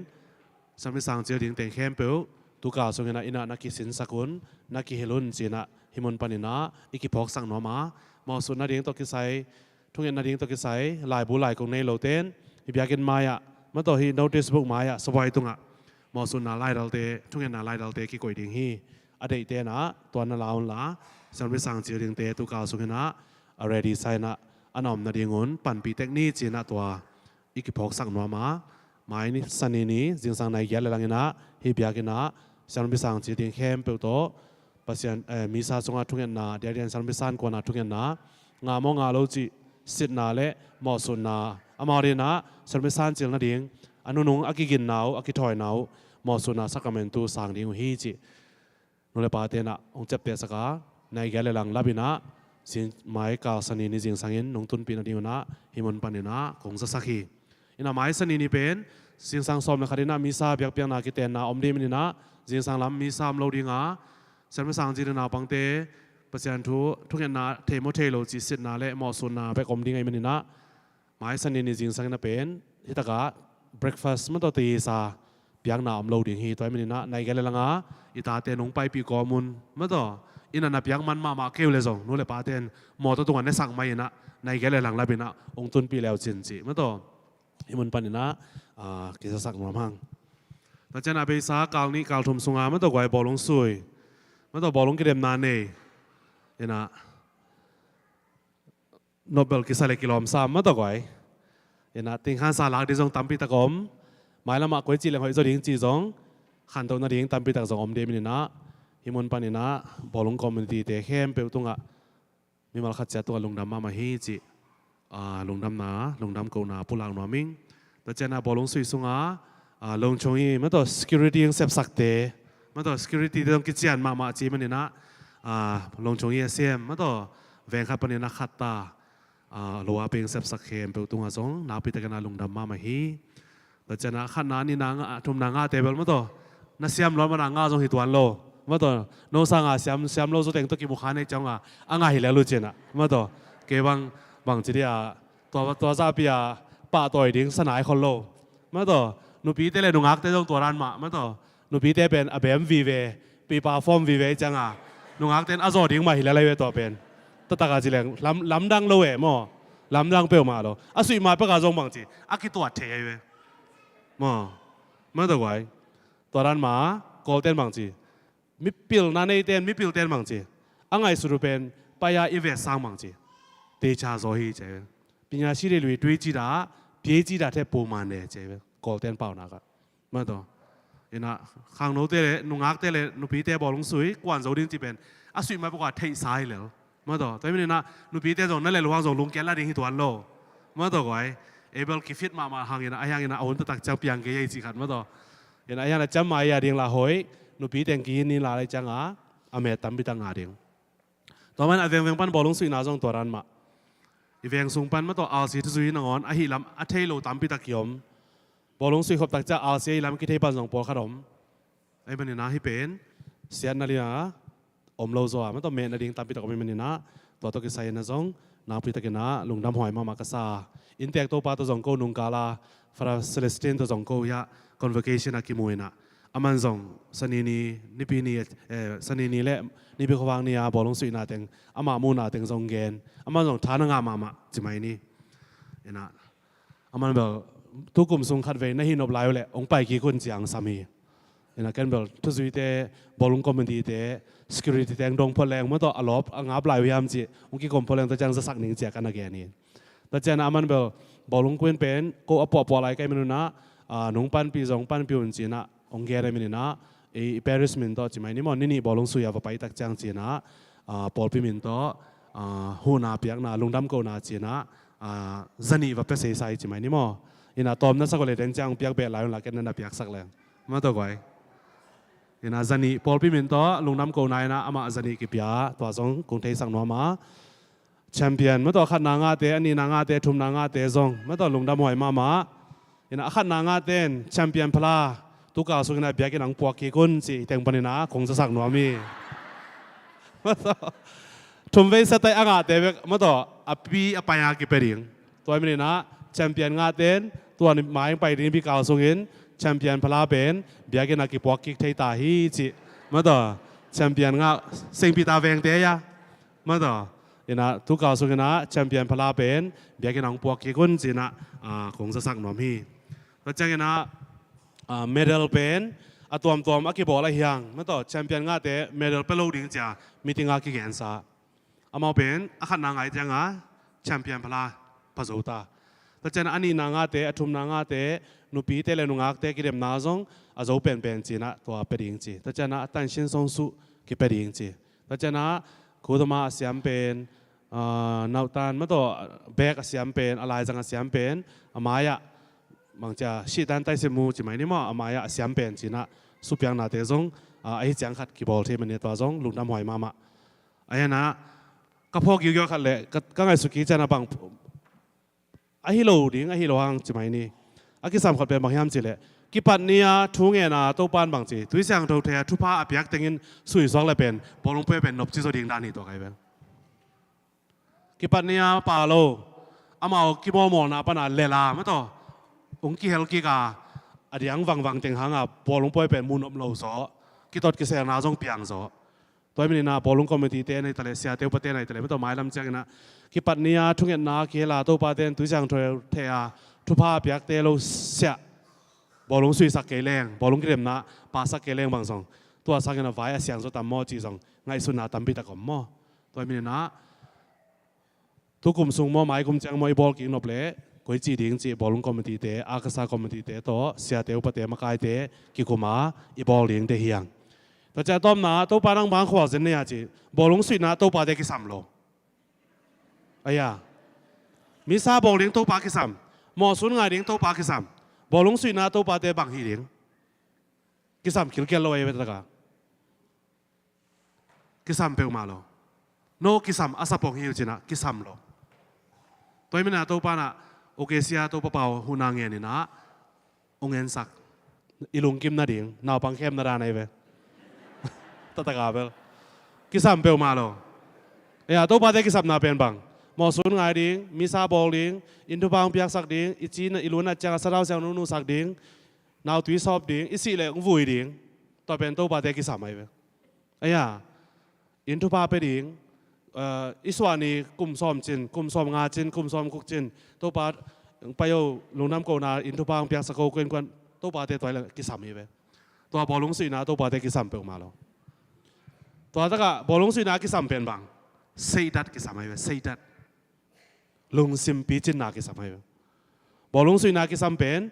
siampi sangcil ding teng khempeuh tu kal sungin ah inn ah na kisinsak un, na kihilh un ci-in ah hih mun panin ah i kiphawksak nuam a, mawhsut nading tawh kisai, thunget nading tawh kisai laibu laikung nei loten hih biakinn mai-ah, mah tawh hih notice book mai-ah, sabuai tungah mawhsutna laidalte, thungetna laidalte kikoih ding hi. A deihte in ah tua na la unla, siampi sangcil dingte tu kal sungin ah a ready sa-in ah a na om nadingun panpih tek ni ci-in ah tua i kiphawksak nuam a, mai ni, Sani ni zingsang nai giat le langin ah hih biakinn ah siampi sangcil ding khempeuh tawh Pasian, eh, Missa sungah thungetna, diakdiak in siampi san kuana thungetna, ngah maw ngah lo cih sitna le mawhsutna, amau adingin ah siampi sangcil nading a nunung a kiginna uh, a kithawina uh mawhsutna sakramentu sang ding uh hi cih nu le paten ah hong ciaptehsak a, nai giat le lang lapin ah zing, mai kal Sani ni zingsangin nong tunpih nadingun ah hih mun panin ah kong zasak hi. Inn ah mai Sani ni pen zingsang sawm le khatin ah Missa biakpiakna kitenna om ding manin ah zingsang lam Missa om lo ding a, siampi sangcil ding naupangte Pasian thu thungetna thei maw thei lo cih sitna le mawhsutna bek om ding ahih manin ah mai Sani ni zingsangin ah pen hih takah breakfast mah tawh tisa piakna om lo ding hi. Tua ahih manin ah nai giat le lang a i tate nong paipih kawm un, mah tawh inn ah na piak man mahmah kei uh le zong nu le paten mawtaw tungah nesak mai-in ah nai giat le lang lapin ah hong tunpih le uh cin cih, mah tawh hih mun panin ah, ah, kizasak nuam hang. Tua ciang ah beisa kal nih kal thum sungah mah tawh guai bawlung sui, mah tawh bawlung kidemna nei, inn ah nop bel kisa le kilawm sam, mah tawh guai. Inn ah tingkhansa lak ding zong tampi tak om. Mailam ah koi ci leng hoih zaw ding cih zong khantoh nading tampi tak zong om ding manin ah hih mun panin ah bawlung community-te khempeuh tungah mimal khat ciat tungah lungdam mahmah hi cih, ah, lungdamna, lungdam kohna pulak nuam ing. Tua ciang ah bawlung sui sungah, ah, Longchong i, mah tawh security hong sepsakte, mah tawh security-te zong kician mahmah ci manin ah, ah, Longchong i a sem, mah tawh veng khat panin ah khat ta, ah, lo a peng sepsak khempeuh tungah zong nakpi takin ah lungdam mahmah hi. Tua ciang ah khatna, nihna, nga, thumna, ngate bel mah tawh na siam lo, mah na nga zong hi tuan lo, mah tawh no sanga siam, siam lo zaw teng tawh kimu kha nei ciang a, a ngah hi lel uh cin ah, mah tawh kei bang, bang ci dih a, tua, tua zahpi a pahtawi ding sa nai khol lo. Mah tawh nupite le nungakte zong tua dan mah, mah tawh nupite pen a bem vive, pipa form vive ciang a, nungakte in a zaw ding mah hi lel ahi ve tua pen. Taktak a ci leng lam, lamdang lo eh maw, lamdang peuhmah lo. A suih ma pek a zong bang ci, a kituat thei ahi ve maw. Mah tawh guai, tua dan mah Kawlten bang ci, mipilna neiten, mipilten bang ci, a ngaihsut uh pen pai-a i vet sang bang ci, teicha zaw hi ci ahi ve. ပညာရှိတဲ့လူတွေ တွေးကြည့်တာ ဖြေကြည့်တာထက် ပိုမှန်တယ် ci ahi ve, Kawlten paunak ah. Mah tawh, inn ah khangnote le nungakte le nupite bawlung sui kuan zo ding cih pen a suih ma pek a theihsa hi lel. Mah tawh, tua ahih manin ah nupite zong na lel uh hang zong lungkiat la ding hi tuan lo. Mah tawh guai, ei bel kifit mahmah hangin ah, ahi hangin ah a hun taktak ciang piang kei ei cih khat, mah tawh. Inn ah ahi hangin ah ciammai a ding la hoih, nupi teng kihin ni la lai ciang a, a met tampi tak ngah ding. Tua man a vengveng pan bawlung suihna zong tua dan mah. I veng sung pan mah tawh R C thuzui nangawn ahi lam a thei lo tampi tak kiom. Bawlung suih khop tak ciang R C ahi lam kithei pan zong pawlkhat om. Ahih manin ah hih pen siatna ding a om lo zaw a, mah tawh metna ding tampi tak om ahih manin ah tua tawh kisai in ah zong nakpi takin ah lungdam huai mahmah ka sa. Inntek Topa tawh zong ko nungkal a, Father Celestine tawh zong ko hiah convocation ah kimu in ah, aman zong Sani ni, Nipi ni, eh, Sani ni le Nipi khuavak ni a bawlung suihna teng, amah muhna teng zong gen, aman zong tha na ngah mahmah ci mai ni. Inn ah aman bel tukum sung khatvei na hih nop lai uh leh hong pai kik un ci-in hong sam hi. Inn ah ken bel thuzuite, bawlung committee-te, security-te hong dong phot leng mah tawh a lawp a ngap lai uh hiam cih hong kikom phot leng tua ciang zasak ning ci-in ka na gen hi. Tua ciang ah aman bel bawlung kuin pen ko a puahpuah lai ka hih manun ah, ah, nong panpih zong panpih un ci-in ah hong gen ahih manin ah, i, i parish min tawh ci mai ni maw, ni nih bawlung sui a va pai tak ciang ci-in ah, ah, pawlpi min tawh, ah, huhna piakna, lungdam kohna ci-in ah, ah, zanih va pia seisai ci mai ni maw. Inn ah tawm na sak uh leh den ciang piak beh lai un la, ken na na piaksak leng. Mah tawh guai. Inn ah zanih pawlpi min tawh lungdam kohna in ah amah zanih kipia, tua zong kong theisak nuam a. Champion mah tawh khatna ngahte, a nihna ngahte, thumna ngahte zong mah tawh lungdam huai mahmah. Inn ah a khatna ngahte in champion phala tu kal sungin ah biakinn ah hong puak kik un cih teng panin ah kong zasak nuam hi. Thum vei sia tai a ngahte bek, mataw, a pi a pai a kipia ding. Tua hi maninah champion ngahte in tua ni mai pai ding pi kal sungin champion phala pen biakinn a kipuak kik thei ta hi cih, mataw, champion ngah sengpi ta vengte a, mataw, inah tu kal sunginah champion phala pen biakinn a hong puak kik un cinah, ah, kong zasak nuam hi. Tua cianginah, ah, medal pen a tuamtuam a kibawl a hiang, mataw, champion ngahte medal pia lo ding cia meeting a kigensa. Amau pen a khatna ngai cianga champion phala pha zo ta. Tua cianah a nihna ngahte, a thumna ngahte, nupite le nungakte kidemna zong a zo penpen cinah tua pia ding ci. Tua cianah a tansin songsuh kipia ding ci. Tua cianah khutama a siam pen, ah, nautan, mataw, bek a siam pen, a laizang a siam pen, a mai-ah bangcia sihtan taisemu ci mai ni maw, a mai-ah a siam pen cinah supiaknate zong, ah, ahi ciang khat kibawl thei mani tua zong lungdam huai mahmah. Ahi hanah ka phawk giugiau khat le ka, ka ngaihsut kik cianah bang ahi lo ding, ahi lo hang ci mai ni. A kisam khat pen bang hiam cih leh, kipat ni-a thu ngen a Topa in bang ci, Tui Siangtho thei a thupha a piak tengin suisuak le pen bawlung puai pen nopci zaw ding dan hi tua kai vel. Kipat ni-a pa lo, amau kimawlmawlna pana lela, mataw, hong kihel kik a, a diang vangvang teng hanga bawlung puai pen mu nop lo zaw, kitot kiselna zong piang zaw. Tua hi maninah bawlung committee te na hi taleh, siate upate na hi taleh, mataw, mailam cianginah kipat ni-a thungetna kihel a Topate in Tui Siangtho thei a thupha a piakte lo siah, bawlung suihsak kei leng, bawlung kidemna pahsak kei leng bang zong tua sanginah vai a siang zaw tam maw cih zong ngaihsutna tampi tak om maw. Tua hi maninah tukum sung maw, maikum ciang maw i bawl kik nop leh koici ding cih bawlung committee te, akasa committee te tawh siate upate makaite kikum a i bawl dingte hiang. Tua ciah tawmna Topa nang bang khualzin nei a ci, bawlung suihna Topate kisam lo. Aya, misa bawl ding Topa kisam, mawhsun ngai ding Topa kisam, bawlung suihna Topate bang hi ding? Kisam kilkel lo ei vetakah. Kisam peuhmah lo. No kisam a sapong hi uh cinah kisam lo. Tua hi maninah Topa nah, okay, sia Topa pau huhna ngeninah hong ensak. I lungkim nading naupang khemna dan ahi ve. Taktak a bel kisam peuhmah lo. Aya, Topate kisapna pen bang? Mawhsun ngai ding, misa bawl ding, inn thupha hong piaksak ding, i ci i lu nat ciangah sadau siang nungnusak ding, nautui sawp ding, i sih leh hong vui ding. Tua pen Topate kisam ahi ve. Aya, inn thupha pia ding, eh, i suah ni kum sawm cin, kum sawm nga cin, kum sawm kuk cin, Topa pai o, lungdam kohna inn thupha hong piaksak o, kuankuan, Topate tua hi leh kisam hi ve. Tua bawlung suihna Topate kisam peuhmah lo. Tua takah bawlung suihna kisam pen bang? Seidat kisam ahi ve, seidat. Lungsim picinna kisam ahi ve. Bawlung suihna kisam pen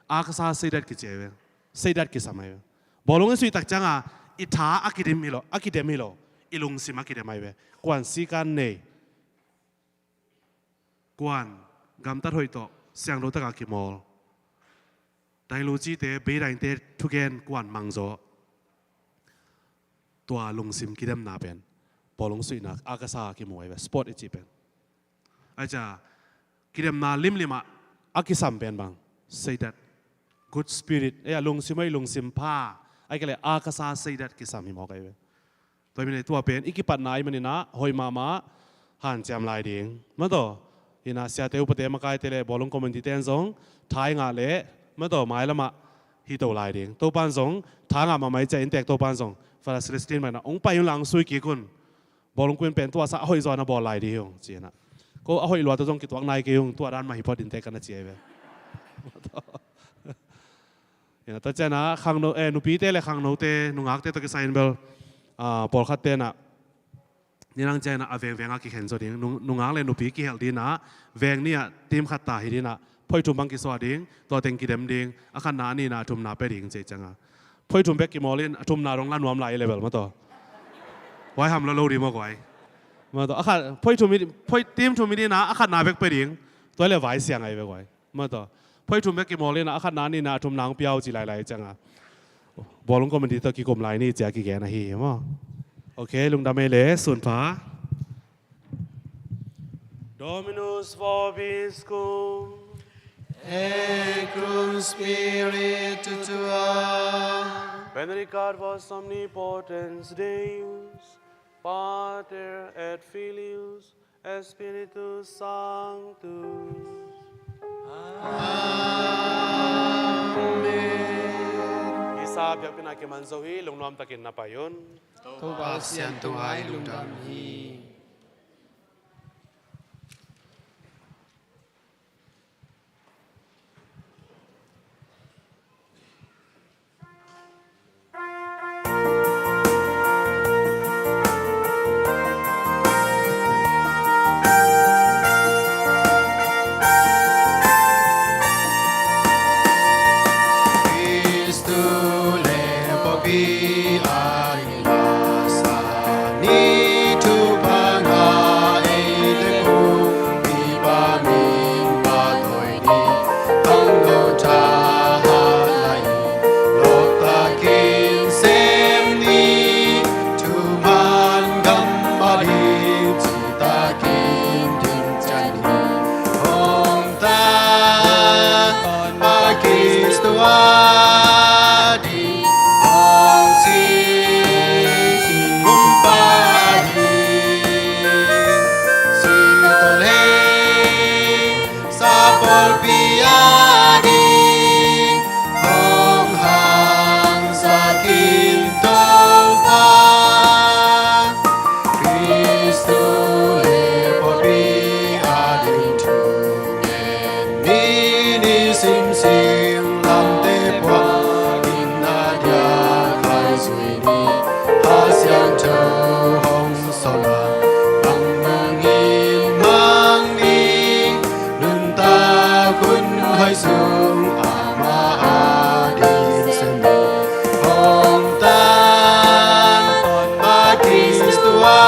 akasa seidat kici ahi ve. Seidat kisam ahi ve. Bawlung i suih tak cianga i tha a kidem hi lo, a kidem hi lo, i lungsim a kidem ahi ve. Kuan sikan nei, kuan gamtat hoih tawh siangtho taka kimawl, dailucite, beidaingte thugen kuan mangzaw, tua lungsim kidemna pen bawlung suihna akasa kimu ahi ve, sport i cih pen. Ahi cia, kidemna limlimah a kisam pen bang? Seidat. Good spirit. Ei a lungsim, ei lungsim pha. Ahi kei leh akasa seidat kisam hi mawk ahi ve. Tua hi maninah tua pen i kipatna ahi maninah hoih mahmah hanciam lai ding. Mataw, inah siate upate makaite le bawlung committee ten zong tha i ngah leh, mataw, mailamah hi to lai ding. Topan zong tha ngah mahmah i cia inntek Topan zong Father Celestine bangin ah hong pai unla hong sui kik un. Bawlung kuin pen tuasa a hoih zaw na bawl lai ding hi ung ci inah. Ko a hoih lua tawh zong kituak nai kei ung, tua dan mah hi phot inntek ka na ci ahi ve. Inah tua cianah khangno, eh, nupite le khangnote, nungakte tawh kisai in bel, ah, pawlkhat tenah nidang cianginah a vengveng a kikhen zaw ding, nung-, nungak le nupi kihelh dinah veng ni-ah team khat ta hi dinah phoi thum bang kisuah ding, tua teng kidem ding, a khatna, a nihna, a thumna pia ding ci cianga. Phoi thum bek kimawl in a thumna dong la nuam lai i level mataw. Huai ham lo lo ding maw guai. Mataw, a khat, phoi thum i, phoi team thum i dinah a khatna bek pia ding, tua le vai siang ahi ve guai. Mataw, phoi thum bek kimawl inah a khatna, a nihna, a thumna hong pia uh ci lailai cianga bawlung committee tawh kikum lai ni cia kigen ahi maw. Ok, lungdam ei le, sunpha. Dominus vobiscum. Et cum spiritu tuo. Benedicat vos omnipotens Deus, Pater et Filius et Spiritus Sanctus. Hisa biakpiakna kiman zo hi, lungnuam takin na pai un. Topa Pasian tungah i lungdam hi. Khristu le pawlpi a ding masa ni thupha ngah eite kumpipa min pahtawi ni, khangno thahat lai lawptakin sem ni, thuman gam a ding citakin ding ciat ni. Hong tan Pa Khristu a ding, hong sik Gumpa a ding, sik tawh lei sa pawlpi a ding, hong hangsak in Topa. Khristu le pawlpi a ding thungen ni, nisim singlamteh puak in a diak khaizui ni, Kha Siangtho hong sawlna bang mangin mang ni, nuntak hun hoih sung ama a ding sem ni. Hong tan Pa Khristu a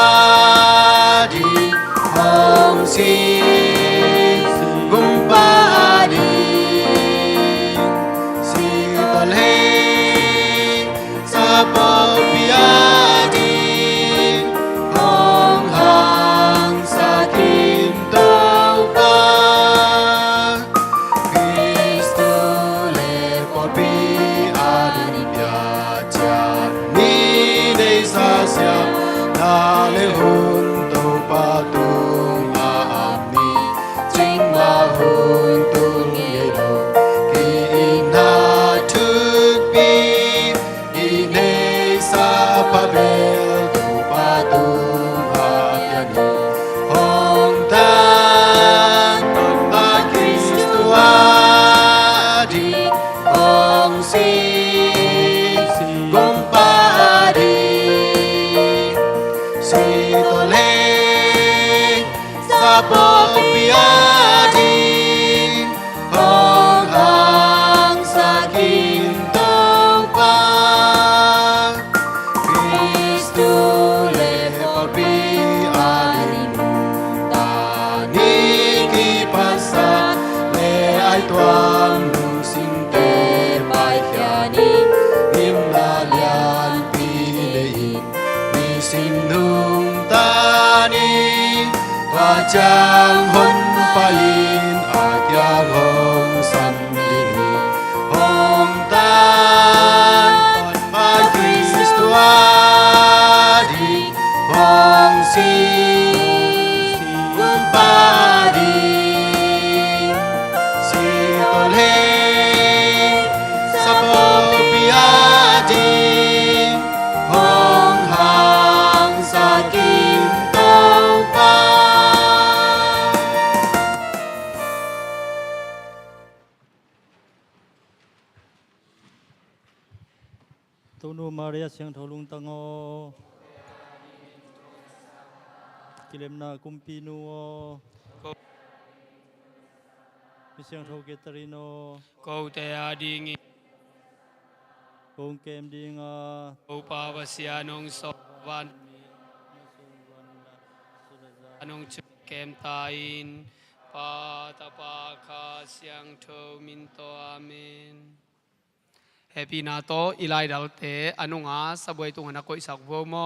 ding, hong sik Gumpa a ding, sik tawh lei sa pawlpi a ding, hong hangsak in Topa. Khristu le pawlpi a ding piaciat ni, neihsa siamna le hun Topa tungah a om ni, cingmah hun tung ngei lo, ki-itna thupi i neihsa pha bel Topa tungah pia ni. Hong tan Pa Khristu a ding, hong sik Gumpa a ding, sik tawh lei sa pawlpi a ding, hong hangsak in Topa. Khristu le pawlpi a ding nuntak ni kipatsak le aituam lungsimte paikhia ni, gimna lianpi nei in nisim nungta ni, tua ciang honpa in a kiang hong sam ding hi. Hong tan Pa Khristu a ding, hong sik Gumpa a ding, sik tawh lei sa pawlpi a ding, hong hangsak in Topa. Tonu Maria Siangtho lungtang aw, kilemna Kumpinu aw, Mi Siangtho Catherine aw, kote a dingin kong kem dinga, Topa Pasian hong sawlvan hong kem ta in, Pa, Tapa, Kha Siangtho min tawh. Amen. Hehpihna tawh i laidalte a nunga sabuai tungah na koihsak vo maw?